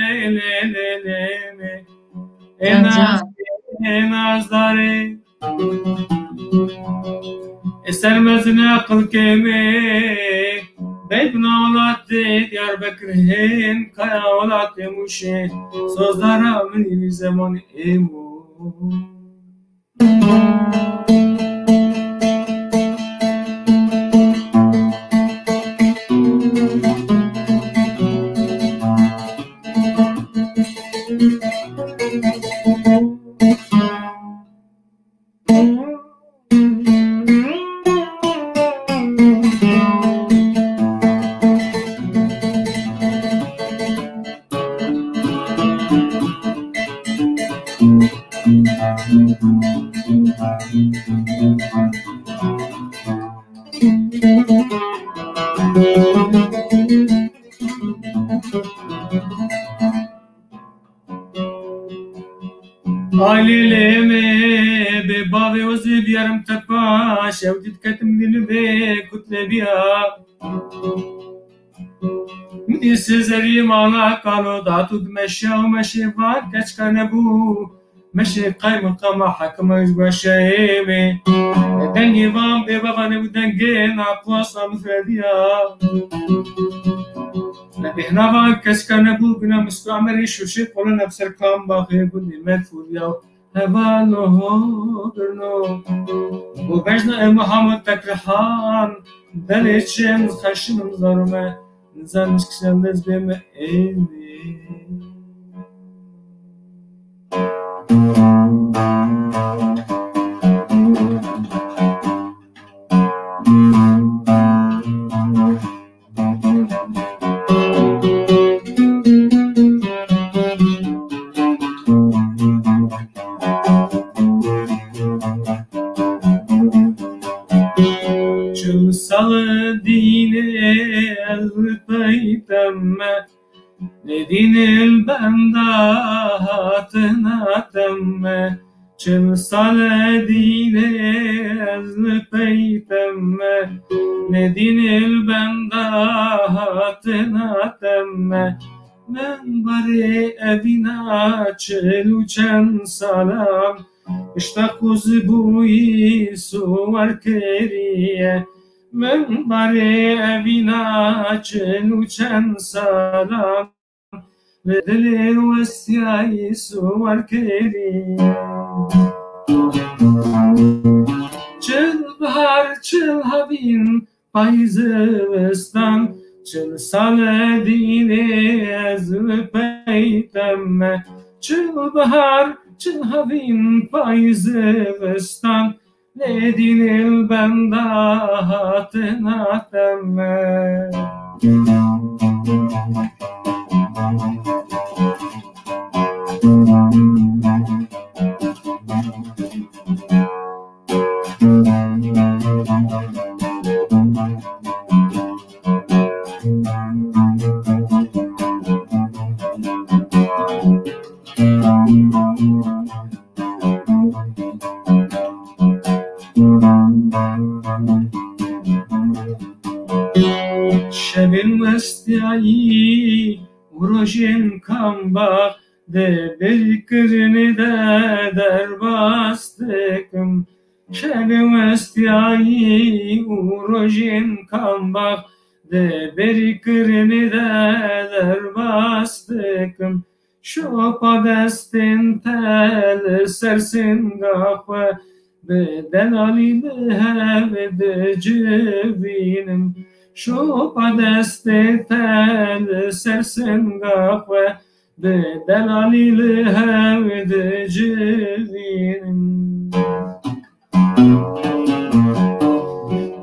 lê, lê, lê, lê, lê. Ê Can, Can. Naz, ê nazdarê. Ê ser mezine aqil kêmê. Beyt bina welatê Diyarbekir hên, kaya welatê Mûşê. Sozdara min wî zemanî êmo. Ailê lê me bê bavê wezê biyarim te paş, ew dît ketim dî li vê kutlê biya. Min dî sê zerî mana kalo dat û dimeşe û meşê van keçka nebû. Meşê qey min qema hekima ji başeyê me. Dengê van bê bava nebû dengê naqosa mifrediya. Lebêhna van keçka nebû bina misto emerê şûşê qolin ev ser kam baxê gundê me fûriya. Heval ho birno. Bo bejna e Muhammed Tekrihan, delê çem xeşim zarme, nizan mişkişen lez bê me êmê. Çil sal dînê ez li peyteme, lê dînê li benda hatina teme. Çil sal e dînê ez li peyteme, lê dînê li benda hatina teme. Min barê evîna çil û çend salan, pişta qûzibûyî siwar kiriye. Min barê evîna çil û çend salan, li dilê westiyayî siwar kirî. Çil bihar, çil havîn, payîz, zivistan, çil sal e dînê ez li peyteme. Çil bihar, çil havîn, payîz, zivistan, lê dînê li benda hatina teme. Şevên westiyayî û rojên kambax di bêrkirinê de derbas dikim. Şevên westiyayî û rojên kambax di bêrkirinê de derbas dikim. Şopa destên te li ser singa xwe, bi delalî li hev dicivînim. Şopa destê te li ser singa xwe, bi delalî li hev dicivînim.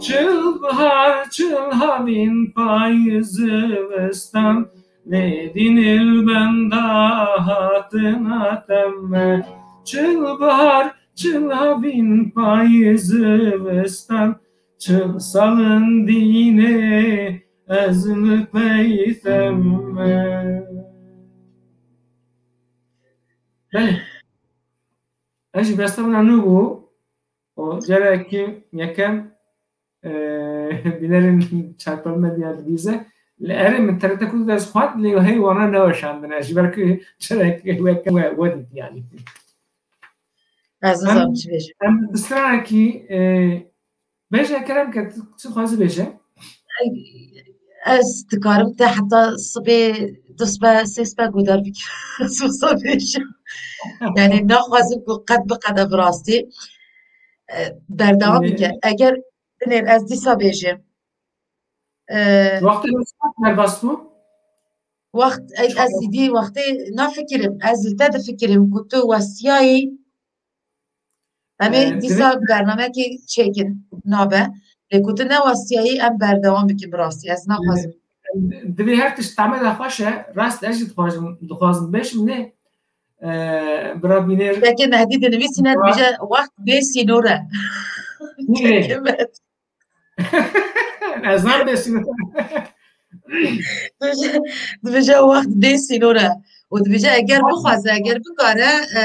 Çil bihar, çil havîn, payîz, zivistan, lê dînê li benda hatina teme. Çil bihar, çil havîn, payîz, zivistan, çil salin dînê ez li peyteme. Belê. Ez jî besta min a nû bû. O carekî yekem, e, bînerên Çarpel Medya dibîze. Li erê min T R T Kurd dest xwend, lê hey wana neweşandine. Ji ber ku carekî weke we, we dît yani. Ez nizam çi bêjim. Em bi stranekî, e, Bêje kerem ke, tu çi dixwazî bêje? Ez dikarim te heta sibê du sibe, sê sibe guhdar bikim. Wisa bêjim. Yani naxwazim ku qet bi qede bi rastî, e, berdewam bike. Eger binêr ez dîsa bêjim. E, Wextê derbas bû? Wext, ez, ez îdî wextê nafikirim. Ez li te difikirim ku tu westiyayî. Em ê, e, dîsa divê bernamekê çêkin, nabe. Lê ku tu newestiyayî, em berdewam bikin bi rastî. Ez naxwazim. Divê her tişt tahmeda xweş e. Rast ez jî dixwazim, dixwazim bêjim lê, e, bira bînêr. Ştekê Mehdî dinivîsîne, dibêje wext bê sînor e. Nê? Ez nam bê sînor. Dibêje, dibêje wext bê sînor e. û dibêje eger bixwaze, eger bikare, e,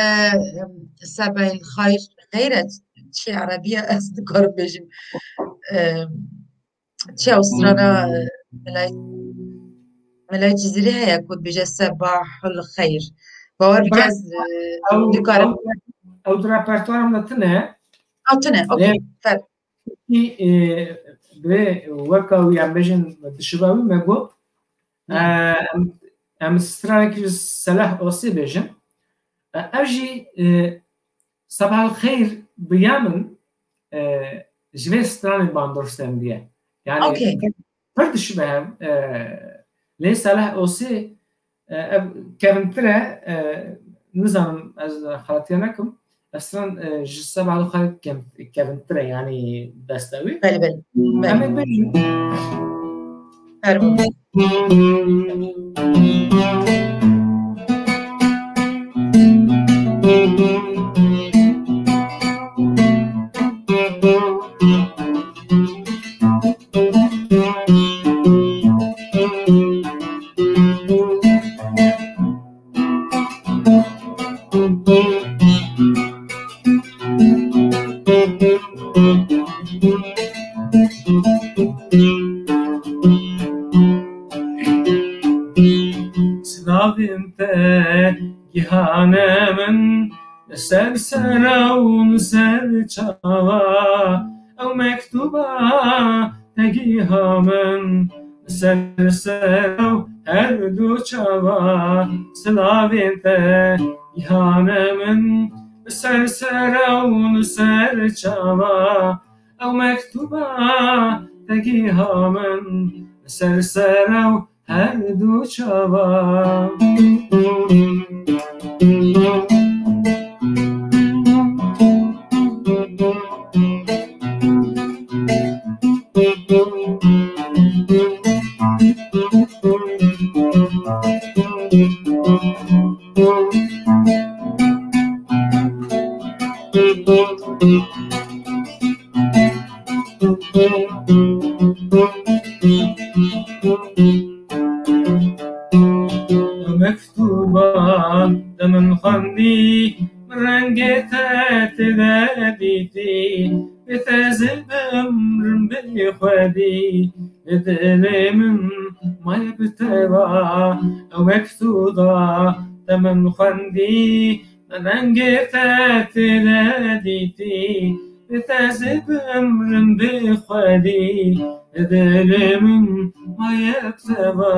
sebehil xayr, xeyr e, çi erebiye ez dikarim bêjim. E, çi ew strana, e, Melay, Melay Cizîrî heye ku dibêje sebahul xeyr. Bawer bike ez, e, ew, dikarim. Ew, ew di repertuara min de tune. Ha, tune, okey. Lê, fer- Î, e, bi weka wî em bêjin dişiba wî me got. Hmm. E, em, em stranekî ji Selah Osê bêjin. E, ev jî, e, Sebahal Xeyr bi ya min, e, ji vê stranê bandor stendiye. Yani, Okey. Pir dişibe hev, e, lê Selah Osê, e, ev kevintir e, e, nizanim ez xeletiya nekim. Eslan, e, ji Sebahal Xeyr kem-, kevintir e, yani beste wî. Belê, belê. Em ê bêjin. Fermo. Silavên te gihane min, li ser sera û li ser çava, ew mektuba te giha min, li ser sera û her du çava, silavên te gihane min, li ser sera û li ser çava, ew mektuba te giha min, li ser sera û her du çava. Mektuba te min xwendî, min rengê te tê de dîtî, bê te ez ê bimrim bê xwedî, li dilê min maye bi te va. Ew mektuba te min xwendî, min rengê te tê de dîtî, bê te ez ê bimrim bê xwedî, li dilê min maye bi te va.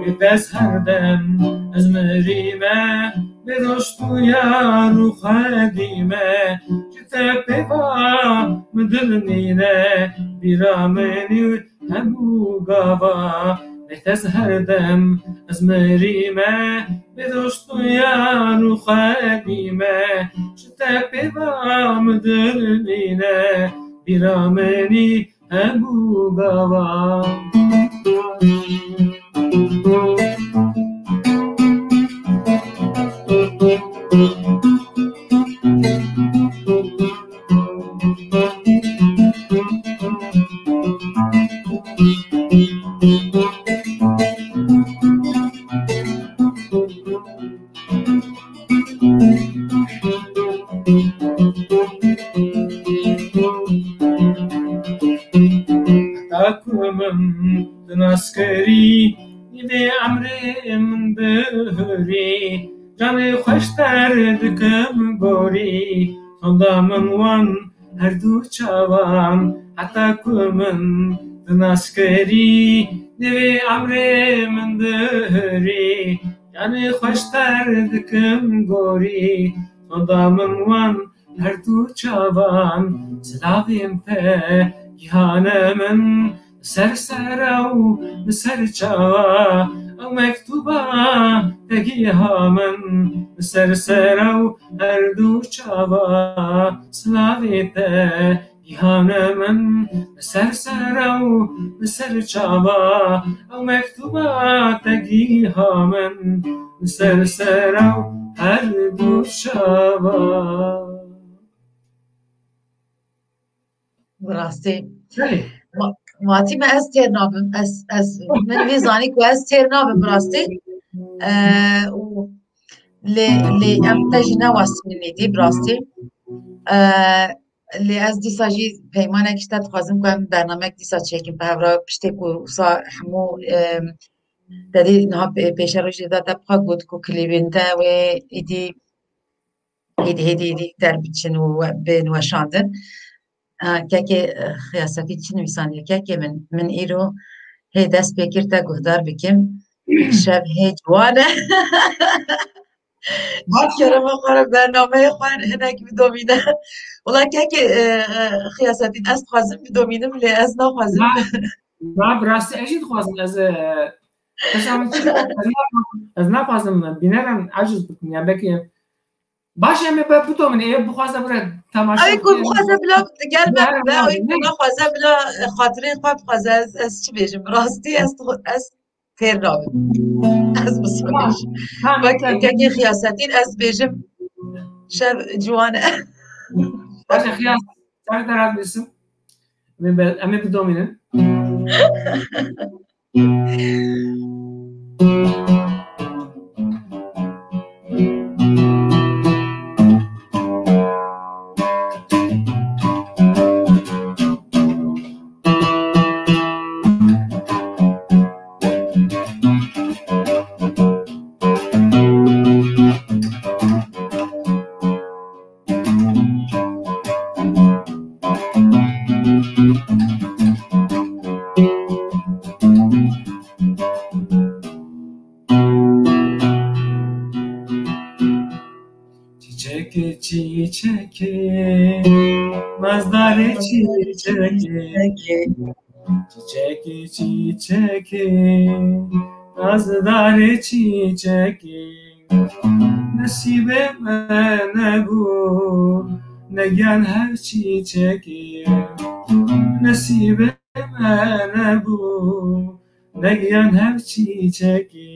Bê te ez her dem ez mirî me, bê dost û yar û xwedî me, ji te pê va min dil nîne, bîra min î hemû gava. Bê te ez her dem ez mirî me, bê dost û yar û xwedî me, ji te pê va min dil nîne, bîra min î hemû gava. Heta ku min tu nas kirî, nîvê emrê min bihurî, canê xweşter dikim gorî, sonda min wan her du çavan. Heta ku min tu nas kirî, nîvê emrê min bihurî, canê xweşter dikim gorî, sonda min wan her du çavan. Silavên te gihane min, ser sera û li ser çava, Ew mektûba te giha min, li ser sera û her du çava, silavê te gihane min, li ser sera û li ser çava. Ew mektûba te giha min, li ser sera û her du çava. Bi rastî. Belê. Ma-, Matî me ez têr nabim. Ez, ez, min vî zanî ku ez têr nabim bi rastî. Eee, û lê, lê em te jî newestînin êdî bi rastî. Eee, lê ez dîsa jî peymanek ji te dixwazim ku em bernamek dîsa çêkin bi hev re piştê ku wisa hemû, eee, te dî niha pê-, pêşerojê de te bi xwe got ku klîbên te wê êdî hêdî hêdî hêdî derbiçin û we-, bên weşandin. Aa, kekê, e, Xiyasetî çi nivîsandiye? Kekê min, min îro hê dest pê kir te guhdar bikim. Şev hê ciwan e. Baş e. Kerema xwe re bernameyê xwe hinek bidomîne. Wela kekê, e, e, Xiyasetîn, ez dixwazim bidomînim, lê ez naxwazim. Na, na, bi rastî ez jî dixwazim, ez, e, qesa min çi, ez na-, ez naxwazim bîneran aciz bikim, ya belkî Baş e, em ê be bidomîne, ê bixwaze bire temaşe Ew ku bike. Bixwaze bila digel me, ne, be, ne, ew ku ne. Naxwaze bila, e, xatirê xwe bixwaze, ez, ez çi bêjim? Rastî ez, ez têr nabim. Ez bi Tamam. Tamam, Wek tamam. Kekê Xiyasetîn ez bêjim şev ciwan e. Baş e, Xiyas, sen de razı mısın? Em ê be-, em ê bidomînin. Çiçekê, çiçekê, nazdarê çiçekê. Çiçekê, çiçekê, nazdarê çiçekê. Nesîbê me nebû, negiyan hev çiçekê. Nesîbê me nebû, negiyan hev çiçekê.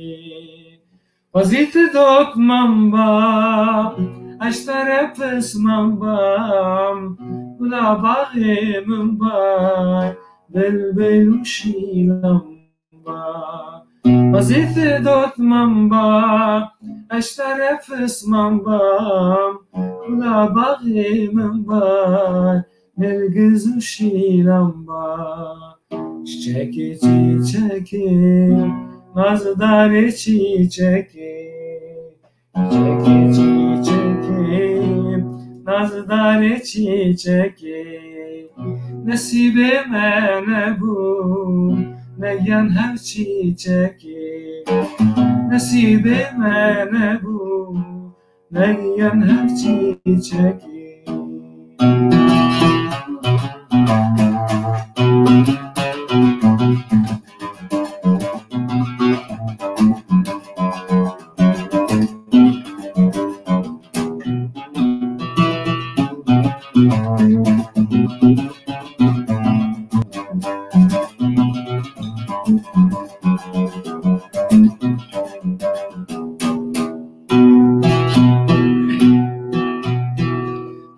Xwezî tu dot min ba, ez ji te re pismam bam, gula baxê min ba, bilbil û şîlan ba. Xwezî tu dot min ba, ez ji te re pismam bam, gula baxê min ba, nêrgiz û şîlan ba. Çiçekê, çiçekê, nazdarê çiçekê. Çiçekê, çiçekê, nazdarê çiçekê. Nesîbê me nebû, negiyan hev çiçekê. Nesîbê me nebû, negiyan hev çiçekê.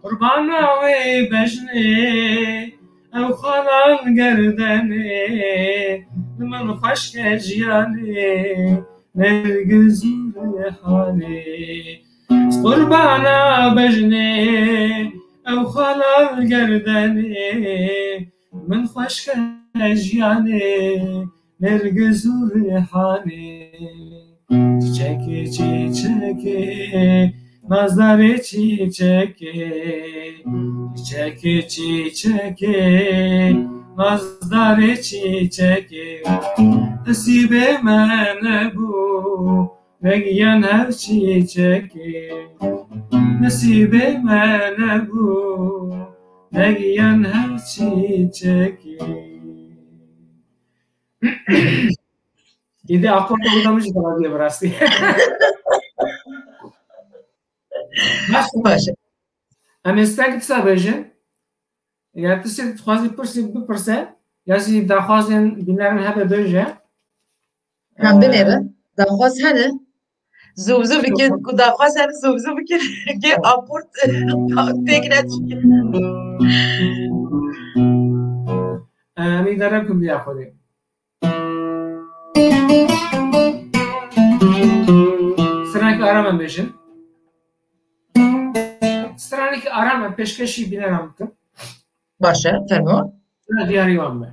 Qurbana wê bejnê, ew xalal gerdenê, li min xweşke jiyanê, nergiz û rêhanê. Qurbana bejnê, ew xalal gerdenê, min xweşke jiyanê, nergiz û rêhanê. Çiçekê, çiçekê, nazdarê çiçekê. Çiçekê, çiçekê, nazdarê çiçekê. Nesîbê me nebû, negiyan hev çiçekê. Nesîbê me nebû, negiyan hev çiçekê. Êdî akorda wî de min jî xerabî ye bi rastî. Baş e. Baş e. Em ê steng kisa bêjin. Eger tiştek dixwazî pirsî bipirse, ya jî daxwazên bînerên hebe bêje. Em binêrin. Daxwaz hene. Zû zû bikin. Ku daxwaz hene zû zû bikin. Gê aport têk neçikin. Em îdare bikin biya xwedê. Stranekî aram em bêjin. Stranekî aram em pêşkêşî bîneran bikin. Baş e, fermo. Diyarî wan be.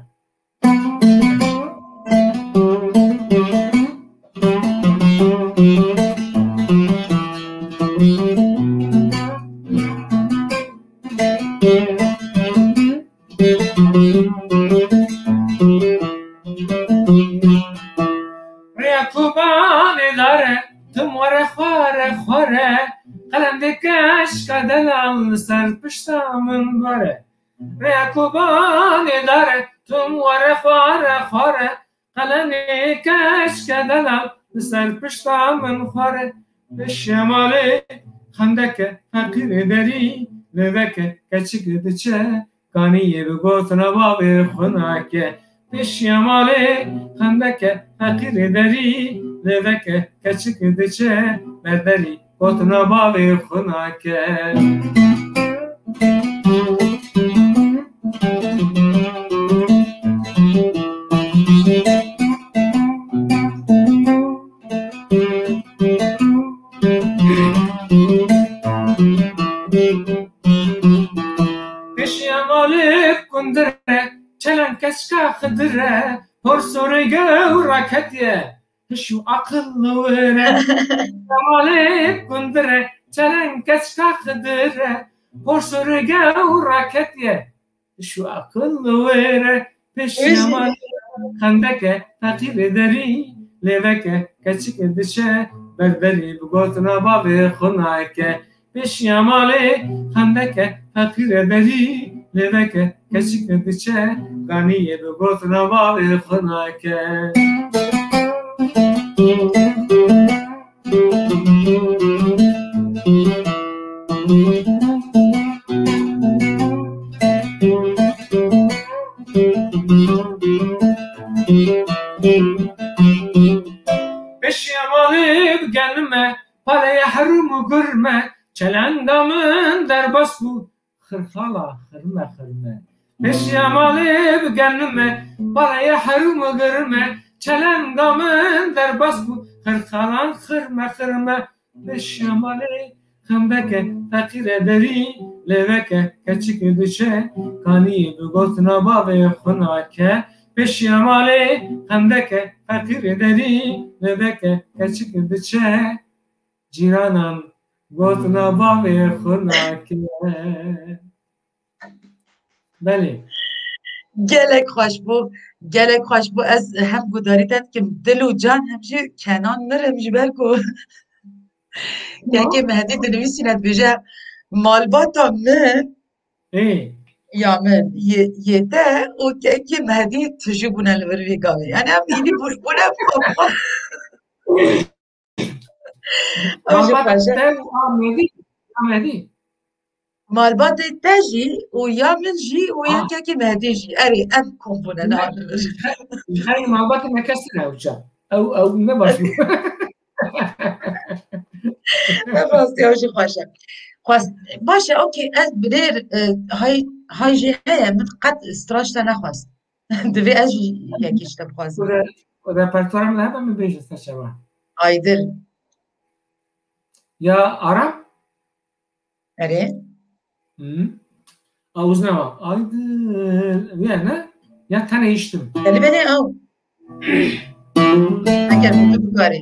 Rêya Kobanê dare, tim were xware xware, qelem dê keşka delal li ser pişta min bare. Rêya Kobanê dare, tim were xware xware, qelemê keşke delal li ser pişta min xware. Pêşiya malê xendeke feqîrê derî lêveke keçik diçe, kaniyê bi gotina bavê xwe nake. Pêşiya malê xendeke feqîrê derî lêveke keçik diçe ber derî. Gotina bavê xwe nake. Pêşiya malê kundire, çelen keçka xidire, porsorê gewra ketiye. Hiş û aqil li wir e. Kemalê kundire, çelen keçka xidire, porsorê gewra ketiye. Hiş û aqil li wir e. Pêşiya malê xendeke feqîrê derî, lêveke keçik diçe ber derî, bi gotina bavê xwe nake. Pêşiya malê xendeke feqîre derî, lêveke keçik diçe, ganiyê bi gotina bavê xwe nake. Pêşiya malê bi genime, paleye herûm û gurme, çelenga min derbas bû, xirxala xirme xirme. Pêşiya malê bi genime, paleye herûm û gurme, çelenga min derbas bû, xirxalan xirme xirme. Pêşiya malê xendeke feqîre derî, lêveke keçik diçe, kaniyê bi gotina bavê xwe nake. Pêşiya malê xendeke feqîrê derî, lêveke keçik diçe, cîranan gotina bavê xwe nake. Belê. Gelek xweş bû, gelek xweş bû. Ez hem guhdarî te dikim, dil û can hem jî Kenan mirim ji ber ku Kekê Mehdî dinivîsîne dibêje, malbata min Ê. ya min yê, yê te û kekê Mehdî tijî bûne li vir vê gavê. Yani em hînî bû-, bûne papa. Ew jî Malbata xweş e. te û a Mehdî, a Mehdî. Malbatê te jî û ya min jî û ya Ah. kekê Mehdî jî. Erê, em kom bûne niha li vir. Ji xeyrî malbatê me kes tune ew çax. Ew, ew ne baş bû. Rastî ew jî xweş e. Xwest, baş e, okey, ez binêr, e, hay, hay jî heye, min qet straş te nexwest. Divê ez jî yekî ji te bixwazim. O re-, o repertuara min hebe min bêje ser çava. Aydil. Ya Aram? Erê. Hı. Awuz ne var? Aydil. Ya ne? Ya tane içtim. Belê, belê, aw. Eger tu bikarî.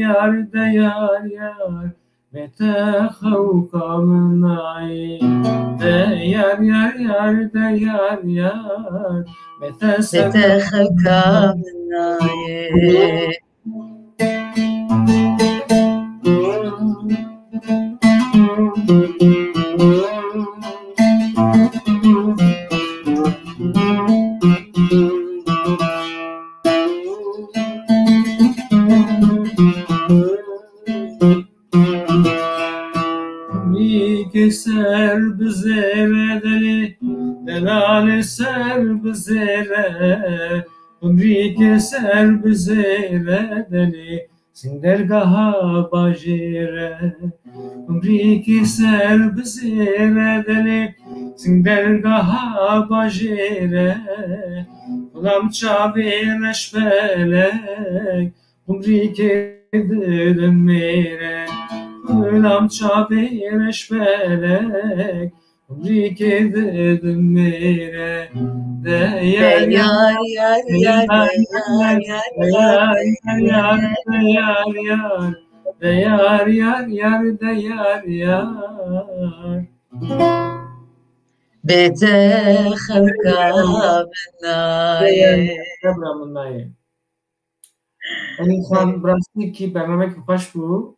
yar, de yar yar, bê te xewka min nayê. De yar yar yar, de yar yar, bê te ser xewka min nayê. Qumrîkê ser bi zêre delê, delalê ser bi zêre. Qumrîkê ser bi zêre delê, sîndergeha bajêre. Qumrîkê ser bi zêre delê, sîndergeha bajêre. Xulam çavê reşfelek, qumrîkê Didim mêre, gulam çavê reşbelek, rîkê didim mêre, de yar yar, yar yar, yar yar, de yar yar, yar yar, de yar yar, yar yar, de yar yar, yar yar, de yar yar. Bê te xelka min nayê. Xebra min nayê. Elî Xan, bi rastî kî bernamekî xweş bû.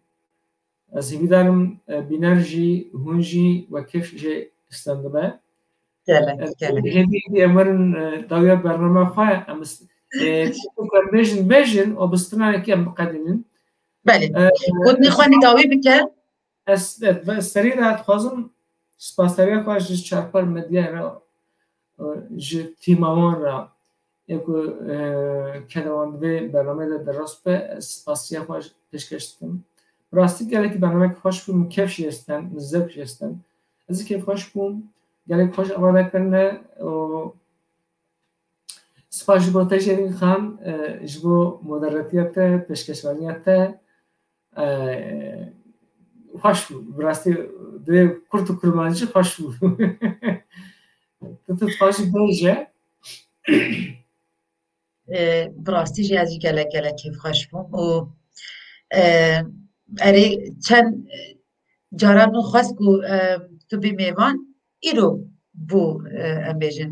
Ez hêvîdar im, e, bîner jî, hûn jî we kêf jê stendibe. Gelek, E, gelek. Hêdî, hêdî em werin, e, dawiya bername xwe, em is-, e, em bêjin, bêjin û bi stranekî em biqedînin. Belê. E, Gotinê xwe nî dawî bike. Ez, e, ve-, serî de dixwazim spasdariya xwe ji Çarpar Medyayê re, e, ji tîma wan re, ê ku, e, kene wan di vê bernameyê de derast be, ez spasiya xwe ji pêşkeş dikim. Bi rastî gelekî bernameyek xweş bû, min kêf jê sten, min zevk jê sten. Ez ê kêfxweş bûm, gelek xweş avare kirine û spas ji bo te jî Elî Xan, e, ji bo moderatiya te, pêşkeşvaniya te. E, xweş bû. Bi rastî divê kurt û kurmancî xweş bû. Tu, tu dixwazî bêje. E, bi rastî jî ez jî gelek, gelek kêfxweş bûm û, e, erê çend, e, caran min xwest ku, e, tu bî mêvan, îro bû, e, em bêjin,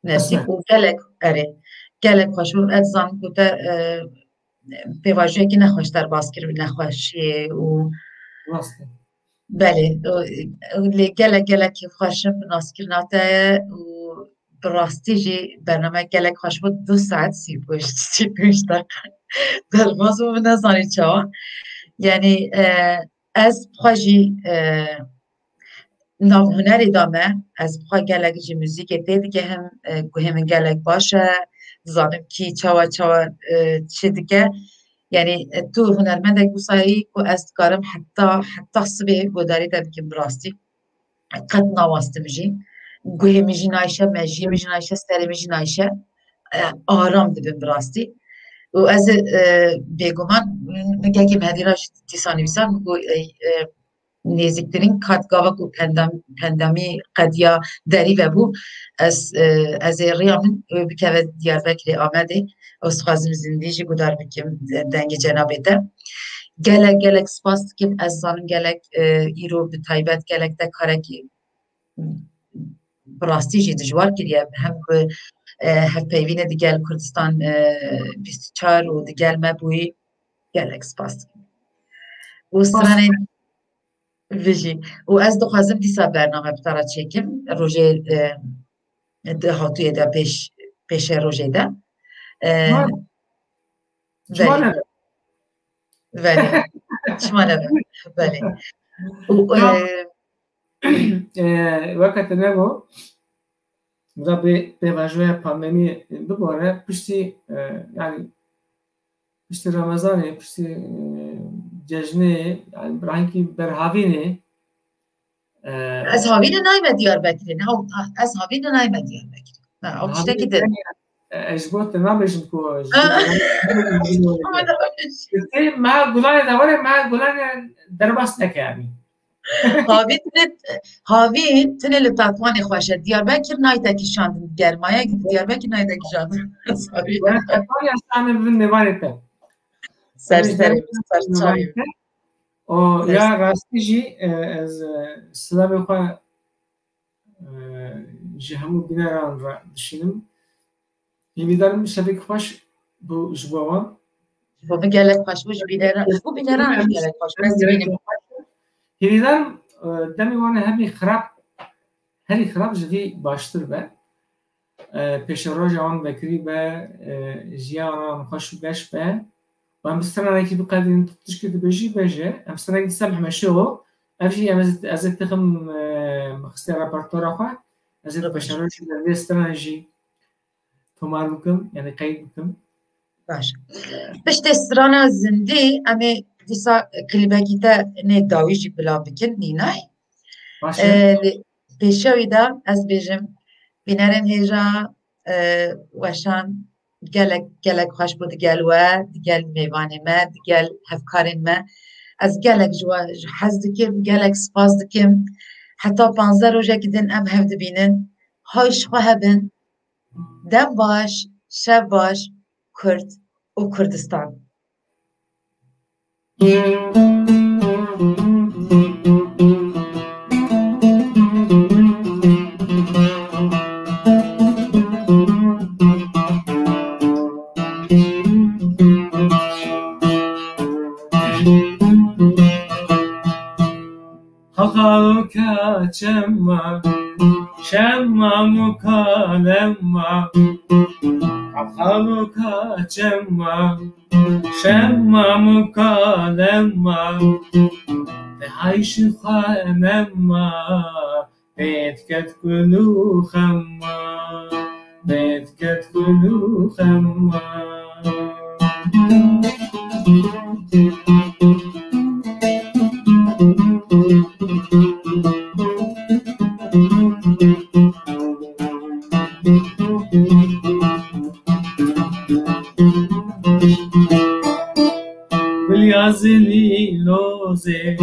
nesîb Qismet. Û gelek, erê, gelek xweş bû. Ez dizanim ku te, e, pêvajoyekî nexweş derbas kir, nexweşiyê û Rast e. Belê, o, o, lê gelek, gelek kêfxweş im bi naskirina te û bi rastî jî bername gelek xweş bû. Du saet sî û pênc, sî û pênc deqe derbas bû, min nezanî çawa. Yanî, e, ez xwe jî, e, nav hunerê de me, ez bi xwe gelek ji muzîkê tê digihim, e, guhê min gelek baş e, dizanim kî çawa, çawa, e, çi dike. Yanî, e, tu hunermendek wisa yî ku ez dikarim heta, heta sibê guhdarî te bikim bi rastî. Qet nawastim jî. Guhê min jî nayşe, mejiyê min jî nayşe, serê min jî nayşe. E, aram dibim bi rastî. Û ez, e, bêguman, min, min gelkî min hevî re jî dîsa nivîsand, min got, e, e, nêzîktirîn kat gava ku pendem-, pendemî qediya derî vebû, ez, e, ez ê riya min wê bikeve Diyarbekirê, Amedê. Ez dixwazim zindî jî guhdar bikim, e, dengê cenabê te. Gelek, gelek spas dikim. Ez zanim gelek, e, îro bi taybet gelek te karekî bi rastî jî dijwar kiriye. Hem bi, e, hevpeyvînê digel Kurdistan, e, bîst û çar û digel me bûyî. Gelek spas dikim. Û Spas. Stranên Vijî. Û ez dixwazim dîsa bername bi te re çêkim. Rojê, e, di hatûyê de pêş, pêşe rojê de. E, Çima, çima belê. Nebe? Belê. Çima nebe? Belê. Û, Ya, e, e, weke te nego, da bê, pêvajoya pandemiyê bibore, piştî, e, yani, piştî Remezanê, piştî, e, cejnê, yani, bi rengî berhavînê, e, Ez havîne nayme Diyarbekirê. Ne, ez havîne nayme Diyarbekirê. Ha, ew tiştekî din. E, ez ji bo te nabêjim ku ji Ama ne Tê meha gulanê de were, meha gulanê derbas neke, yani. Havî tine, havî tine li Tatwanê xweş e. Diyarbekir nayte kişandin germaya, Diyarbekir nayte kişandin. Havî. Were Tatwanê, ez tane bibin mêvanê te. Ser serê, ser çavê. O, ya rastî jî, e, ez, e, silavê xwe, e, ji hemû bîneran re dişînim. Hêvîdarim şevek xweş bû ji bo wan. Ji bo min gelek xweş bû, ji bîneran, ji bo bîneran gelek xweş bû. Ez dibînim. Hêvîdarim, e, demê wan herî xirab, herî xirab ji vî baştir be. E, pêşeroja wan vekirî be, e, jiyan wan xweş û geş be. Û em bi stranekî biqedînin, tu tişkî dibêjî, bêje. Em stranekî dîsa bi hemêşe o. Ev jî em ez, ez ê tixim, e, min xistiye repertuara xwe. Ez ê pêşerojê vê stranan jî tomar bikim, yani qeyd bikim. Baş. Piştê strana zindî, em ê dîsa klîbekî te nê dawî jî bila bikin, Nînay. Baş e. Ee, lê pêşiya wî de ez bêjim, bînerên hêja, e, weşan, Gelek, gelek xweş bû digel we, digel mêvanê me, digel hevkarên me. Ez gelek ji we hez dikim, gelek spas dikim. Heta panzdeh rojekî din em hev dibînin. Hay ji xwe hebin. Dem baş, şev baş, Kurd û Kurdistan. Xalxaloka çema, şema mukalema. Xalxaloka çema, şema mukalema. Te hay şi xwe nema, pêt ket kul û xema. Pêt ket kul û xema. Gulya zilî lozê,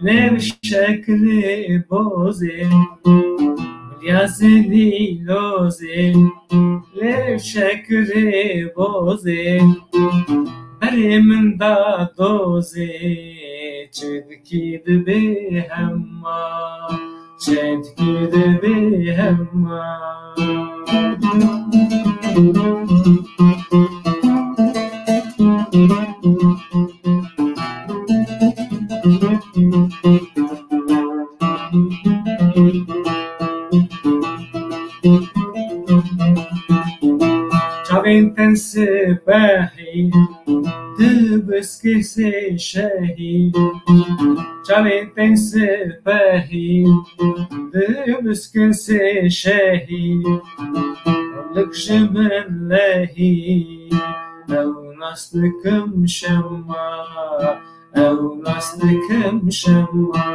lê bi şekrê bozê. Gulya zilî lozê, lê bi şekrê bozê. Berê min da dozê, çi dikî dibê hema, çi dikî dibê hema. Çavên ten sipehî, di biskê sê şehî. Çavên ten sipehî, di biskê sê şehî. Lik ji min lehî, ew nas dikim şema, ew nas dikim şema.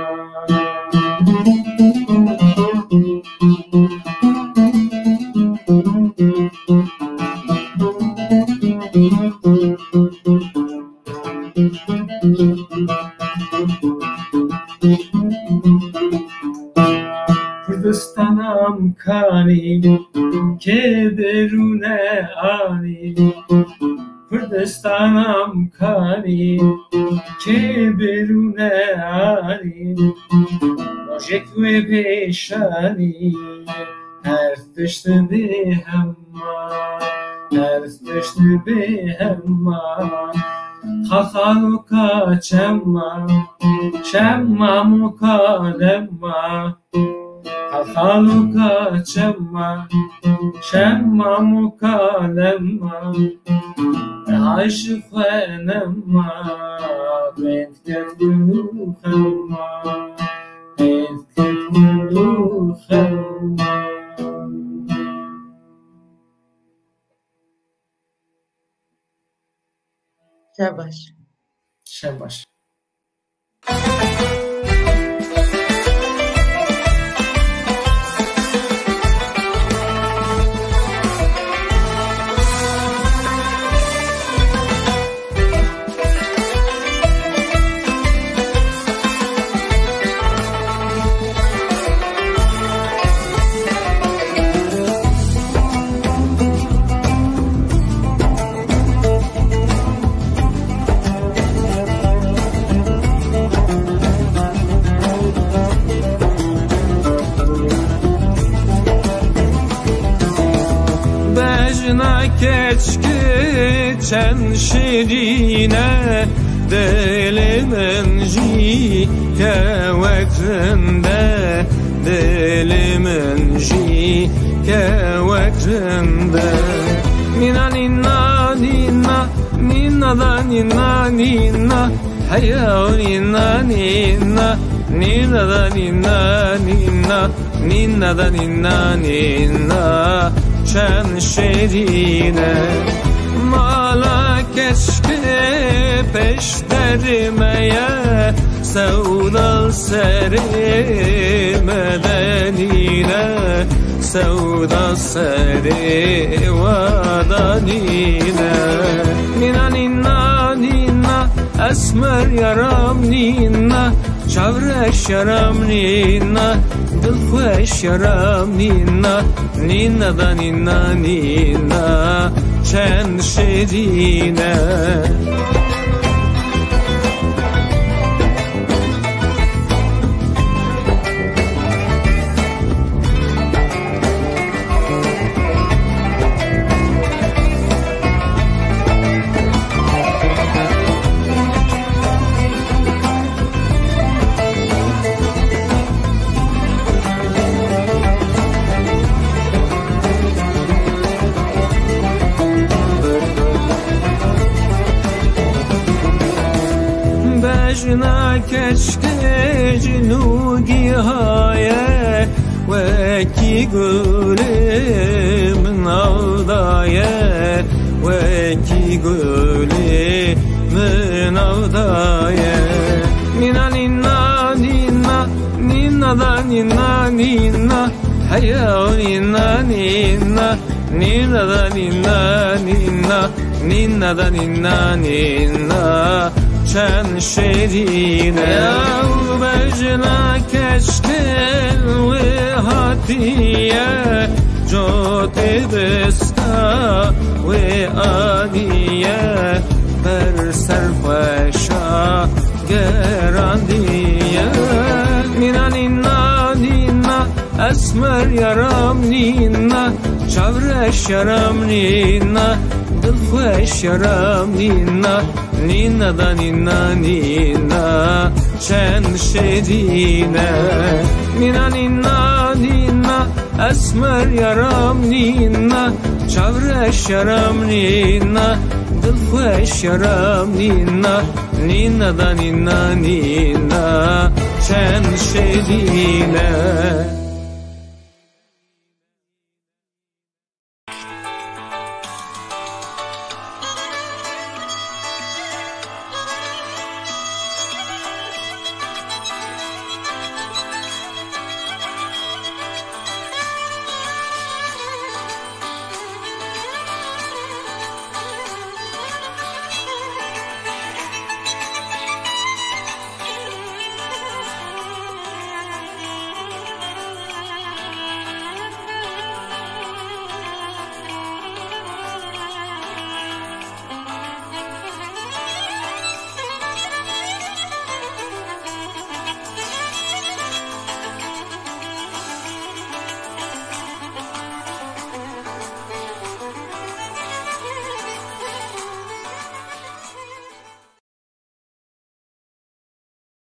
Kurdistana mkanî, kê birûne anî. Kurdistana mkanî, kê birûne anî. Rojek wê pêşanî, her tişt bê hema, her tişt bê hema. Xalxaloka çema, çema mukalema. Xalxaloka çema, çema mukalema. Te hay ji xwe nema, pêt ket kul û xema, pêt ket kul û xema. Şev baş. Şev baş. Bejna keçkê çend şirîn e, dilê min jî kewek rind e, dilê min jî kewek rind e. Nîna, nîna, nîna, nîna da, nîna, nîna, nîna, heya, nîna, nîna, nîna da, nîna, nîna, nîna da, nîna, nîna, çend şêrîn e. Mala keçkê pêş derê me ye, Sewda serê me de nîne, sewda serê we de nîne. Nîna, nîna, nîna, esmer yaram nîna, çavreş yaram nîna, dilxweş yaram nîna, nîna da nîna, nîna, çend şêrîn e. Bejna keçkê cinûgî haye, wekî gulê min avdaye, wekî gulê min avdaye. Nîna, nîna, nîna, nîna da nîna, nîna, heya nîna, nîna, nîna da nîna, nîna, nîna da nîna, nîna, çend şêrîn e. Ew bejna keçkên wê hatiye, cotê desta wê aniye, ber serxweşa gerandiye. Nîna, nîna, nîna, esmer yaram nîna, çavreş yaram nîna, dilxweş yaram nîna, nîna da nîna, nîna, çend şêrîn e. Nîna, nîna, nîna, esmer yaram nîna, çavreş yaram nîna, dilxweş yaram nîna, nîna da nîna, nîna, çend şêrîn e.